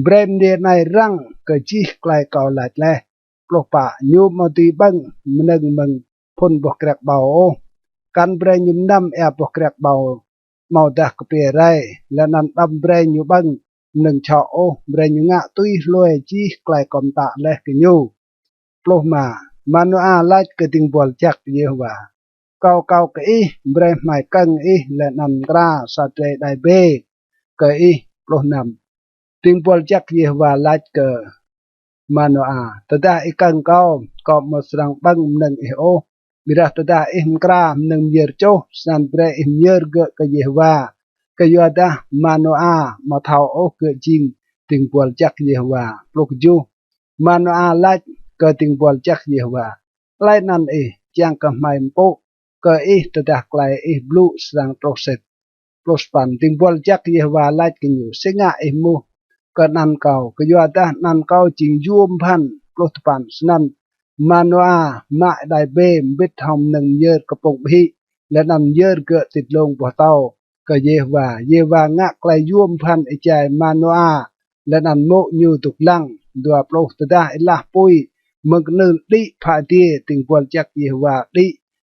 Brei mniê anei răng kơ jih klei kâo lač leh. Pluh pă. Ñu amâo dưi ƀơ̆ng mnơ̆ng mơ̆ng phŭn boh kriăk ƀâo ôh, kăn brei ñu mnăm êa boh kriăk ƀâo amâodah kpiê rei, leh anăn đăm brei ñu ƀơ̆ng mnơ̆ng čhŏ ôh, brei ñu ngă tui hlue jih klei kâo mtă leh kơ ñu. Pluh êma. Manoa lač kơ dĭng buăl jăk Yêhôwa: Kâo akâo kơ ih, brei hmei kơ̆ng ih leh anăn mkra sa drei êđai bê kơ ih. Pluh năm. Dĭng buăl jăk Yêhôwa lač kơ Manoa: Tơdah ih kơ̆ng kâo, kâo amâo srăng ƀơ̆ng mnơ̆ng ih ôh. Ƀiădah tơdah ih mkra mnơ̆ng myơr čuh, snăn brei ih myơr gơ̆ kơ Yêhôwa. Kyuadah Manoa amâo thâo ôh gơ̆ jing dĭng buăl jăk Yêhôwa. Pluh kjuh. Manoa lač kơ dĭng buăl jăk Yêhôwa: Hlei anăn ih, čiăng kơ hmei mpŭ kơ ih tơdah klei ih blŭ srăng truh sĭt? Pluh sa păn. Dĭng buăl jăk Yêhôwa lač kơ ñu: Si ngă ih êmuh kơ anăn kâo, kyuadah anăn kâo jing yuôm bhăn? Pluh dua păn. Snăn Manoa mă êđai bê mbĭt hŏng mnơ̆ng myơr kpŭng ƀhĭ, leh anăn myơr gơ̆ ti dlông boh tâo kơ Yêhôwa. Yêhôwa ngă klei yuôm bhăn êjai Manoa leh anăn mô̆ ñu dôk dlăng. Dua pluh. Tơdah êlah pui mơ̆ng knưl đĭ phă adiê, dĭng buăl jăk Yêhôwa đĭ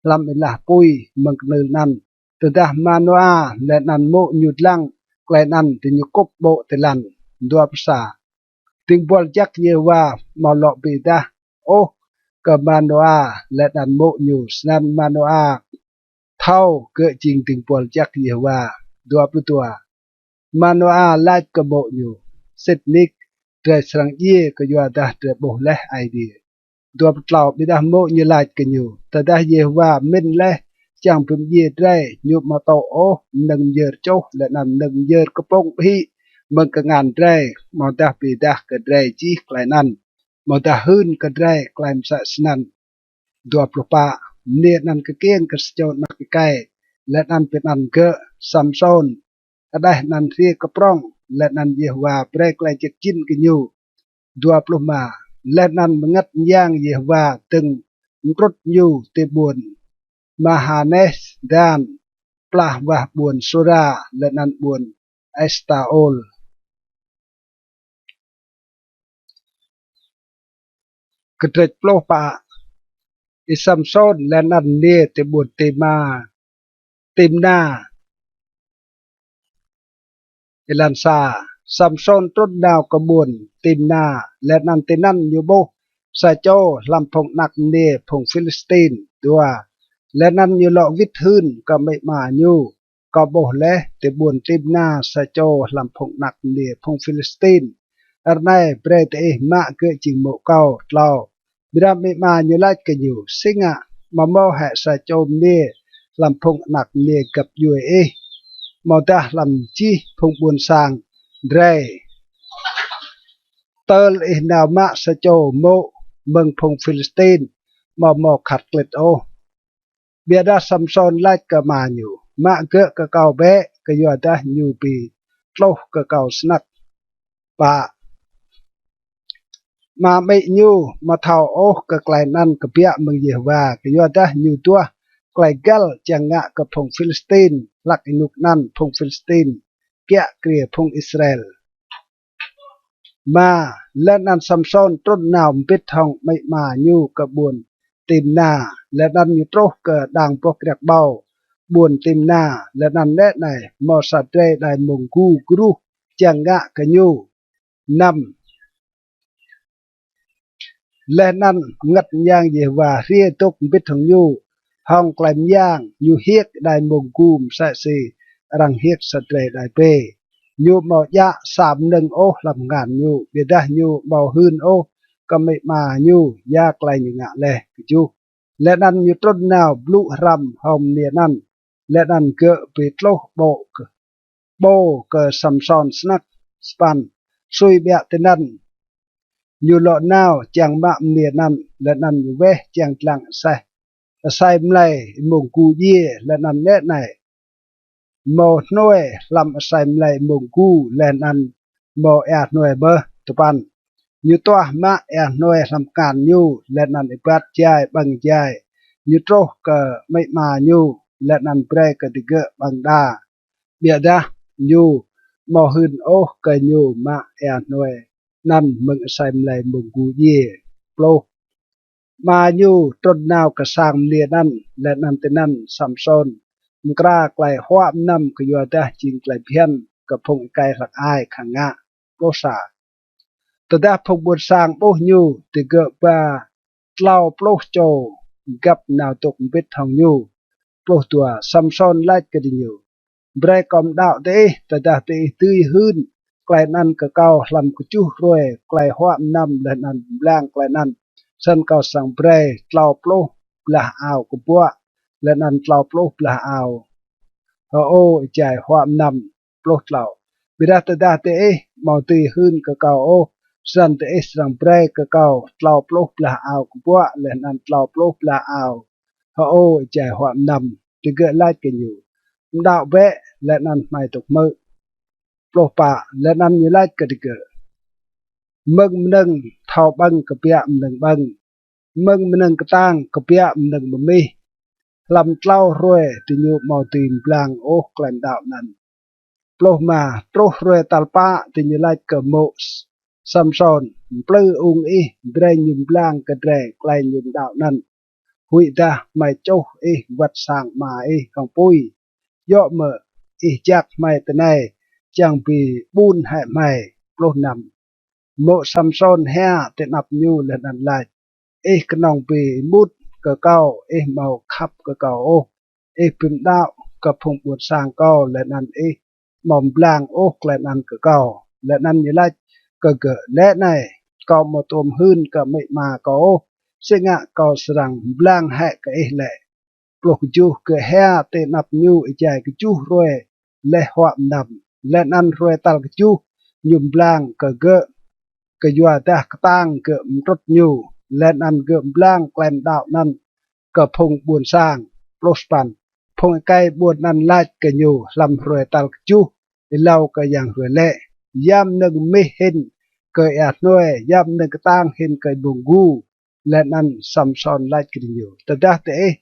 hlăm êlah pui mơ̆ng knưl anăn. Tơdah Manoa leh anăn mô̆ ñu dlăng klei anăn, diñu kŭp ƀô̆ ti lăn. Dua pluh sa. Dĭng buăl jăk Yêhôwa amâo lŏ bi êdah ôh kơ Manoa leh anăn mô̆ ñu, snăn Manoa thâo gơ̆ jing dĭng buăl jăk Yêhôwa. Dua pluh dua. Manoa lač kơ mô̆ ñu: Sĭt nik drei srăng djiê kyuadah drei ƀuh leh Aê Diê. Dua pluh tlâo. Ƀiădah mô̆ ñu lač kơ ñu: Tơdah Yêhôwa mĭn leh čiăng bi mdjiê drei, ñu amâo tŭ ôh mnơ̆ng myơr čuh leh anăn mnơ̆ng myơr kpŭng ƀhĭ mơ̆ng kngan drei, amâodah bi êdah kơ drei jih klei anăn, amâodah hưn kơ drei klei msĕ snăn. Dua pluh pă. Mniê anăn kkiêng kơ sa čô anak êkei, leh anăn bi anăn gơ̆ Samsôn, hđeh anăn hriê kơ prŏng, leh anăn Yêhôwa brei klei jăk jĭn kơ ñu. Dua pluh êma. Leh anăn mngăt myang Yêhôwa dơ̆ng mtrŭt ñu ti ƀuôn Mahanes Dan, plah wah ƀuôn Sora leh anăn ƀuôn Estaol. Kdrêč pluh pă. Y-Samsôn leh anăn mniê ti ƀuôn Tima, Timna. Êlan sa. Samsôn trŭn nao kơ ƀuôn Timna, leh anăn tinăn ñu ƀuh sa čô hlăm phung anak mniê phung Philistin. Dua. Leh anăn ñu lŏ wĭt hưn kơ amĭ ama ñu: Kâo ƀuh leh ti ƀuôn Timna sa čô hlăm phung anak mniê phung Philistin. Ară anei brei diih mă gơ̆ jing mô̆ kâo. Tlâo. Ƀiădah amĭ ama ñu lač kơ ñu: Si ngă amâo mâo hĕ sa čô mniê hlăm phung anak mniê găp djuê ih, amâodah hlăm jih phung ƀuôn sang drei, tơl ih nao mă sa čô mô̆ mơ̆ng phung Philistin amâo mâo khăt klĭt ôh? Ƀiădah Samsôn lač kơ ama ñu: Mă gơ̆ kơ kâo bĕ, kyuadah ñu bi tluh kơ kâo snăk. Pă. Ama amĭ ñu amâo thâo ôh kơ klei anăn kbiă mơ̆ng Yêhôwa, kyuadah ñu duah klei găl čiăng ngă kơ phung Philistin, hlăk ênuk anăn phung Philistin kiă kriê phung Israel. Êma. Leh anăn Samsôn trŭn nao mbĭt hŏng amĭ ama ñu kơ ƀuôn Timna, leh anăn ñu truh kơ đang boh kriăk ƀâo ƀuôn Timna, leh anăn nĕ anei mâo sa drei êđai mông gu gruh čiăng ngă kơ ñu. Năm. Leh anăn mngăt myang Yêhôwa hriê dôk mbĭt hŏng ñu hŏng klei myang, ñu hiêk êđai mông gu msĕ si arăng hiêk sa drei êđai bê. Ñu amâo djă sa mnơ̆ng ôh hlăm kngan ñu, ƀiădah ñu amâo hưn ôh kơ amĭ ama ñu ya klei ñu ngă leh. Kjuh. Leh anăn ñu trŭn nao blŭ hrăm hŏng mniê anăn, leh anăn gơ̆ bi tluh ƀô̆ kơ, ƀô̆ kơ Samsôn snăk. Sa păn. Sui ƀiă tinăn ñu lŏ nao čiăng mă mniê anăn, leh anăn ñu weh čiăng dlăng aseh, asei mlei mông gu djiê, leh anăn nĕ anei mâo hnuê hlăm asei mlei mông gu, leh anăn mâo êa hnuê mơh. Dua păn. Ñu tuah mă êa hnuê hlăm kngan ñu, leh anăn êbat jai ƀơ̆ng jai. Ñu truh kơ amĭ ama ñu, leh anăn brei kơ digơ̆ ƀơ̆ng đa. Ƀiădah ñu amâo hưn ôh kơ ñu mă êa hnuê anăn mơ̆ng asei mlei mông gu djiê. Pluh. Ama ñu trŭn nao kơ sang mniê anăn, leh anăn tinăn Samsôn mkra klei huă mnăm kyuadah jing klei bhiăn kơ phung êkei hlăk ai khăng ngă. Pluh sa. Tơdah phung ƀuôn sang ƀuh ñu, digơ̆ ba tlâo pluh čô găp nao dôk mbĭt hŏng ñu. Pluh dua. Samsôn lač kơ diñu: Brei kâo mđăo diih, tơdah diih dưi hưn klei anăn kơ kâo hlăm kjuh hruê klei huă mnăm leh anăn mblang klei anăn, snăn kâo srăng brei tlâo pluh blah ao kbuă leh anăn tlâo pluh blah ao hơô êjai huă mnăm. Pluh tlâo. Ƀiădah tơdah diih amâo dưi hưn kơ kâo ôh, snăn diih srăng brei kơ kâo tlâo pluh blah ao kbuă leh anăn tlâo pluh blah ao hơô êjai huă mnăm. Digơ̆ lač kơ ñu: Mđăo bĕ, leh anăn hmei dôk hmư̆. Pluh pă. Leh anăn ñu lač kơ digơ̆: Mơ̆ng mnơ̆ng thâo ƀơ̆ng kbiă mnơ̆ng ƀơ̆ng, mơ̆ng mnơ̆ng ktang kbiă mnơ̆ng mmih. Hlăm tlâo hruê diñu amâo dưi mblang ôh klei mđăo anăn. Pluh êma. Truh hruê tal pă diñu lač kơ mô̆ Samsôn, mplư ung ih, brei ñu mblang kơ drei klei ñu mđăo anăn. Huĭdah hmei čuh ih wăt sang ama ih hŏng pui. Djŏ mơ̆ ih jak hmei tinei čiăng bi ƀun hĕ hmei? Pluh năm. Mô̆ Samsôn hia ti anăp ñu leh anăn lač: Ih knŏng bi êmut kơ kâo, ih amâo khăp kơ kâo ôh. Ih bi mđăo kơ phung ƀuôn sang kâo leh anăn ih amâo mblang ôh klei anăn kơ kâo. Leh anăn ñu lač kơ gơ̆: Nĕ anei, kâo amâo tuôm hưn kơ amĭ ama kâo ôh, si ngă kâo srăng mblang hĕ kơ ih lĕ? Pluh kjuh. Gơ̆ hia ti anăp ñu êjai kjuh hruê leh huă mnăm, leh anăn hruê tal kjuh ñu mblang kơ gơ̆, kyuadah ktang gơ̆ mtrŭt ñu. Leh anăn gơ̆ mblang klei mđăo anăn kơ phung ƀuôn sang. Pluh sa păn. Phung êkei ƀuôn anăn lač kơ ñu hlăm hruê tal kjuh êlâo kơ yang hruê lĕ: Ya mnơ̆ng mih hĭn kơ êa hnuê, ya mnơ̆ng ktang hĭn kơ êmông gu? Leh anăn Samsôn lač kơ diñu: Tơdah diih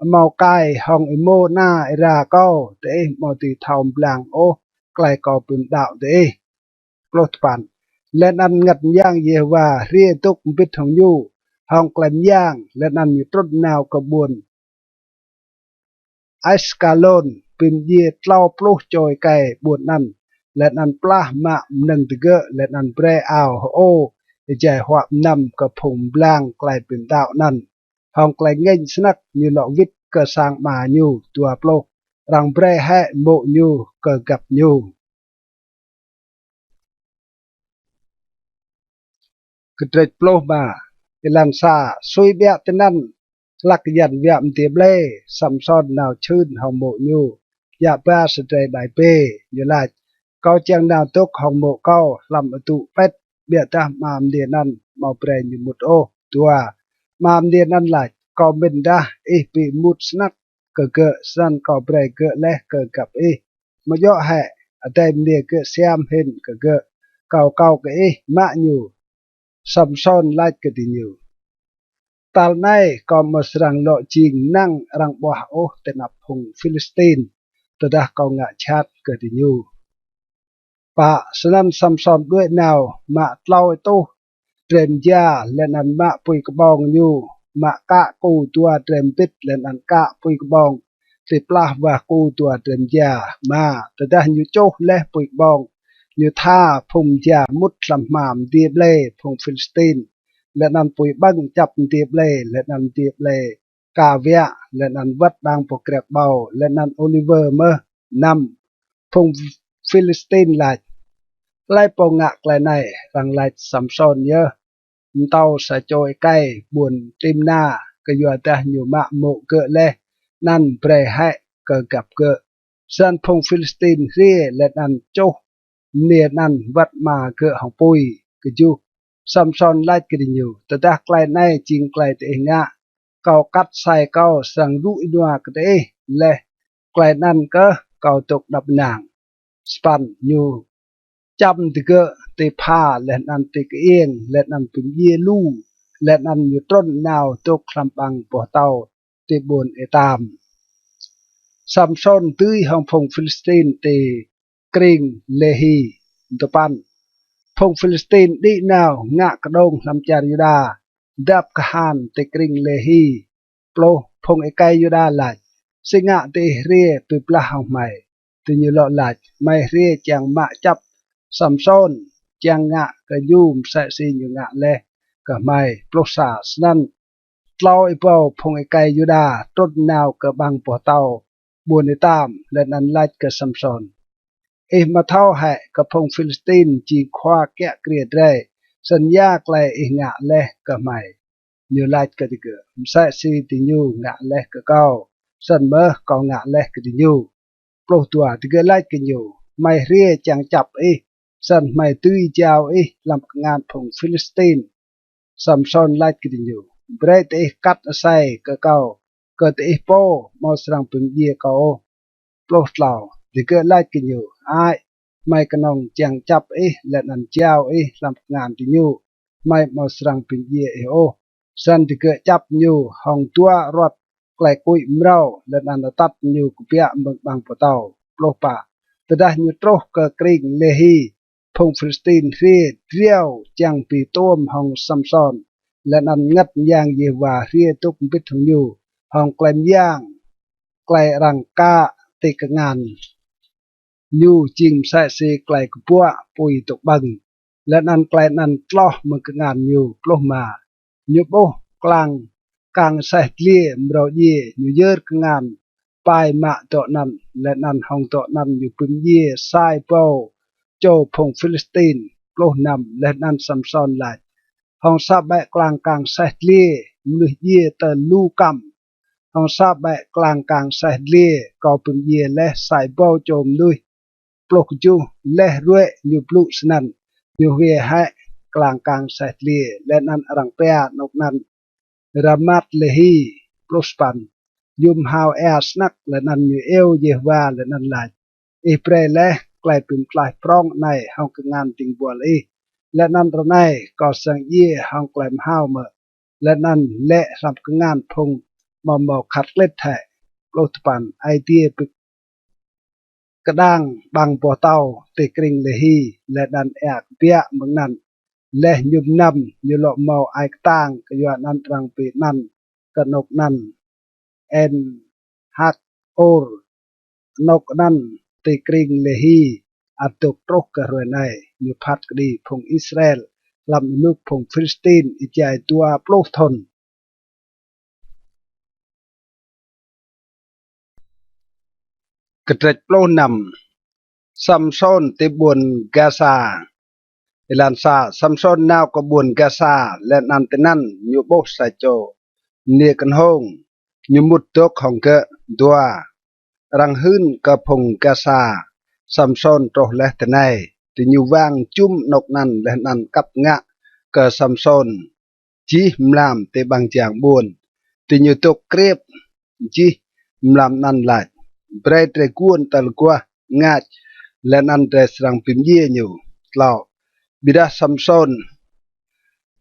amâo kai hŏng êmô ana êra kâo, diih amâo dưi thâo mblang ôh klei kâo bi mđăo diih. Pluh dua păn. Leh anăn Mngăt Myang Yêhôwa hriê dôk mbĭt hŏng ñu hŏng klei myang, leh anăn ñu trŭn nao kơ ƀuôn Askalôn, bi mdjiê tlâo pluh čô êkei ƀuôn anăn, leh anăn plah mă mnơ̆ng digơ̆, leh anăn brei ao hơô êjai huă mnăm kơ phung mblang klei bi mđăo anăn. Hŏng klei ngêñ snăk ñu lŏ wĭt kơ sang ama ñu. Dua pluh. Arăng brei hĕ mô̆ ñu kơ găp ñu. Kdrêč pluh êma. Êlan sa. Sui ƀiă tinăn, hlăk yan wiă mdiê ƀlê, Samsôn nao čhưn hŏng mô̆ ñu, djă ba sa drei ƀai bê. Ñu lač: Kâo čiăng nao dôk hŏng mô̆ kâo hlăm adŭ pĭt, ƀiădah ama mniê anăn amâo brei ñu mŭt ôh. Dua. Ama mniê anăn lač: Kâo mĭndah ih bi êmut snăk kơ gơ̆, snăn kâo brei gơ̆ leh kơ găp ih. Amâo djŏ hĕ adei mniê gơ̆ siam hĭn kơ gơ̆? Kâo akâo kơ ih mă ñu. Samsôn lač kơ diñu: Tal anei kâo amâo srăng lŏ jing năng arăng ƀuah ôh ti anăp phung Philistin, tơdah kâo ngă jhat kơ diñu. Pă. Snăn Samsôn đuĕ nao mă tlâo êtuh drei mja, leh anăn mă pui kƀong ñu, mă kă ku dua drei mbĭt, leh anăn kă pui kƀong ti plah wah ku dua drei mja. Êma. Tơdah ñu čuh leh pui kƀong, ñu tha phung mja mŭt hlăm hma mdiê ƀlê phung Philistin, leh anăn pui ƀơ̆ng čăp mdiê ƀlê, leh anăn mdiê ƀlê ka wiă, leh anăn wăt đang boh kriăk ƀâo, leh anăn ôliwơ mơh. Năm. Phung Philistin lač: Hlei pô ngă klei anei? Arăng lač: Samsôn yơh, mtâo sa čô êkei ƀuôn Timna, kyuadah ñu mă mô̆ gơ̆ leh anăn brei hĕ kơ găp gơ̆. Snăn phung Philistin hriê leh anăn čuh mniê anăn wăt ama gơ̆ hŏng pui. Kjuh. Samsôn lač kơ diñu: Tơdah klei anei jing klei diih ngă, kâo kat asei kâo srăng rŭ ênua kơ diih, leh klei anăn kơh kâo dôk êđăp ênang. Sa păn. Ñu čăm digơ̆ ti pha leh anăn ti kơiêng, leh anăn bi mdjiê lu, leh anăn ñu trŭn nao dôk hlăm ƀăng boh tâo ti ƀuôn Êtam. Samsôn dưi hŏng phung Philistin ti krĭng Lêhi. Dua păn. Phung Philistin đĭ nao ngă kđông hlăm čar Yuđa, dăp kahan ti krĭng Lêhi. Pluh. Phung êkei Yuđa lač: Si ngă diih hriê bi blah hŏng hmei? Diñu lŏ lač: Hmei hriê čiăng mă čăp Samsôn, čiăng ngă kơ ñu msĕ si ñu ngă leh kơ hmei. Pluh sa. Snăn tlâo êbâo phung êkei Yuđa trŭn nao kơ ƀăng boh tâo ƀuôn Êtam, leh anăn lač kơ Samsôn: Ih amâo thâo hĕ kơ phung Philistin jing khua kiă kriê drei, snăn ya klei ih ngă leh kơ hmei? Ñu lač kơ digơ̆: Msĕ si diñu ngă leh kơ kâo, snăn mơh kâo ngă leh kơ diñu. Pluh dua. Digơ̆ lač kơ ñu: Hmei hriê čiăng čăp ih, snăn hmei dưi jao ih hlăm kngan phung Philistin. Samsôn lač kơ diñu: Brei diih kat asei kơ kâo, kơ diih pô amâo srăng bi mdjiê kâo ôh. Pluh tlâo. Digơ̆ lač kơ ñu: Hơăi, hmei knŏng čiăng čăp ih leh anăn jao ih hlăm kngan diñu, hmei amâo srăng bi mdjiê ih ôh. Snăn digơ̆ čăp ñu hŏng dua aruăt klei kuĭ mrâo, leh anăn atăt ñu kbiă mơ̆ng ƀăng boh tâo. Pluh pă. Tơdah ñu truh kơ krĭng Lêhi, phung Philistin hriê driâo čiăng bi tuôm hŏng Samsôn, leh anăn mngăt myang Yêhôwa hriê dôk mbĭt hŏng ñu, hŏng klei myang klei arăng kă ti kngan ñu jing msĕ si klei kbuă pui dôk ƀơ̆ng, leh anăn klei anăn tloh mơ̆ng kngan ñu. Pluh êma. Ñu ƀuh klang kang aseh dliê mrâo djiê, ñu yơr kngan pai mă dŏ anăn, leh anăn hŏng dŏ anăn ñu bi mdjiê sa êbâo čô phung Philistin. Pluh năm. Leh anăn Samsôn lač: Hŏng sa ƀĕ klang kang aseh dliê mnuih djiê tơl lu kăm, hŏng sa ƀĕ klang kang aseh dliê kâo bi mdjiê leh sa êbâo čô mnuih. Pluh kjuh. Leh ruê̆ ñu blŭ snăn, ñu hwiê hĕ klang kang aseh dliê, leh anăn arăng pia anôk anăn Ramat-Lehi. Pluh sa păn. Ñu mhao êa snăk, leh anăn ñu iêu Yêhôwa, leh anăn lač: Ih brei leh klei bi mtlaih prŏng anei hŏng kngan dĭng buăl ih, leh anăn ară anei kâo srăng djiê hŏng klei mhao mơ̆, leh anăn lĕ hlăm kngan phung amâo mâo khăt klĭt hĕ? Pluh dua păn. Aê Diê bi kdang ƀăng boh tâo ti krĭng Lehi, leh anăn êa kbiă mơ̆ng anăn. Leh ñu mnăm, ñu lŏ mâo ai ktang, kyuanăn arăng bi anăn kơ anôk anăn En-Hak-Or. Anôk anăn ti krĭng Lehi ăt dôk truh kơ hruê anei. Ñu phat kđi phung Israel hlăm ênuk phung Philistin êjai dua pluh thŭn. Kdrêč pluh năm. Samsôn ti ƀuôn Gasa. Êlan sa. Samsôn nao kơ ƀuôn Gasa, leh anăn tinăn ñu ƀuh sa čô mniê knhông, ñu mŭt dôk hŏng gơ̆. Dua. Arăng hưn kơ phung Gasa: Samsôn truh leh tinei. Diñu wang jŭm anôk anăn leh anăn kăp ngă kơ Samsôn jih mlam ti ƀăng jang ƀuôn. Diñu dôk kriêp jih mlam anăn lač: Brei drei guôn tơl aguah mngač, leh anăn drei srăng bi mdjiê ñu. Tlâo. Ƀiădah Samsôn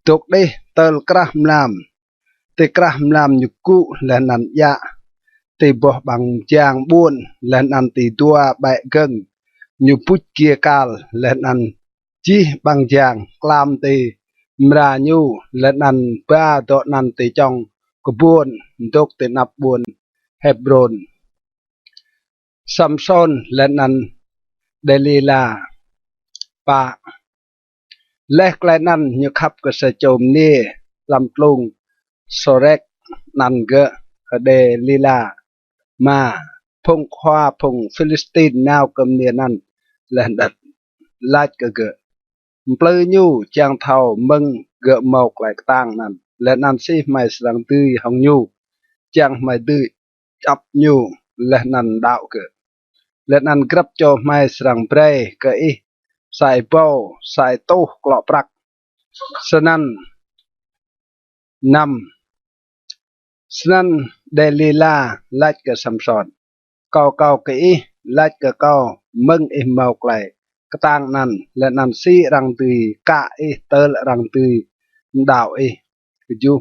dôk đih tơl krah mlam. Ti krah mlam ñu kgŭ leh anăn djă ti boh ƀăng jang ƀuôn, leh anăn ti dua ƀĕ gơ̆ng ñu buč giê kal, leh anăn jih ƀăng jang klam ti mra ñu, leh anăn ba dŏ anăn ti čŏng kbuôn dôk ti anăp ƀuôn Hêbrôn. Samsôn leh anăn Đêlila. Pă. Leh klei anăn ñu khăp kơ sa čô mniê hlăm tlung Sorek, anăn gơ̆ Đêlila. Êma. Phung khua phung Philistin nao kơ mniê anăn leh anăn lač kơ gơ̆: Mplư ñu čiăng thâo mơ̆ng gơ̆ mâo klei ktang anăn, leh anăn si hmei srăng dưi hŏng ñu, čiăng hmei dưi čăp ñu leh anăn đăo gơ̆. Leh anăn grăp čô hmei srăng brei kơ ih sa êbâo sa êtuh klŏ prăk. Snăn. Năm. Snăn Đêlila lač kơ Samsôn: Kâo akâo kơ ih, lač kơ kâo mơ̆ng ih mâo klei ktang anăn, leh anăn si arăng dưi kă ih tơl arăng dưi mđăo ih. Kjuh.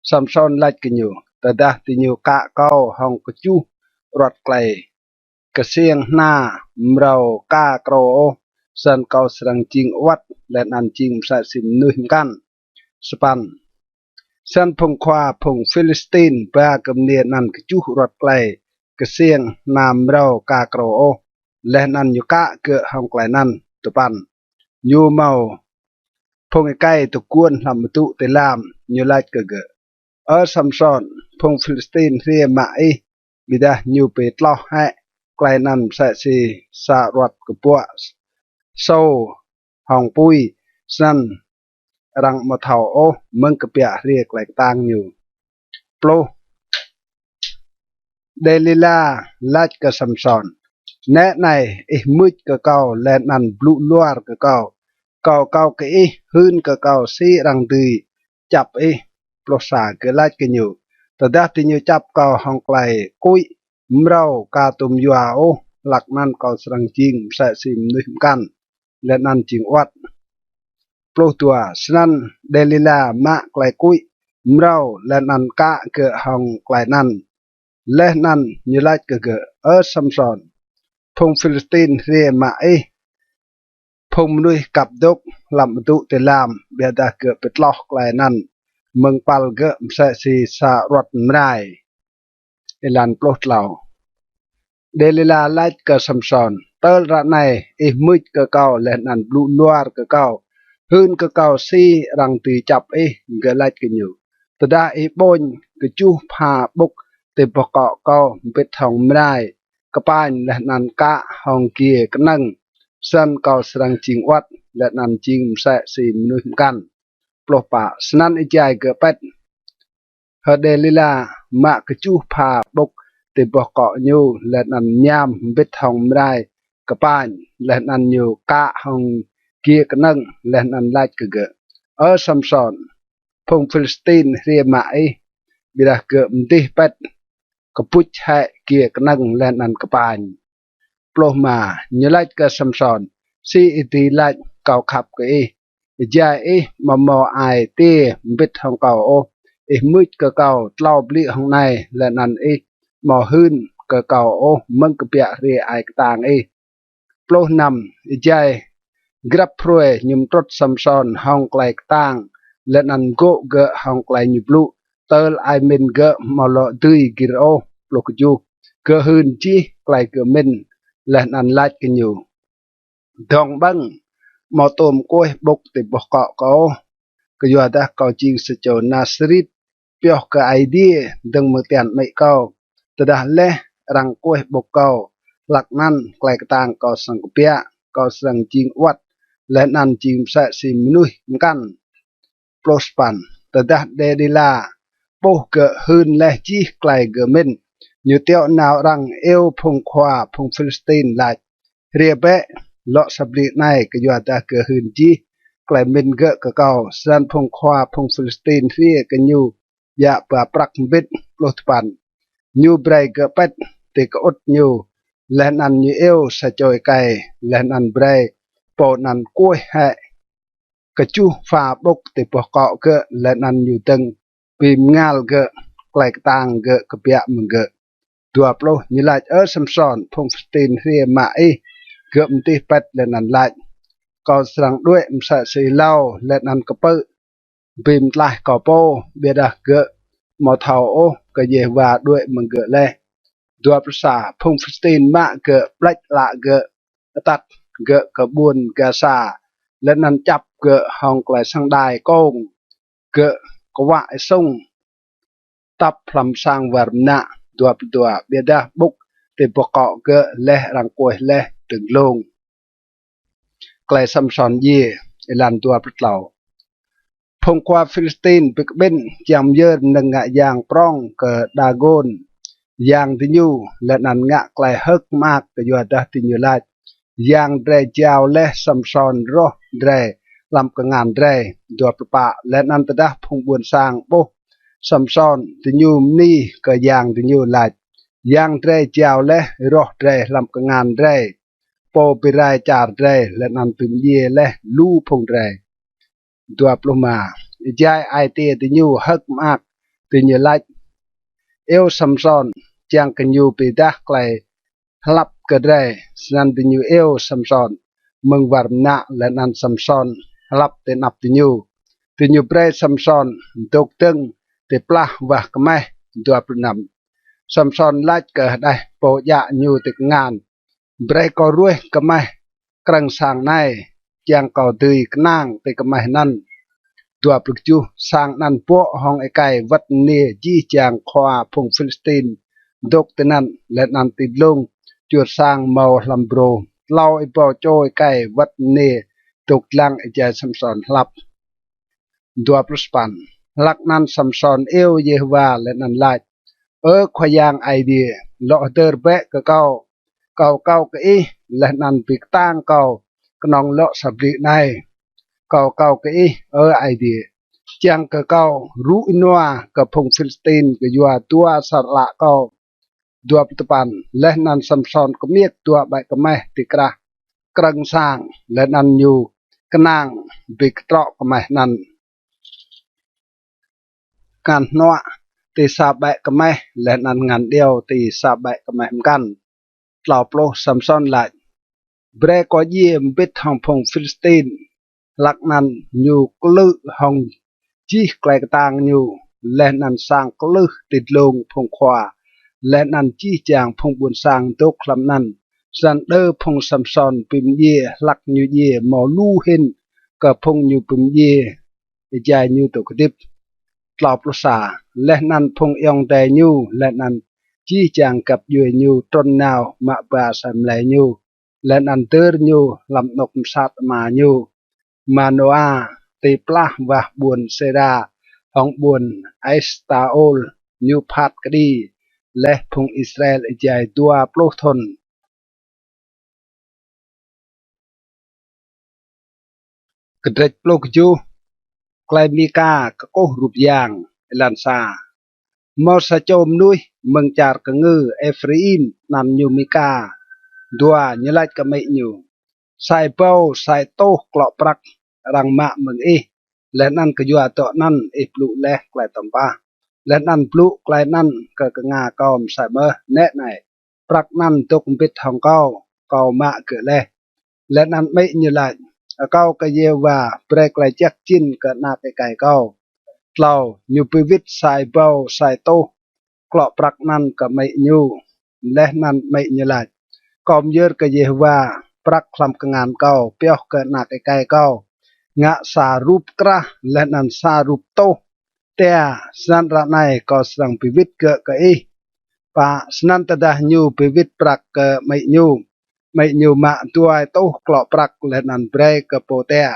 Samsôn lač kơ ñu: Tơdah diñu kă kâo hŏng kjuh aruăt klei ksiêng hna mrâo ka krô ôh, snăn kâo srăng jing awăt leh anăn jing msĕ si mnuih mkăn. Sa păn. Snăn phung khua phung Philistin ba kơ mniê anăn kjuh aruăt klei ksiêng hna mrâo ka krô ôh, leh anăn ñu kă gơ̆ hŏng klei anăn. Dua păn. Ñu mâo phung êkei dôk guôn hlăm adŭ ti lam, ñu lač kơ gơ̆: Ơ Samsôn, phung Philistin hriê mă ih. Ƀiădah ñu bi tloh hĕ klei anăn msĕ si sa aruăt kbuă sô hŏng pui, snăn arăng amâo thâo ôh mơ̆ng kbiă hriê klei ktang ñu. Pluh. Đêlila lač kơ Samsôn: Nĕ anei, ih mưč kơ kâo leh anăn blŭ luar kơ kâo. Kâo akâo kơ ih hưn kơ kâo si arăng dưi čăp ih. Pluh sa. Gơ̆ lač kơ ñu: Tơdah diñu čăp kâo hŏng klei kuĭ mrâo ka tuôm yua ôh, hlăk anăn kâo srăng jing msĕ si mnuih mkăn, leh anăn jing awăt. Pluh dua. Snăn Đêlila mă klei kuĭ mrâo leh anăn kă gơ̆ hŏng klei anăn. Leh anăn ñu lač kơ gơ̆: Ơ Samsôn, phung Philistin hriê mă ih. Phung mnuih kăp dôk hlăm adŭ ti lam, ƀiădah gơ̆ bi tloh klei anăn mơ̆ng păl gơ̆ msĕ si sa aruăt mrai. Êlan pluh tlâo. Đêlila lač kơ Samsôn: Tơl ară anei ih mưč kơ kâo leh anăn blŭ luar kơ kâo, hưn kơ kâo si arăng dưi čăp ih. Gơ̆ lač kơ ñu: Tơdah ih ƀôñ kjuh pha ƀŭk ti boh kŏ kâo mbĭt hŏng mrai kpăñ leh anăn kă hŏng giê knơ̆ng, snăn kâo srăng jing awăt leh anăn jing msĕ si mnuih mkăn. Pluh pă. Snăn êjai gơ̆ pĭt, H'Dêlila mă kjuh pha ƀŭk ti boh kŏ ñu leh anăn mñam mbĭt hŏng mrai kpăñ, leh anăn ñu kă hŏng giê knơ̆ng leh anăn lač kơ gơ̆: Ơ Samsôn, phung Philistin hriê mă ih. Ƀiădah gơ̆ mdih pĭt, kbuč hĕ giê knơ̆ng leh anăn kpăñ. Pluh êma. Ñu lač kơ Samsôn: Si ih dưi lač kâo khăp kơ ih, êjai ih amâo mâo ai tiê mbĭt hŏng kâo ôh? Ih mưč kơ kâo tlâo blư̆ hŏng anei, leh anăn ih amâo hưn kơ kâo ôh mơ̆ng kbiă hriê ai ktang ih. Pluh năm. Êjai grăp hruê ñu mtrŭt Samsôn hŏng klei ktang leh anăn mgô̆ gơ̆ hŏng klei ñu blŭ, tơl ai mĭn gơ̆ amâo lŏ dưi gĭr ôh. Pluh kjuh. Gơ̆ hưn jih klei gơ̆ mĭn leh anăn lač kơ ñu: Dŏng ƀơ̆ng, amâo tuôm kuêh ƀŭk ti boh kŏ kâo ôh, kyuadah kâo jing sa čô Nasarit pioh kơ Aê Diê dơ̆ng mơ̆ng tian amĭ kâo. Tơdah leh arăng kuêh ƀŭk kâo, hlăk anăn klei ktang kâo srăng kbiă, kâo srăng jing awăt leh anăn jing msĕ si mnuih mkăn. Pluh sa păn. Tơdah Đêlila ƀuh gơ̆ hưn leh jih klei gơ̆ mĭn, ñu tiŏ nao arăng iêu phung khua phung Philistin lač: Hriê bĕ lŏ sa blư̆ anei, kyuadah gơ̆ hưn jih klei mĭn gơ̆ kơ kâo. Snăn phung khua phung Philistin hriê kơ ñu djă ba prăk mbĭt. Pluh dua păn. Ñu brei gơ̆ pĭt ti kơŭt ñu, leh anăn ñu iêu sa čô êkei, leh anăn brei pô anăn kuêh hĕ kjuh pha ƀŭk ti boh kŏ gơ̆, leh anăn ñu dơ̆ng bi mngal gơ̆, klei ktang gơ̆ kbiă mơ̆ng gơ̆. Dua pluh. Ñu lač: Ơ Samsôn, phung Philistin hriê mă ih. Gơ̆ mdih pĭt leh anăn lač: Kâo srăng đuĕ msĕ si êlâo leh anăn kpư̆ bi mtlaih kâo pô. Ƀiădah gơ̆ amâo thâo ôh kơ Yêhôwa đuĕ mơ̆ng gơ̆ leh. Dua pluh sa. Phung Philistin mă gơ̆, ƀlĕč ală gơ̆, atăt gơ̆ kơ ƀuôn Gasa, leh anăn čăp gơ̆ hŏng klei săng đai kông. Gơ̆ kwă êsŭng tăp hlăm sang war mnă. Dua pluh dua. Ƀiădah ƀŭk ti boh kŏ gơ̆ leh arăng kuêh leh dơ̆ng dlông. Klei Samsôn djiê. Êlan dua pluh tlâo. Phung khua Philistin bi kƀĭn čiăng myơr mnơ̆ng ngă yang prŏng kơ Dagôn yang diñu, leh anăn ngă klei hơ̆k mơak, kyuadah diñu lač: Yang drei jao leh Samsôn roh drei hlăm kngan drei. Dua pluh pă. Leh anăn tơdah phung ƀuôn sang ƀuh Samsôn, diñu mni kơ yang diñu lač: Yang drei jao leh roh drei hlăm kngan drei, pô bi rai čar drei, leh anăn bi mdjiê leh lu phung drei. Dua pluh êma. Êjai ai tiê diñu hơ̆k mơak, diñu lač: Iêu Samsôn, čiăng kơ ñu bi êdah klei hlăp kơ drei. Snăn diñu iêu Samsôn mơ̆ng war mnă, leh anăn Samsôn hlăp ti anăp diñu. Diñu brei Samsôn dôk dơ̆ng ti plah wah kmeh. Dua pluh năm. Samsôn lač kơ hđeh pô djă ñu ti kngan: Brei kâo ruêh kmeh krơ̆ng sang anei, čiăng kâo dưi knang ti kmeh anăn. Dua pluh kjuh. Sang anăn bŏ hŏng êkei wăt mniê jih jang khua phung Philistin dôk tinăn, leh anăn ti dlông čuôt sang mâo hlăm brô tlâo êbâo čô êkei wăt mniê dôk dlăng êjai Samsôn hlăp. Dua pluh sa păn. Hlăk anăn Samsôn iêu Yêhôwa leh anăn lač: Ơ Khua Yang Aê Diê, lŏ hdơr bĕ kơ kâo. Kâo akâo kơ ih, leh anăn bi ktang kâo knŏng lŏ sa blư̆ anei. Kâo akâo kơ ih, Ơ Aê Diê, čiăng kơ kâo rŭ ênua kơ phung Philistin kyua dua asăr ală kâo. Dua pluh dua păn. Leh anăn Samsôn kmiêk dua ƀĕ kmeh ti krah krơ̆ng sang, leh anăn ñu knang bi ktrŏ kmeh anăn. Ngăn hnuă ti sa ƀĕ kmeh, leh anăn ngăn điâo ti sa ƀĕ kmeh mkăn. Tlâo pluh. Samsôn lač: Brei kâo djiê mbĭt hŏng phung Philistin. Hlăk anăn ñu klư̆ hŏng jih klei ktang ñu, leh anăn sang klưh ti dlông phung khua, leh anăn jih jang phung ƀuôn sang dôk hlăm anăn. Snăn đơ phung Samsôn bi mdjiê hlăk ñu djiê mâo lu hĭn kơ phung ñu bi mdjiê êjai ñu dôk hdĭp. Tlâo pluh sa. Leh anăn phung ayŏng adei ñu, leh anăn jih jang găp djuê ñu trŭn nao mă ba asei mlei ñu, leh anăn dơr ñu hlăm anôk msat ama ñu Manoa, ti plah wah ƀuôn Sêra, hŏng ƀuôn Estaol. Ñu phat kđi leh phung Israel êjai dua pluh thŭn. Kdrêč pluh kjuh. Klei Mika kkuh rup yang. Êlan sa. Mâo sa čô mnuih mơ̆ng čar kngư Êphraim, anăn ñu Mika. Dua, ñu lač kơ amĭ ñu: Sa êbâo sa êtuh klŏ prăk arăng mă mơ̆ng ih, leh anăn kyua dŏ anăn ih blŭ leh klei tăm pah, leh anăn blŭ klei anăn kơ knga kâo msĕ mơh. Nĕ anei, prăk anăn dôk mbĭt hŏng kâo, kâo mă gơ̆ leh. Leh anăn amĭ ñu lač: Akâo kơ Yêhôwa brei klei jăk jĭn kơ anak êkei kâo. Tlâo, ñu bi wĭt sa êbâo sa êtuh klŏ prăk anăn kơ amĭ ñu. Leh anăn amĭ ñu lač: Kâo myơr kơ Yêhôwa prăk hlăm kngan kâo pioh kơ anak êkei kâo ngă sa rup krah leh anăn sa rup tuh tia, snăn ară anei kâo srăng bi wĭt gơ̆ kơ ih. Pă, snăn tơdah ñu bi wĭt prăk kơ amĭ ñu, amĭ ñu mă dua êtuh klŏ prăk leh anăn brei kơ pô tia,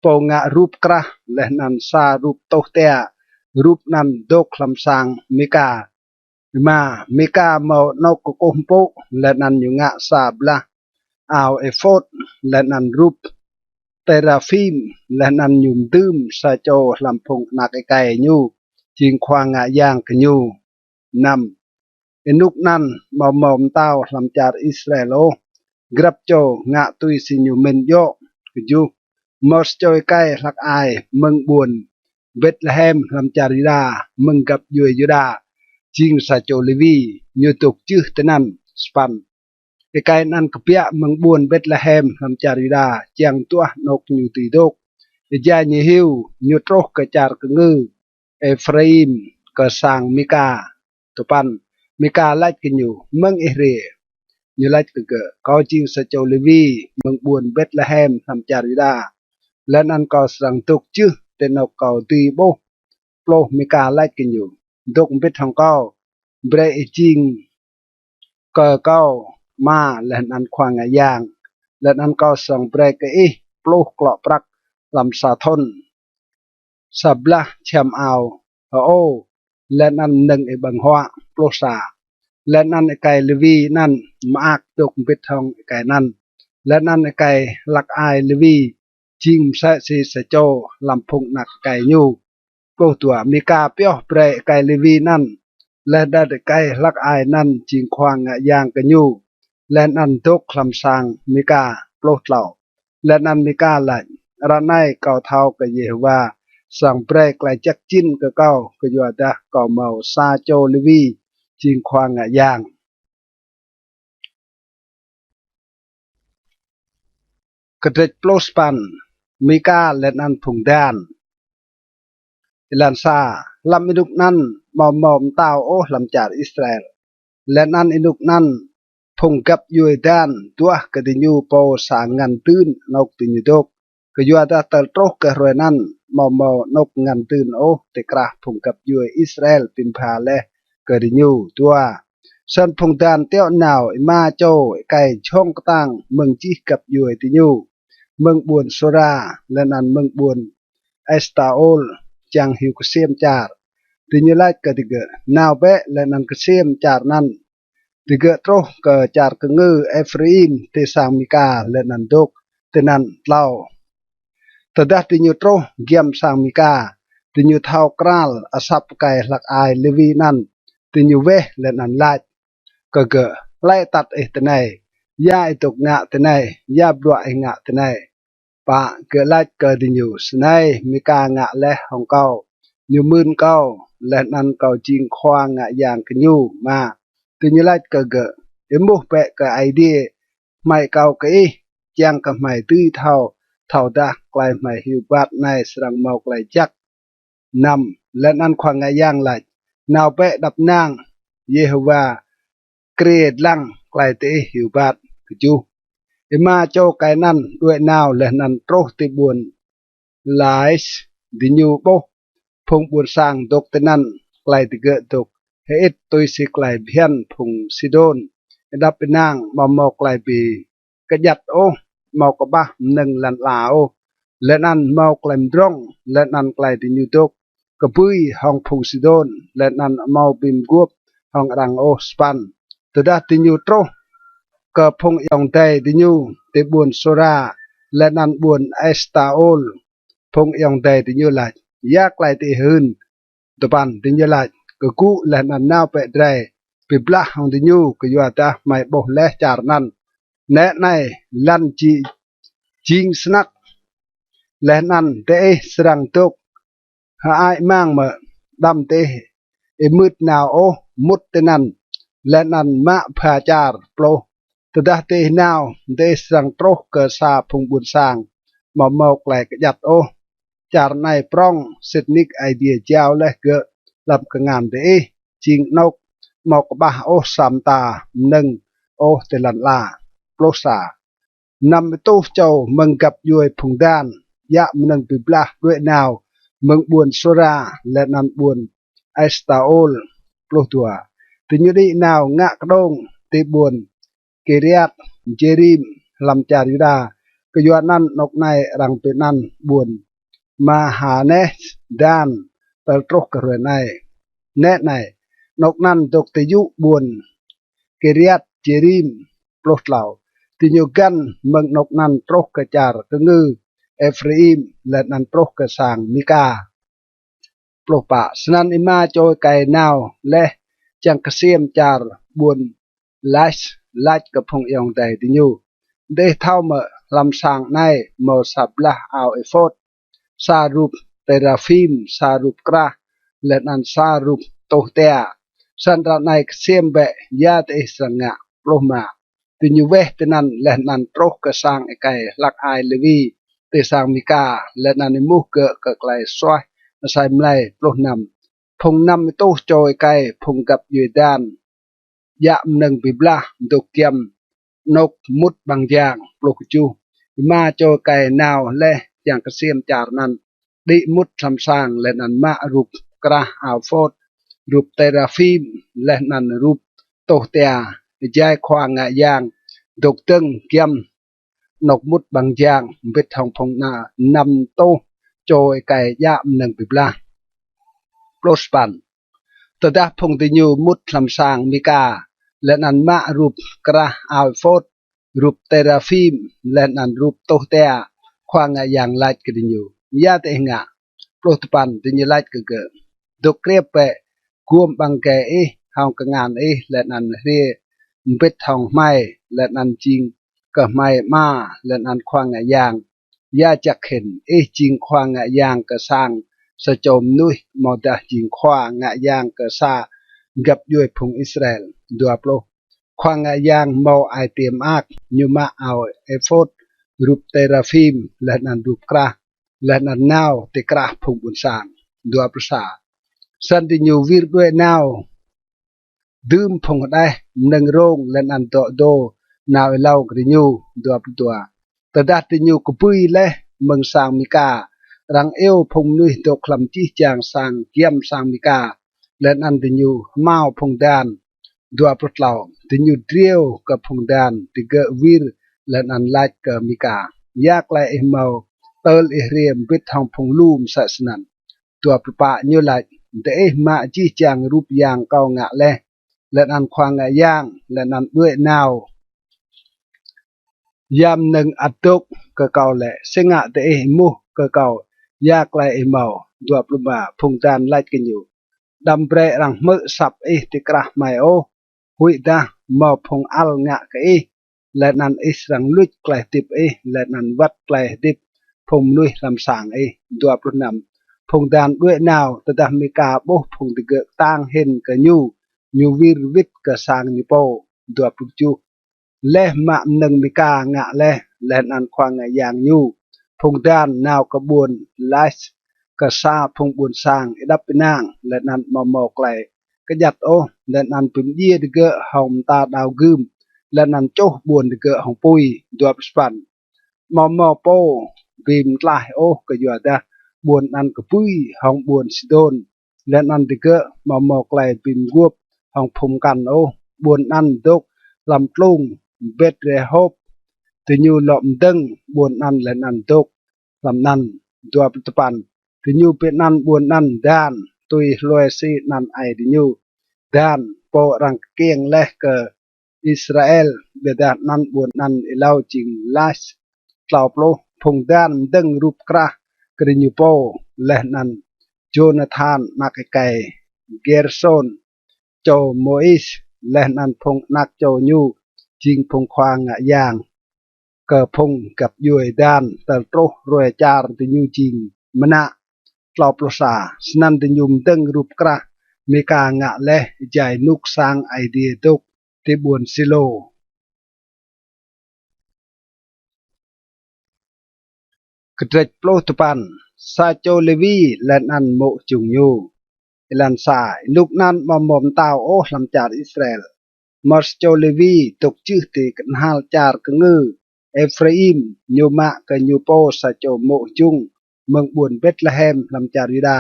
pô ngă rup krah leh anăn sa rup tuh tia, rup anăn dôk hlăm sang Mika. Êma, Mika mâo anôk kkuh mpŭ, leh anăn ñu ngă sa blah ao êphôt, leh anăn rup têraphim, leh anăn ñu mdưm sa čô hlăm phung anak êkei ñu, jing khua ngă yang kơ ñu. Năm, ênuk anăn amâo mâo mtao hlăm čar Israel ôh, grăp čô ngă tui si ñu mĭn djŏ. Kjuh, mâo sa čô êkei hlăk ai mơ̆ng ƀuôn Bêtlêhem hlăm čar Yuđa, mơ̆ng găp djuê Yuđa, jing sa čô Lêwi, ñu dôk jưh tinăn. Sa păn, êkei anăn kbiă mơ̆ng ƀuôn Bêtlêhem hlăm čar Yuđa, čiăng duah anôk ñu dưi dôk. Êjai ñu hiu, ñu truh kơ čar kngư Êphraim, kơ sang Mika. Dua păn, Mika lač kơ ñu: Mơ̆ng ih hriê? Ñu lač kơ gơ̆: Kâo jing sa čô Lêwi mơ̆ng ƀuôn Bêtlêhem hlăm čar Yuđa, leh anăn kâo srăng dôk jưh ti anôk kâo dưi ƀuh. Pluh, Mika lač kơ ñu: Dôk mbĭt hŏng kâo, brei ih jing kơ kâo ama leh anăn khua ngă yang, leh anăn kâo srăng brei kơ ih pluh klŏ prăk hlăm sa thŭn, sa blah čhiăm ao hơô, leh anăn mnơ̆ng ih ƀơ̆ng huă. Pluh sa, leh anăn êkei Lêwi anăn mơak dôk mbĭt hŏng êkei anăn, leh anăn êkei hlăk ai Lêwi jing msĕ si sa čô hlăm phung anak êkei ñu. Pluh dua, Mika pioh brei êkei Lêwi anăn, leh anăn êkei hlăk ai anăn jing khua ngă yang kơ ñu, leh anăn dôk hlăm sang Mika. Pluh tlâo, leh anăn Mika lač: Ară anei kâo thâo kơ Yêhôwa srăng brei klei jăk jĭn kơ kâo, kyuadah kâo mâo sa čô Lêwi jing khua ngă yang. Kdrêč pluh sa păn. Mika leh anăn phung Dan. Êlan sa, hlăm ênuk anăn amâo mâo mtao ôh hlăm čar Israel. Leh anăn ênuk anăn phung găp djuê Dan duah kơ diñu pô sa ngăn dưn anôk diñu dôk. Kyuadah tơl truh kơ hruê anăn amâo mâo anôk ngăn dưn ôh ti krah phung găp djuê Israel bi mbha leh kơ diñu. Dua, snăn phung Dan tiŏ nao êma čô êkei jhŏng ktang mơ̆ng jih găp djuê diñu, mơ̆ng ƀuôn Sora, leh anăn mơ̆ng ƀuôn Estaol, čiăng hiu ksiêm čar. Diñu lač kơ digơ̆: Nao bĕ leh anăn ksiêm čar anăn. Digơ̆ truh kơ čar kngư Êphraim ti sang Mika leh anăn dôk tinăn. Tlâo, tơdah diñu truh giăm sang Mika, diñu thâo kral asăp êkei hlăk ai Lêwi anăn, diñu weh leh anăn lač kơ gơ̆: Hlei atăt ih tinei? Ya ih dôk ngă tinei? Ya bruă ih ngă tinei? Pă, gơ̆ lač kơ diñu: Snei Mika ngă leh hŏng kâo, ñu mưn kâo, leh anăn kâo jing khua ngă yang kơ ñu. Êma, diñu lač kơ gơ̆: Êmuh bĕ kơ Aê Diê hmei akâo kơ ih, čiăng kơ hmei dưi thâo, thâodah klei hmei hiu êbat anei srăng mâo klei jăk. Năm, leh anăn khua ngă yang lač: Nao bĕ êđăp ênang, Yêhôwa kriê dlăng klei diih hiu êbat. Kjuh, êma čô êkei anăn đuĕ nao leh anăn truh ti ƀuôn Lais. Diñu ƀuh phung ƀuôn sang dôk tinăn, klei digơ̆ dôk hơĭt tui si klei bhiăn phung Sidôn. Êđăp ênang, amâo mâo klei bi kjăt ôh, amâo kƀah mnơ̆ng lăn ala ôh, leh anăn mâo klei mdrŏng, leh anăn klei diñu dôk kbưi hŏng phung Sidôn, leh anăn amâo bi mguôp hŏng arăng ôh. Sa păn, tơdah diñu truh kơ phung ayŏng adei diñu ti ƀuôn Sôra leh anăn ƀuôn Estaôl, phung ayŏng adei diñu lač: Ya klei diih hưn? Dua păn, diñu lač: Kgŭ leh anăn nao bĕ drei bi blah hŏng diñu, kyuadah hmei ƀuh leh čar anăn. Nĕ anei, lăn jing snăk, leh anăn diih srăng dôk hơăi mang mơ̆? Đăm diih êmưt nao ôh, mŭt tinăn leh anăn mă bha čar. Pluh, tơdah diih nao, diih srăng truh kơ sa phung ƀuôn sang amâo mâo klei kjăt ôh. Čar anei prŏng, sĭt nik Aê Diê jao leh gơ̆ hlăm kngan diih, jing anôk amâo kƀah ôh sa mta mnơ̆ng ôh ti lăn ala. Pluh sa, năm êtuh čô mơ̆ng găp djuê phung Dan, djă mnơ̆ng bi blah, đuĕ nao mơ̆ng ƀuôn Sôra leh anăn ƀuôn Estaôl. Pluh dua, diñu đĭ nao ngă kđông ti ƀuôn Kiriat Jêrim hlăm čar Yuđa, kyuanăn anôk anei arăng bi anăn ƀuôn Mahanes Dan tơl truh kơ hruê anei. Nĕ anei, anôk anăn dôk ti yŭ ƀuôn Kiriat Jêrim. Pluh tlâo, diñu găn mơ̆ng anôk anăn truh kơ čar kngư Êphraim leh anăn truh kơ sang Mika. Pluh pă, snăn êma čô êkei nao leh čiăng ksiêm čar ƀuôn Lais, lač kơ phung ayŏng adei diñu: Diih thâo mơ̆ hlăm sang anei mâo sa blah ao êphôt, sa rup têraphim, sa rup krah, leh anăn sa rup tuh tia? Snăn ară anei ksiêm bĕ ya diih srăng ngă. Pluh êma, diñu weh tinăn leh anăn truh kơ sang êkei hlăk ai Lêwi ti sang Mika, leh anăn êmuh gơ̆ kơ klei suaih asei mlei. Pluh năm, phung năm êtuh čô êkei phung găp djuê Dan djă mnơ̆ng bi blah, dôk giăm anôk mŭt ƀăng jang. Pluh kjuh, êma čô êkei nao leh čiăng ksiêm čar anăn, đĭ mŭt hlăm sang leh anăn mă rup krah ao êphôt, rup têraphim, leh anăn rup tuh tia. Êjai khua ngă yang dôk dơ̆ng giăm anôk mŭt ƀăng jang mbĭt hŏng phung na năm êtuh čô êkei djă mnơ̆ng bi blah. Pluh sa păn, tơdah phung diñu mŭt hlăm sang Mika leh anăn mă rup krah ao êphôt, rup têraphim, leh anăn rup tuh tia, khua ngă yang lač kơ diñu: Ya diih ngă? Pluh dua păn, diñu lač kơ gơ̆: Dôk kriêp bĕ, guôm ƀăng êgei ih hŏng kngan ih leh anăn hriê mbĭt hŏng hmei, leh anăn jing kơ hmei ama leh anăn khua ngă yang. Ya jăk hĭn, ih jing khua ngă yang kơ sang sa čô mnuih, amâodah jing khua ngă yang kơ sa găp djuê phung Israel? Dua pluh, khua ngă yang mâo ai tiê mơak, ñu mă ao êphôt, rup têraphim, leh anăn rup krah, leh anăn nao ti krah phung ƀuôn sang. Dua pluh sa, snăn diñu wir đuĕ nao dưm phung hđeh, mnơ̆ng rông, leh anăn dŏ dô nao êlâo kơ diñu. Dua pluh dua, tơdah diñu kbưi leh mơ̆ng sang Mika, arăng iêu phung mnuih dôk hlăm jih jang sang giăm sang Mika, leh anăn diñu hmao phung Dan. Dua pluh tlâo, diñu driâo kơ phung Dan, digơ̆ wir leh anăn lač kơ Mika: Ya klei ih mâo tơl ih hriê mbĭt hŏng phung lu msĕ snăn? Dua pluh pă, ñu lač: Diih mă jih jang rup yang kâo ngă leh, leh anăn khua ngă yang, leh anăn đuĕ nao ya mnơ̆ng ăt dôk kơ kâo lĕ? Si ngă diih êmuh kơ kâo ya klei ih mâo? Dua pluh êma, phung Dan lač kơ ñu: Đăm brei arăng hmư̆ asăp ih ti krah hmei ôh, huĭdah mâo phung ăl ngă kơ ih, leh anăn ih srăng luč klei hdĭp ih leh anăn wăt klei hdĭp phung mnuih hlăm sang ih. Dua pluh năm, phung Dan đuĕ nao, tơdah Mika ƀuh phung digơ̆ ktang hĭn kơ ñu, ñu wir wĭt kơ sang ñu pô. Dua pluh kjuh, Leh mă mnơ̆ng Mika ngă leh, leh anăn khua ngă yang ñu, phung Dan nao kơ ƀuôn Lais, kơ sa phung ƀuôn sang êđăp ênang, leh anăn amâo mâo klei kjăt ôh, leh anăn bi mdjiê digơ̆ hŏng mta đao gưm, leh anăn čuh ƀuôn digơ̆ hŏng pui. Dua pluh sa păn. Amâo mâo pô bi mtlaih ôh, kyuadah ƀuôn anăn kbưi hŏng ƀuôn Sidôn, leh anăn digơ̆ amâo mâo klei bi mguôp hŏng phung mkăn ôh. Ƀuôn anăn dôk hlăm tlung Bet-rehôp. Diñu lŏ mdơ̆ng ƀuôn anăn leh anăn dôk hlăm anăn. Dua pluh dua păn. Diñu bi anăn ƀuôn anăn Dan, tui hlue si anăn aê diñu, Dan, pô arăng kkiêng leh kơ Israel, ƀiădah anăn ƀuôn anăn êlâo jing Lais. Tlâo pluh. Phung Dan mdơ̆ng rup krah kơ diñu pô, leh anăn Jônathan anak êkei Gersôn, čô Môis, leh anăn phung anak čô ñu jing phung khua ngă yang kơ phung găp djuê Dan, tơl truh hruê čar diñu jing mnă. Tlâo pluh sa. Snăn diñu mdơ̆ng rup krah Mika ngă leh êjai ênuk sang Aê Diê dôk ti ƀuôn Silô. Kdrêč pluh dua păn. Sa čô Lêwi leh anăn mô̆ jŭng ñu. Êlan sa. Ênuk anăn amâo mâo mtao ôh hlăm čar Israel. Mâo sa čô Lêwi dôk jưh ti knhal čar kngư Êphraim, ñu mă kơ ñu pô sa čô mô̆ jŭng mơ̆ng ƀuôn Betlehem hlăm čar Yuđa.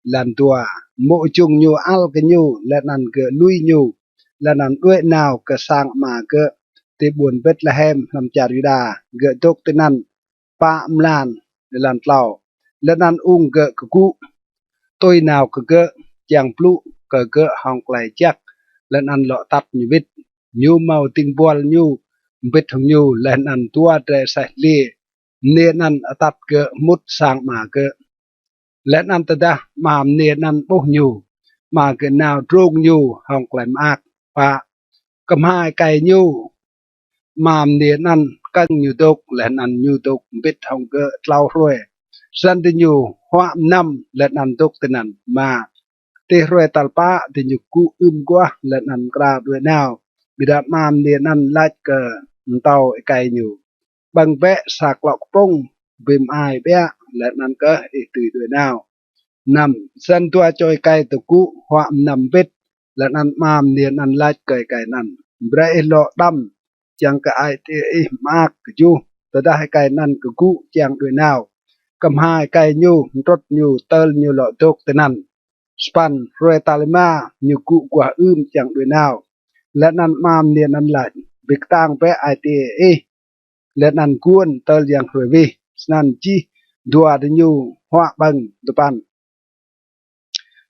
Êlan dua. Mô̆ jŭng ñu ăl kơ ñu, leh anăn gơ̆ lui ñu, leh anăn đuĕ nao kơ sang ama gơ̆ ti ƀuôn Betlehem hlăm čar Yuđa. Gơ̆ dôk tinăn pă mlan. Êlan tlâo. Leh anăn ung gơ̆ kgŭ tui nao kơ gơ̆, čiăng blŭ kơ gơ̆ hŏng klei jăk, leh anăn lŏ atăt ñu wĭt. Ñu mâo dĭng buăl ñu mbĭt hŏng ñu, leh anăn dua drei aseh dliê. Mniê anăn atăt gơ̆ mŭt sang ama gơ̆. Leh anăn tơdah ama mniê anăn ƀuh ñu, ama gơ̆ nao drông ñu hŏng klei mơak. Pă. Kmha êkei ñu, ama mniê anăn kơ̆ng ñu dôk, leh anăn ñu dôk mbĭt hŏng gơ̆ tlâo hruê. Snăn diñu huă mnăm leh anăn dôk tinăn. Êma. Ti hruê tal pă diñu kgŭ ưm aguah leh anăn mkra đuĕ nao. Ƀiădah ama mniê anăn lač kơ mtâo êkei ñu: Ƀơ̆ng bĕ sa klŏ kpŭng, bi mơai ƀiă, leh anăn kơh ih dưi đuĕ nao. Năm. Snăn dua čô êkei dôk kgŭ huă mnăm mbĭt, leh anăn ama mniê anăn lač kơ êkei anăn: Brei ih lŏ đăm, čiăng kơ ai tiê ih mơak. Kjuh. Tơdah êkei anăn kgŭ čiăng đuĕ nao, kmha êkei ñu mtrŭt ñu tơl ñu lŏ dôk tinăn. Sa păn. Hruê tal êma ñu kgŭ aguah ưm čiăng đuĕ nao. Leh anăn ama mniê anăn lač: Bi ktang bĕ ai tiê ih, leh anăn guôn tơl yang hruê wĭh. Snăn jih dua diñu huă ƀơ̆ng. Dua păn.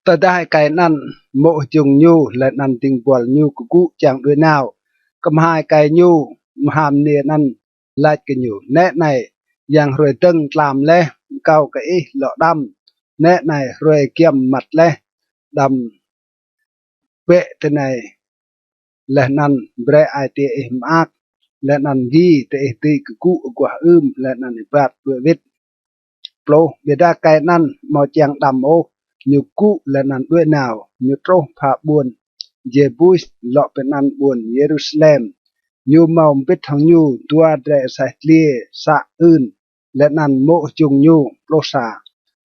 Tơdah êkei anăn, mô̆ jŭng ñu, leh anăn dĭng buăl ñu kgŭ čiăng đuĕ nao, kmha êkei ñu, kmha mniê anăn lač kơ ñu: Nĕ anei, yang hruê dơ̆ng tlam leh, akâo kơ ih lŏ đăm. Nĕ anei, hruê giăm mmăt leh, đăm bĕ tinei, leh anăn brei ai tiê ih mơak, leh anăn gi diih dưi kgŭ aguah ưm, leh anăn êbat đuĕ wĭt. Pluh. Ƀiădah êkei anăn amâo čiăng đăm ôh, ñu kgŭ leh anăn đuĕ nao, ñu truh pha ƀuôn Jêbus, lŏ bi anăn ƀuôn Yêrusalem. Ñu mâo mbĭt hŏng ñu dua drei aseh dliê, să ưn, leh anăn mô̆ jŭng ñu. Pluh sa.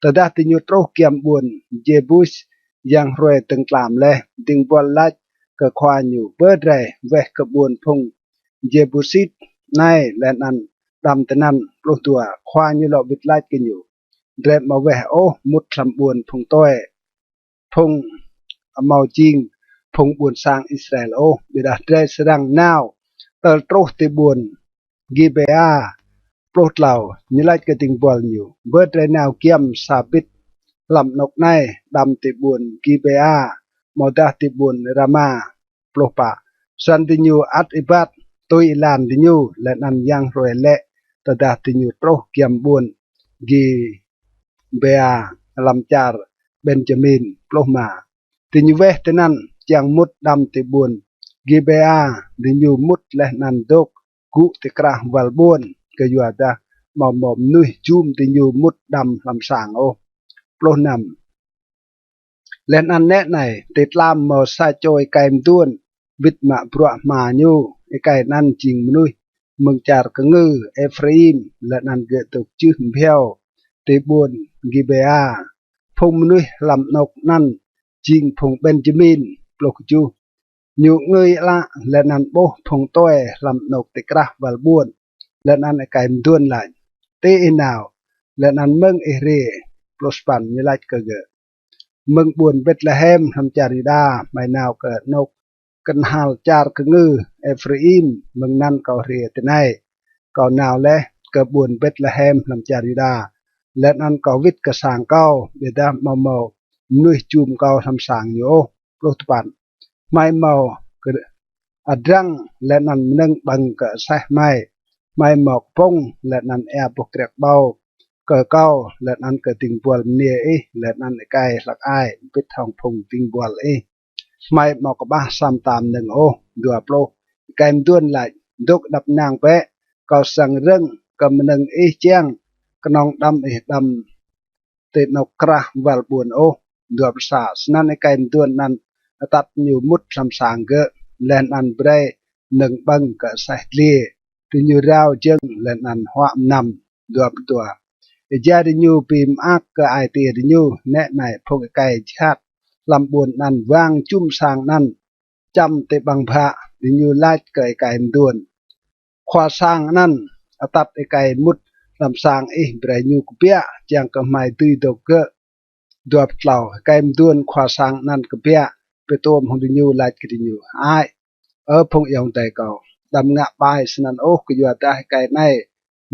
Tơdah diñu truh giăm ƀuôn Jêbus, yang hruê dơ̆ng tlam leh, dĭng buăl lač kơ khua ñu: Bơ drei weh kơ ƀuôn phung Jêbusit anei leh anăn đăm tinăn. Pluh dua. Khua ñu lŏ wĭt lač kơ ñu: Drei amâo weh ôh mŭt hlăm ƀuôn phung tue, phung amâo jing phung ƀuôn sang Israel ôh, ƀiădah drei srăng nao tơl truh ti ƀuôn Gibêa. Pluh tlâo. Ñu lač kơ dĭng buăl ñu: Bơ drei nao giăm sa bĭt hlăm anôk anei, đăm ti ƀuôn Gibêa, amâodah ti ƀuôn Rama. Pluh pă. Snăn diñu ăt êbat tui êlan diñu, leh anăn yang hruê lĕ tơdah diñu truh giăm ƀuôn Gibêa hlăm čar Benjamin. Pluh êma. Diñu weh tinăn čiăng mŭt đăm ti ƀuôn Gibêa. Diñu mŭt leh anăn dôk gŭ ti krah wăl ƀuôn, kyuadah amâo mâo mnuih jum diñu mŭt đăm hlăm sang ôh. Pluh năm. Leh anăn nĕ anei, ti tlam mâo sa čô êkei mduôn wĭt mă bruă hma ñu. êkei anăn jing mnuih mơ̆ng čar kngư Êphraim, leh anăn gơ̆ dôk jưh mbhiâo ti ƀuôn Gibêa. Phung mnuih hlăm anôk anăn jing phung Benjamin. Pluh kjuh. Ñu ngơi ală leh anăn ƀuh phung tue hlăm anôk ti krah wăl ƀuôn, leh anăn êkei mduôn lač: Ti ih nao, leh anăn mơ̆ng ih hriê? Pluh sa păn. Ñu lač kơ gơ̆: Mơ̆ng ƀuôn Betlêhem hlăm čar Yuđa. Hmei nao kơ anôk knhal čar kngư Êphraim, mơ̆ng anăn kâo hriê tinei. Kâo nao leh kơ ƀuôn Betlêhem hlăm čar Yuđa, leh anăn kâo wĭt kơ sang kâo, ƀiădah amâo mâo mnuih jum kâo hlăm sang ñu ôh. Pluh dua păn. Hmei mâo kơ adrăng leh anăn mnơ̆ng ƀơ̆ng kơ aseh hmei. Hmei mâo kpŭng leh anăn êa boh kriăk ƀâo kơ kâo leh anăn kơ dĭng buăl mniê ih leh anăn êkei hlăk ai mbĭt hŏng phung dĭng buăl ih. Hmei amâo kƀah sa mta mnơ̆ng ôh. Dua pluh. Êkei mduôn lač: Dôk êđăp ênang bĕ, kâo srăng rơ̆ng kơ mnơ̆ng ih čiăng, knŏng đăm ih đăm ti anôk krah wăl ƀuôn ôh. Dua pluh sa. Snăn êkei mduôn anăn atăt ñu mŭt hlăm sang gơ̆, leh anăn brei mnơ̆ng ƀơ̆ng kơ aseh dliê. Diñu rao jơ̆ng leh anăn huă mnăm. Dua pluh dua. Êjai diñu bi mơak kơ ai tiê diñu, nĕ anei, phung êkei jhat hlăm ƀuôn anăn wang jŭm sang anăn čăm ti ƀăng bhă. Diñu lač kơ êkei mduôn: Khua sang anăn atăt êkei mŭt hlăm sang ih, brei ñu kbiă čiăng kơ hmei dưi dôk gơ̆. Dua pluh tlâo. Êkei mduôn khua sang anăn kbiă, bi tuôm hŏng diñu, lač kơ diñu: Hơăi, Ơ phung ayŏng adei kâo, đăm ngă ƀai snăn ôh, kyuadah êkei anei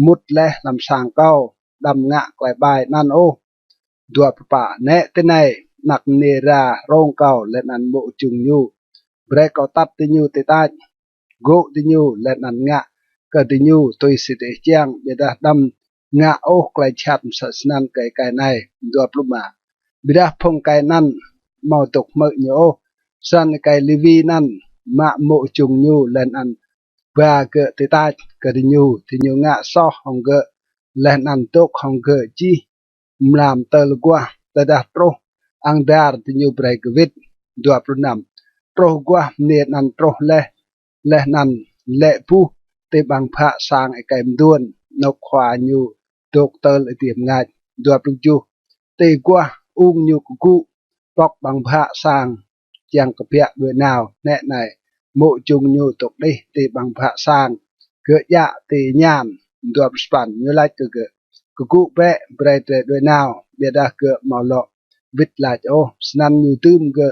mŭt leh hlăm sang kâo, đăm ngă klei ƀai anăn ôh. Dua pluh pă. Nĕ tinei, anak mniê êra hrông kâo leh anăn mô̆ jŭng ñu. Brei kâo atăt diñu ti tač, gô̆ diñu leh anăn ngă kơ diñu tui si diih čiăng, ƀiădah đăm ngă ôh klei jhat msĕ snăn kơ êkei anei. Dua pluh êma. Ƀiădah phung êkei anăn amâo dôk hmư̆ ñu ôh. Snăn êkei Lêwi anăn mă mô̆ jŭng ñu leh anăn ba gơ̆ ti tač kơ diñu. Diñu ngă soh hŏng gơ̆ leh anăn dôk hŏng gơ̆ jih mlam tơl aguah. Tơdah truh ang dar, diñu brei gơ̆ wĭt. Dua pluh năm. Truh aguah, mniê anăn truh leh, leh anăn lĕ buh ti ƀăng bhă sang êkei mduôn, anôk khua ñu dôk tơl adiê mngač. Dua pluh kjuh. Ti aguah ung ñu kgŭ pŏk ƀăng bhă sang čiăng kbiă đuĕ nao. Nĕ anei, mô̆ jŭng ñu dôk đih ti ƀăng bhă sang, gơ̆ djă ti êñan. Dua pluh sa păn. Ñu lač kơ gơ̆: Kgŭ bĕ, brei drei đuĕ nao. Ƀiădah gơ̆ amâo lŏ wĭt lač ôh. Snăn ñu dưm gơ̆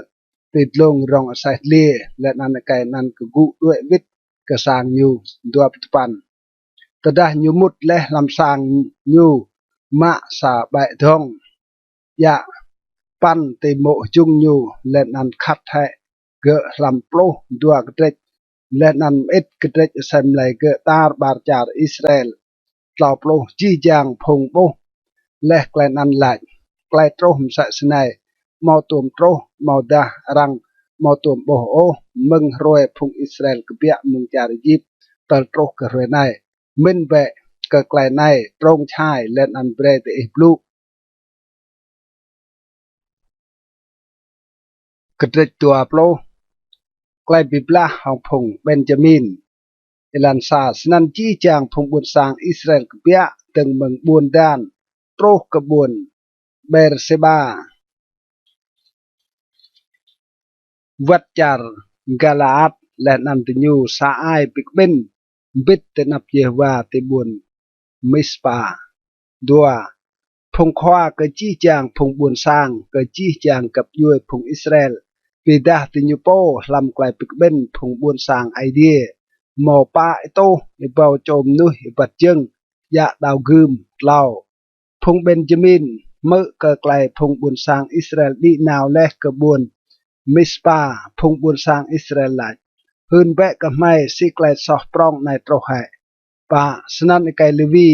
ti dlông rŏng aseh dliê, leh anăn êkei anăn kgŭ đuĕ wĭt kơ sang ñu. Dua pluh dua păn. Tơdah ñu mŭt leh hlăm sang ñu, mă sa ƀĕ dhŏng, djă păn ti mô̆ jŭng ñu, leh anăn khăt hĕ gơ̆ hlăm pluh dua kdrêč, leh anăn mơĭt kdrêč asei mlei gơ̆ tar ƀar čar Israel. Tlâo pluh. Jih jang phung ƀuh leh klei anăn lač: Klei truh msĕ snei amâo tuôm truh, amâodah arăng amâo tuôm ƀuh ôh mơ̆ng hruê phung Israel kbiă mơ̆ng čar Êjip tơl truh kơ hruê anei. Mĭn bĕ kơ klei anei, trông čhai leh anăn brei diih blŭ. Kdrêč dua pluh. Klei bi blah hŏng phung Benjamin. Êlan sa. Snăn jih jang phung ƀuôn sang Israel kbiă dơ̆ng mơ̆ng ƀuôn Dan truh kơ ƀuôn Bêrsêba, wăt čar Galaat, leh anăn diñu sa ai bi kƀĭn mbĭt ti anăp Yêhôwa ti ƀuôn Mispa. Dua. Phung khua kơ jih jang phung ƀuôn sang, kơ jih jang găp djuê phung Israel, bi êdah diñu pô hlăm klei bi kƀĭn phung ƀuôn sang Aê Diê, mâo pă êtuh êbâo čô mnuih êbat jơ̆ng djă đao gưm. Tlâo. Phung Benjamin hmư̆ kơ klei phung ƀuôn sang Israel đĭ nao leh kơ ƀuôn Mispa, phung ƀuôn sang Israel lač: Hưn bĕ kơ hmei si klei soh prŏng anei truh hĕ. Pă. Snăn êkei Lêwi,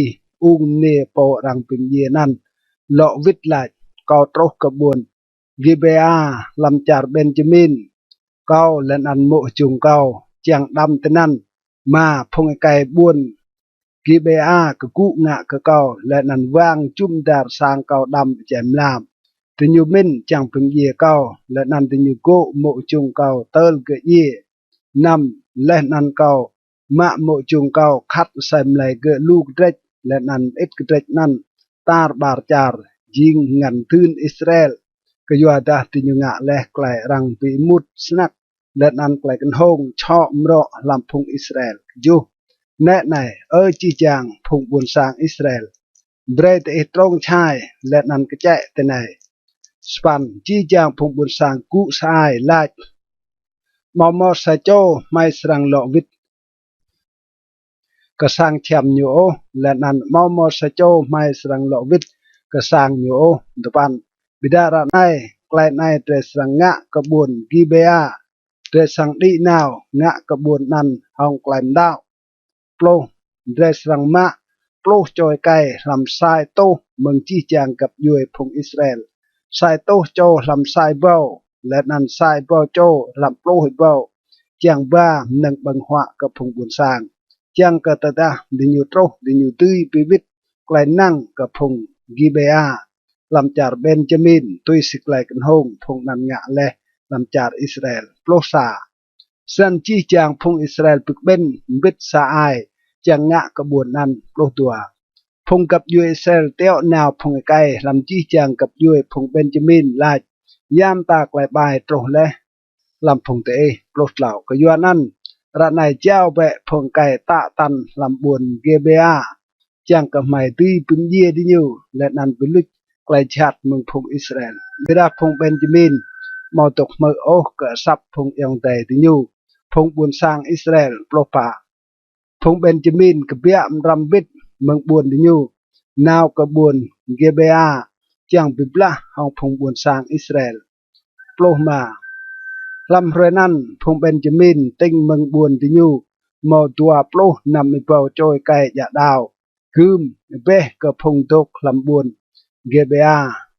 ung mniê pô arăng bi mdjiê anăn, lŏ wĭt lač: Kâo truh kơ ƀuôn Gibêa hlăm čar Benjamin, kâo leh anăn mô̆ jŭng kâo čiăng đăm tinăn. Êma. Phung êkei ƀuôn Gibêa kgŭ ngă kơ kâo, leh anăn wang jŭm dar sang kâo đăm êjai mlam. Diñu mĭn čiăng bi mdjiê kâo, leh anăn diñu gô̆ mô̆ jŭng kâo tơl gơ̆ djiê. Năm. Leh anăn kâo Mă mô̆ jông kâo khăt asei mlei gơ̆ lu kdrêč, leh anăn mơĭt kdrêč anăn tar ƀar čar jing ngăn dưn Israel, kyuadah diñu ngă leh klei arăng bi êmut snăk, leh anăn klei knhông čhŏ mrŏ hlăm phung Israel. Kjuh. Nĕ anei, Ơ jih jang phung ƀuôn sang Israel, brei diih trông čhai leh anăn kčĕ tinei. Sa păn. Jih jang phung ƀuôn sang gŭ sa ai, lač: Amâo mâo sa čô hmei srăng lŏ wĭt kơ sang čhiăm ñu ôh, leh anăn amâo mâo sa čô hmei srăng lŏ wĭt kơ sang ñu ôh. Dua păn. Ƀiădah ară anei, klei anei drei srăng ngă kơ ƀuôn Gibea, drei srăng đĭ nao ngă kơ ƀuôn anăn hŏng klei mđao. Pluh. Drei srăng mă pluh čô êkei hlăm sa êtuh mơ̆ng jih jang găp djuê phung Israel, sa êtuh čô hlăm sa êbâo, leh anăn sa êbâo čô hlăm pluh êbâo, čiăng ba mnơ̆ng ƀơ̆ng huă kơ phung ƀuôn sang, čiăng kơ tơdah diñu truh, diñu dưi bi wĭt klei năng kơ phung Gibea hlăm čar Benjamin, tui si klei knhông phung anăn ngă leh hlăm čar Israel. Pluh sa. Snăn jih jang phung Israel bi kƀĭn mbĭt sa ai čiăng ngă kơ ƀuôn anăn. Pluh dua. Phung găp djuê Israel tiŏ nao phung êkei hlăm jih jang găp djuê phung Benjamin, lač: Ya mta klei ƀai truh leh hlăm phung diih? Pluh tlâo. Kyuanăn ară anei jao bĕ phung êkei tă tăn hlăm ƀuôn Gibea, čiăng kơ hmei dưi bi mdjiê diñu, leh anăn bi luč klei jhat mơ̆ng phung Israel. Ƀiădah phung Benjamin amâo dôk hmư̆ ôh kơ asăp phung ayŏng adei diñu, phung ƀuôn sang Israel. Pluh pă. Phung Benjamin kbiă mđrăm mbĭt mơ̆ng ƀuôn diñu nao kơ ƀuôn Gibea, čiăng bi blah hŏng phung ƀuôn sang Israel. Pluh êma. Hlăm hruê anăn phung Benjamin tĭng mơ̆ng ƀuôn diñu mâo dua pluh năm êbâo čô êkei djă đao gưm êbeh kơ phung dôk hlăm ƀuôn Gibea.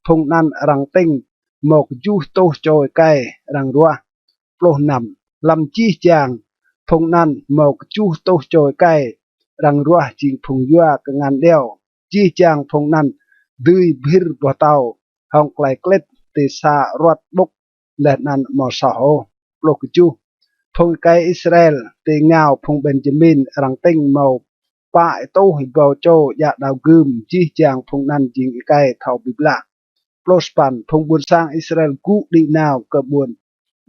Phung anăn arăng tĭng mâo kjuh êtuh čô êkei arăng ruah. Pluh năm. Hlăm jih jang phung anăn mâo kjuh êtuh čô êkei arăng ruah jing phung yua kngan điâo. Jih jang phung anăn dưi bhĭr boh tâo hŏng klei klĭt ti sa aruăt ƀŭk, leh anăn amâo soh ôh. Pluh kjuh. Phung êkei Israel ti êngao phung Benjamin arăng tĭng mâo pă êtuh êbâo čô djă đao gưm, jih jang phung anăn jing êkei thâo bi blah. Pluh sa păn. Phung ƀuôn sang Israel gŭ đĭ nao kơ ƀuôn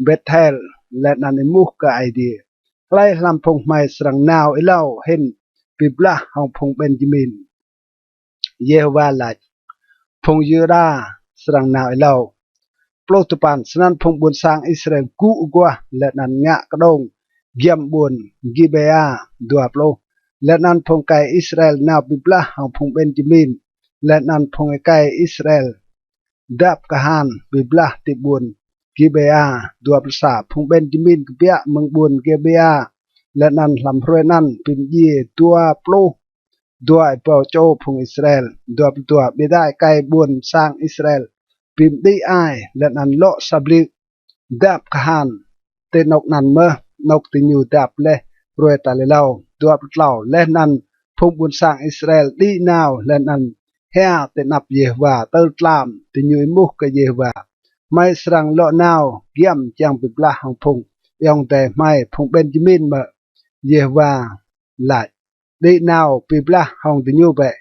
Bêthel, leh anăn êmuh kơ Aê Diê: Hlei hlăm phung hmei srăng nao êlâo hĭn bi blah hŏng phung Benjamin? Yêhôwa lač: Phung Yuđa srăng nao êlâo. Pluh dua păn. Snăn phung ƀuôn sang Israel gŭ aguah leh anăn ngă kđông giăm ƀuôn Gibea. Dua pluh. Leh anăn phung êkei Israel nao bi blah hŏng phung Benjamin, leh anăn phung êkei Israel dăp kahan bi blah ti ƀuôn Gibea. Dua pluh sa. Phung Benjamin kbiă mơ̆ng ƀuôn Gibea, leh anăn hlăm hruê anăn bi mdjiê dua pluh dua êbâo čô phung Israel. Dua pluh dua. Ƀiădah êkei ƀuôn sang Israel bi mđĭ ai leh anăn lŏ sa bliư̆ dăp kahan ti anôk anăn mơh, anôk diñu dăp leh hruê tal êlâo. Dua pluh tlâo. Leh anăn phung ƀuôn sang Israel đĭ nao leh anăn hia ti anăp Yêhôwa tơl tlam. Diñu êmuh kơ Yêhôwa: Hmei srăng lŏ nao giăm čiăng bi blah hŏng phung ayŏng adei hmei phung Benjamin mơ̆? Yêhôwa lač: Đĭ nao bi blah hŏng diñu bĕ.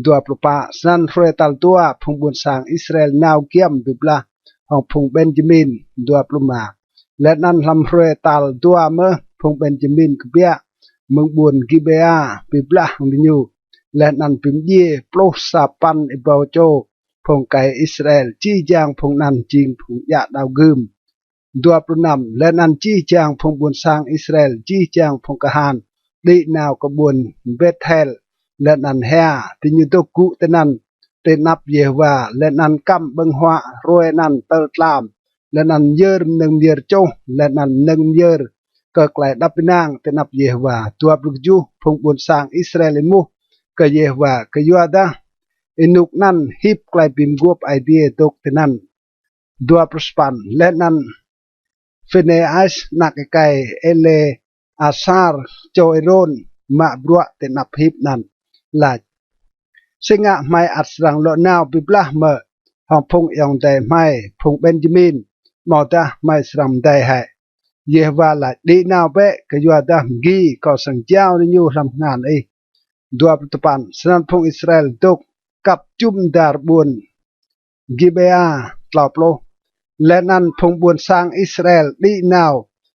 Dua pluh pă. Snăn hruê tal dua phung ƀuôn sang Israel nao giăm bi blah hŏng phung Benjamin. Dua pluh êma. Leh anăn hlăm hruê tal dua mơh phung Benjamin kbiă mơ̆ng ƀuôn Gibea bi blah hŏng diñu, leh anăn bi mdjiê pluh sa păn êbâo čô phung êkei Israel, jih jang phung anăn jing phung djă đao gưm. Dua pluh năm. Leh anăn jih jang phung ƀuôn sang Israel, jih jang phung kahan đĭ nao kơ ƀuôn Bêthel leh anăn hia. Diñu dôk gŭ tinăn ti anăp Yêhôwa, leh anăn kăm ƀơ̆ng huă hruê anăn tơl tlam, leh anăn myơr mnơ̆ng myơr čuh, leh anăn mnơ̆ng myơr kơ klei êđăp ênang ti anăp Yêhôwa. Dua pluh kjuh. Phung ƀuôn sang Israel êmuh kơ Yêhôwa kyuadah ênuk anăn hip klei bi mguôp Aê Diê dôk tinăn. Dua pluh sa păn. Leh anăn Phinêas anak êkei Êlêasar čô Êrôn mă bruă ti anăp hip anăn, lač: Si ngă hmei ăt srăng lŏ nao bi blah mơ̆ hŏng phung ayŏng adei hmei phung Benjamin, amâodah hmei srăng mdei hĕ? Yêhôwa lač: Đĭ nao bĕ, kyuadah mgi kâo srăng jao diñu hlăm kngan ih. Dua pluh dua păn. Snăn phung Israel dôk kăp jŭm dar ƀuôn Gibêa. Tlâo pluh. Leh anăn phung ƀuôn sang Israel đĭ nao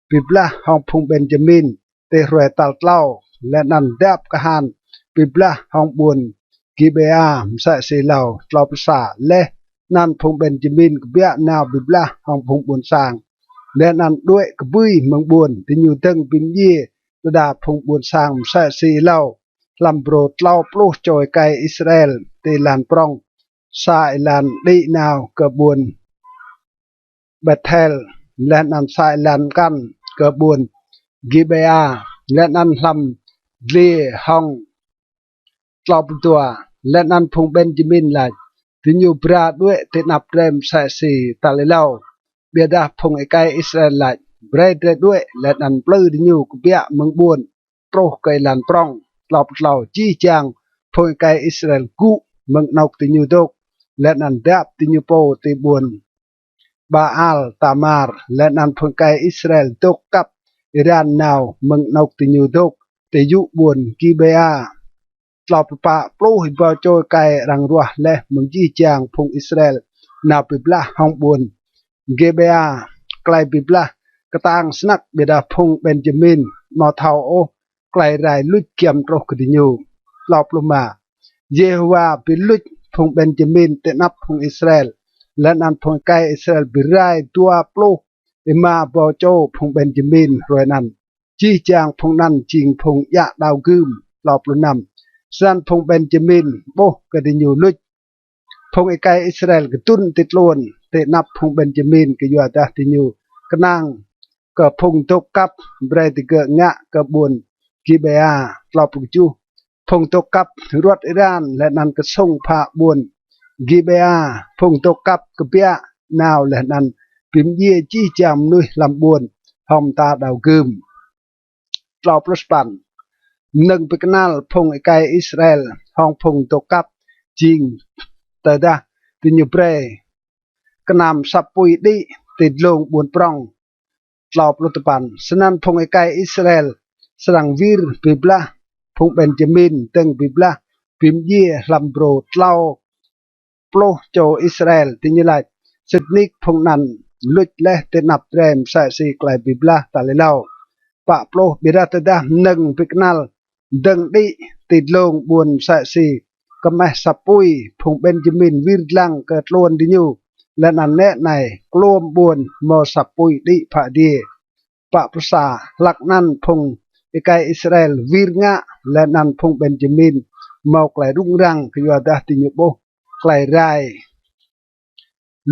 bi blah hŏng phung Benjamin ti hruê tal tlâo, leh anăn dăp kahan bi blah hŏng ƀuôn Gibêa msĕ si êlâo. Tlâo pluh sa. Leh anăn phung Benjamin kbiă nao bi blah hŏng phung ƀuôn sang, leh anăn đuĕ kbưi mơ̆ng ƀuôn. Diñu dơ̆ng bi mdjiê đa đa phung ƀuôn sang msĕ si êlâo hlăm brô tlâo pluh čô êkei Israel ti êlan prŏng, sa êlan đĭ nao kơ ƀuôn Bêthel, leh anăn sa êlan mkăn kơ ƀuôn Gibêa, leh anăn hlăm dliê hŏng. Tlâo pluh dua. Leh anăn phung Benjamin lač: Diñu bra đuĕ ti anăp drei msĕ si tal êlâo. Ƀiădah phung êkei Israel lač: Brei drei đuĕ leh anăn mplư diñu kbiă mơ̆ng ƀuôn truh kơ êlan prŏng. Tlâo pluh tlâo. Jih jang phung êkei Israel gŭ mơ̆ng anôk diñu dôk, leh anăn dăp diñu pô ti ƀuôn Baal Tamar, leh anăn phung êkei Israel dôk kăp êran nao mơ̆ng anôk diñu dôk ti yŭ ƀuôn Gibêa. Tlâo pluh pă. Pluh êbâo čô êkei arăng ruah leh mơ̆ng jih jang phung Israel nao bi blah hŏng ƀuôn Gibêa. Klei bi blah ktang snăk, ƀiădah phung Benjamin amâo thâo ôh klei rai luč giăm truh kơ diñu. Tlâo pluh êma. Yêhôwa bi luč phung Benjamin ti anăp phung Israel, leh anăn phung êkei Israel bi rai dua pluh êma êbâo čô phung Benjamin hruê anăn. Jih jang phung anăn jing phung djă đao gưm. Tlâo pluh năm. Snăn phung Benjamin ƀuh kơ diñu luč. Phung êkei Israel kdŭn ti tluôn ti anăp phung Benjamin, kyuadah diñu knang kơ phung dôk kăp brei digơ̆ ngă kơ ƀuôn Gibêa. Tlâo pluh kjuh. Phung dôk kăp ruăt êran leh anăn ksŭng phă ƀuôn Gibêa. Phung dôk kăp kbiă nao leh anăn bi mdjiê jih jang mnuih hlăm ƀuôn hŏng mta đao gưm. Tlâo pluh sa păn. Mnơ̆ng bi knăl phung êkei Israel hŏng phung dôk kăp jing tơdah diñu brei knam asăp pui đĭ ti dlông ƀuôn prŏng. Tlâo pluh dua păn. Snăn phung êkei Israel srăng wir bi blah phung Benjamin dơ̆ng bi blah bi mdjiê hlăm brô tlâo pluh čô Israel. Diñu lač: Sĭt nik phung anăn luč leh ti anăp drei msĕ si klei bi blah tal êlâo. Pă pluh. Ƀiădah tơdah mnơ̆ng bi knăl dơ̆ng đĭ ti dlông ƀuôn msĕ si kmeh asăp pui, phung Benjamin wir dlăng kơ tluôn diñu, leh anăn nĕ anei, kluôm ƀuôn mâo asăp pui đĭ phă adiê. Pă pluh sa. Hlăk anăn phung êkei Israel wir ngă, leh anăn phung Benjamin mâo klei rŭng răng, kyuadah diñu ƀuh klei rai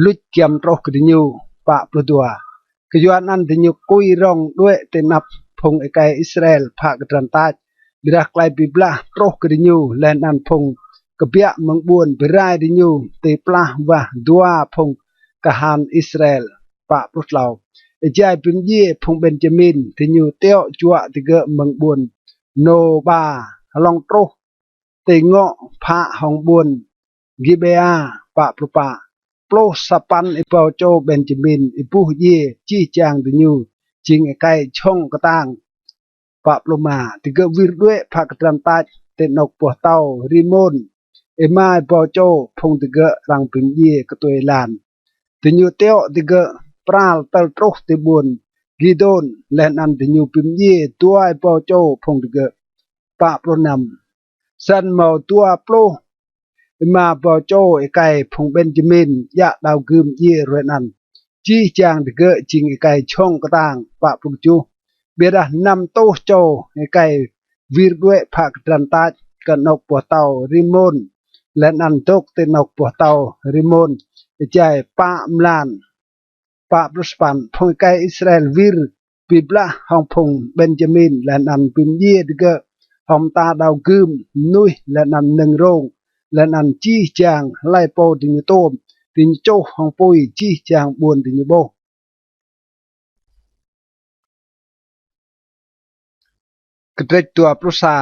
luč giăm truh kơ diñu. Pă pluh dua. Kyuanăn diñu kui rŏng đuĕ ti anăp phung êkei Israel phă kdrăn tač. Ƀiădah klei bi blah truh kơ diñu, leh anăn phung kbiă mơ̆ng ƀuôn bi rai diñu ti plah wah dua phung kahan Israel. Pă pluh tlâo. Êjai bi mdjiê phung Benjamin, diñu tiŏ juă digơ̆ mơ̆ng ƀuôn Nôba hlŏng truh ti ngŏ phă hŏng ƀuôn Gibêa. Pă pluh pă. Pluh sa păn êbâo čô Benjamin êbuh djiê, jih jang diñu jing êkei jhŏng ktang. Pă pluh êma. Digơ̆ wir đuĕ phă kdrăn tač ti anôk boh tâo Rimôn. Êma êbâo čô phung digơ̆ arăng bi mdjiê ktuê êlan. Diñu tiŏ digơ̆ pral tơl truh ti ƀuôn Gidôn, leh anăn diñu bi mdjiê dua êbâo čô phung digơ̆. Pă pluh năm. Snăn mâo dua pluh êma êbâo čô êkei phung Benjamin djă đao gưm djiê hruê anăn. Jih jang digơ̆ jing êkei jhŏng ktang. Pă pluh kjuh. Ƀiădah năm êtuh čô êkei wir đuĕ phă kdrăn tač kơ anôk boh tâo Rimôn, leh anăn dôk ti anôk boh tâo Rimôn êjai pă mlan. Pă pluh sa păn. Phung êkei Israel wir bi blah hŏng phung Benjamin, leh anăn bi mdjiê digơ̆ hŏng mta đao gưm, mnuih, leh anăn mnơ̆ng rông, leh anăn jih jang hlei pô diñu tuôm, diñu čuh hŏng pui jih jang ƀuôn diñu ƀuh. Kdrêč dua pluh sa.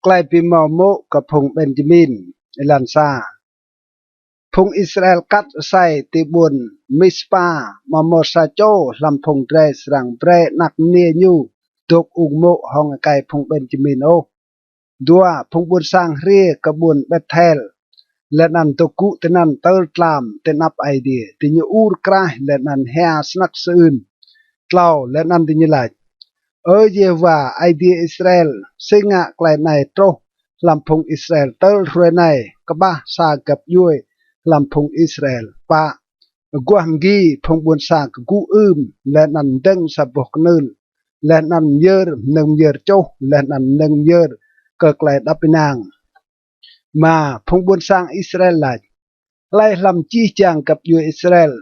Klei bi mâo mô̆ kơ phung Benjamin. Êlan sa. Phung Israel kat asei ti ƀuôn Mispa, amâo mâo sa čô hlăm phung drei srăng brei anak mniê ñu dôk ung mô̆ hŏng êkei phung Benjamin ôh. Dua, phung ƀuôn sang hriê kơ ƀuôn Bêthel, leh anăn dôk gŭ tinăn tơl tlam ti anăp Aê Diê. Diñu ur kraih leh anăn hia snăk sơưn. Tlâo, leh anăn diñu lač: Ơ Yêhôwa, Aê Diê Israel, si ngă klei anei truh hlăm phung Israel tơl hruê anei, kƀah sa găp djuê hlăm phung Israel? Pă, aguah mgi phung ƀuôn sang kgŭ ưm, leh anăn mdơ̆ng sa boh knưl, leh anăn myơr mnơ̆ng myơr čuh, leh anăn mnơ̆ng myơr kơ klei êđăp ênang. Êma, phung ƀuôn sang Israel lač: Hlei hlăm jih jang găp djuê Israel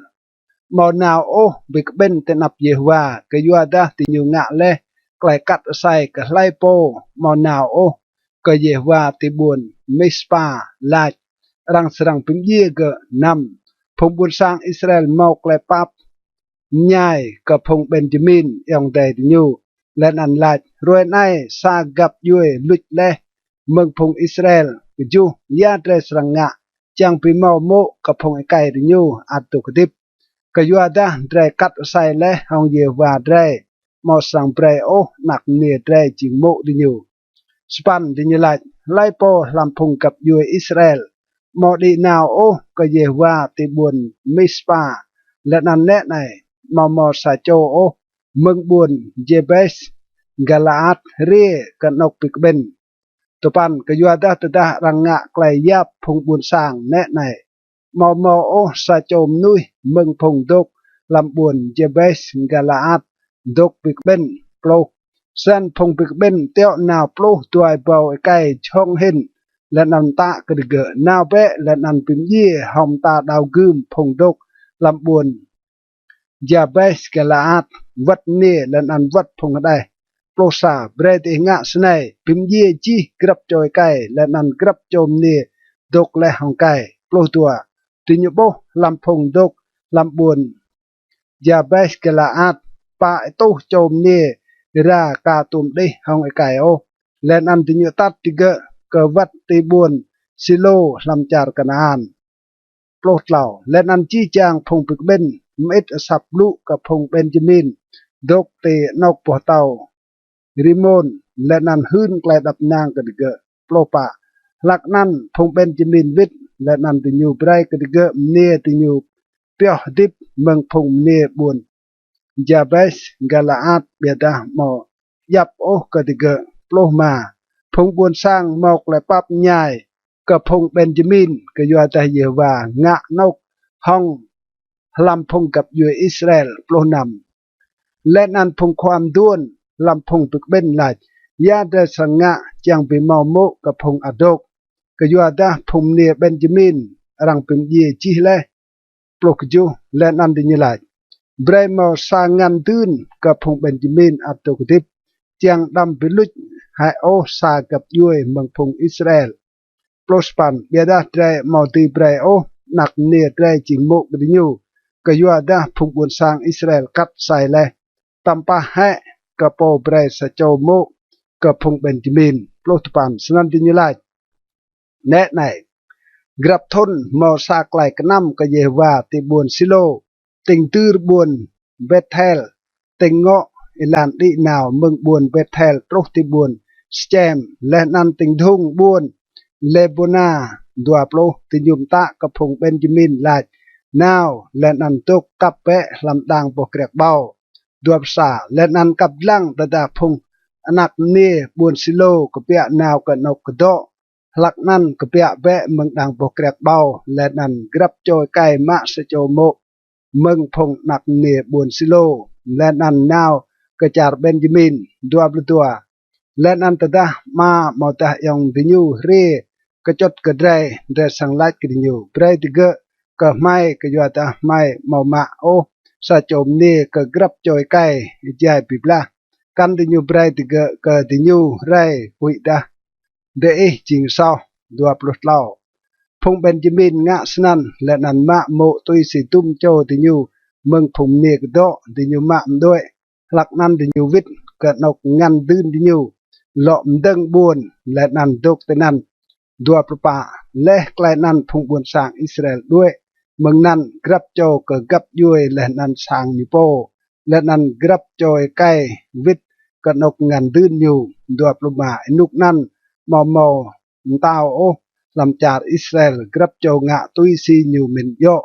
amâo nao ôh bi kƀĭn ti anăp Yêhôwa, kyuadah diñu ngă leh klei kat asei kơ hlei pô amâo nao ôh kơ Yêhôwa ti ƀuôn Mispa, lač: Arăng srăng bi mdjiê gơ̆. Năm, phung ƀuôn sang Israel mâo klei pap mñai kơ phung Benjamin ayŏng adei diñu, leh anăn lač: Hruê anei sa găp djuê luč leh mơ̆ng phung Israel. Kjuh, ya drei srăng ngă čiăng bi mâo mô̆ kơ phung êkei diñu ăt dôk hdĭp? Kyuadah drei kat asei leh hŏng Yêhôwa drei, amâo srăng brei ôh anak mniê drei jing mô̆ diñu. Sa păn, diñu lač: Hlei pô hlăm phung găp djuê Israel amâo đĭ nao ôh kơ Yêhôwa ti ƀuôn Mispa? Leh anăn nĕ anei, amâo mâo sa čô ôh mơ̆ng ƀuôn Jabes Galaat hriê kơ anôk bi kƀĭn. Dua păn, kyuadah tơdah arăng ngă klei yap phung ƀuôn sang nĕ anei, amâo mâo ôh sa čô mnuih mơ̆ng phung dôk hlăm ƀuôn Jabes Galaat dôk bi kƀĭn. Pluh, snăn phung bi kƀĭn tiŏ nao pluh dua êbâo êkei jhŏng hĭn, leh anăn mtă kơ digơ̆: Nao bĕ leh anăn bi mdjiê hŏng mta đao gưm phung dôk hlăm ƀuôn Jabes Galaat, wăt mniê leh anăn wăt phung hđeh. Pluh sa, brei diih ngă snei: bi mdjiê jih grăp čô êkei leh anăn grăp čô mniê dôk leh hŏng êkei. Pluh dua, diñu ƀuh hlăm phung dôk hlăm ƀuôn Jabes Galaat pă êtuh čô mniê êra ka tuôm đih hŏng êkei ôh, leh anăn diñu atăt digơ̆ kơ wăt ti ƀuôn Silo hlăm čar Kanaan. Pluh tlâo, leh anăn jih jang phung bi kƀĭn mơĭt asăp blŭ kơ phung Benjamin dôk ti anôk boh tâo Rimôn, leh anăn hưn klei êđăp ênang kơ digơ̆. Pluh pă, hlăk anăn phung Benjamin wĭt, leh anăn diñu brei kơ digơ̆ mniê diñu pioh hdĭp mơ̆ng phung mniê ƀuôn Jabes Galaat, ƀiădah amâo djăp ôh kơ digơ̆. Pluh êma, phung ƀuôn sang mâo klei pap mñai kơ phung Benjamin, kyuadah Yêhôwa ngă anôk hŏng hlăm phung găp djuê Israel. Pluh năm, leh anăn phung khua mduôn hlăm phung bi kƀĭn lač: Ya drei srăng ngă čiăng bi mâo mô̆ kơ phung ăt dôk? Kyuadah phung mniê Benjamin arăng bi mdjiê jih leh. Pluh kjuh, leh anăn diñu lač: Brei mâo sa ngăn dưn kơ phung Benjamin ăt dôk hdĭp, čiăng đăm bi luč hĕ ôh sa găp djuê mơ̆ng phung Israel. Pluh sa păn, ƀiădah drei amâo dưi brei ôh anak mniê drei jing mô̆ kơ diñu, kyuadah phung ƀuôn sang Israel kat asei leh. Tăm pah hĕ kơ pô brei sa čô mô̆ kơ phung Benjamin. Pluh dua păn, snăn diñu lač: Nĕ anei, grăp thŭn mâo sa klei knăm kơ Yêhôwa ti ƀuôn Silo, tĭng dưr ƀuôn Bêthel, tĭng ngŏ êlan đĭ nao mơ̆ng ƀuôn Bêthel truh ti ƀuôn Sêkem, leh anăn tĭng dhŭng ƀuôn Lebôna. Dua pluh, diñu mtă kơ phung Benjamin lač: Nao leh anăn dôk kăp bĕ hlăm đang boh kriăk ƀâo. Dua pluh sa, leh anăn kăp dlăng tơdah phung anak mniê ƀuôn Silo kbiă nao kơ anôk kdŏ, hlăk anăn kbiă bĕ mơ̆ng đang boh kriăk ƀâo, leh anăn grăp čô êkei mă sa čô mô̆ mơ̆ng phung anak mniê ƀuôn Silo, leh anăn nao kơ čar Benjamin. Dua pluh dua, leh anăn tơdah ama amâodah ayŏng diñu hriê kčŭt kơ drei, drei srăng lač kơ diñu: Brei digơ̆ kơ hmei, kyuadah hmei amâo mă ôh sa čô mniê kơ grăp čô êkei êjai bi blah. Kăn diñu brei digơ̆ kơ diñu rei huĭdah diih jing soh. Dua pluh tlâo, phung Benjamin ngă snăn, leh anăn mă mô̆ tui si dŭm čô diñu mơ̆ng phung mniê kdŏ. Diñu mă mđuĕ, hlăk anăn diñu wĭt kơ anôk ngăn dưn diñu, lŏ mdơ̆ng ƀuôn, leh anăn dôk tinăn. Dua pluh pă. Leh klei anăn phung ƀuôn sang Israel đuĕ mơ̆ng anăn, grăp čô kơ găp djuê leh anăn sang ñu pô, leh anăn grăp čô êkei wĭt kơ anôk ngăn dưn ñu. Dua pluh êma. Ênuk anăn amâo mâo mtao ôh hlăm čar Israel, grăp čô ngă tui si ñu mĭn djŏ.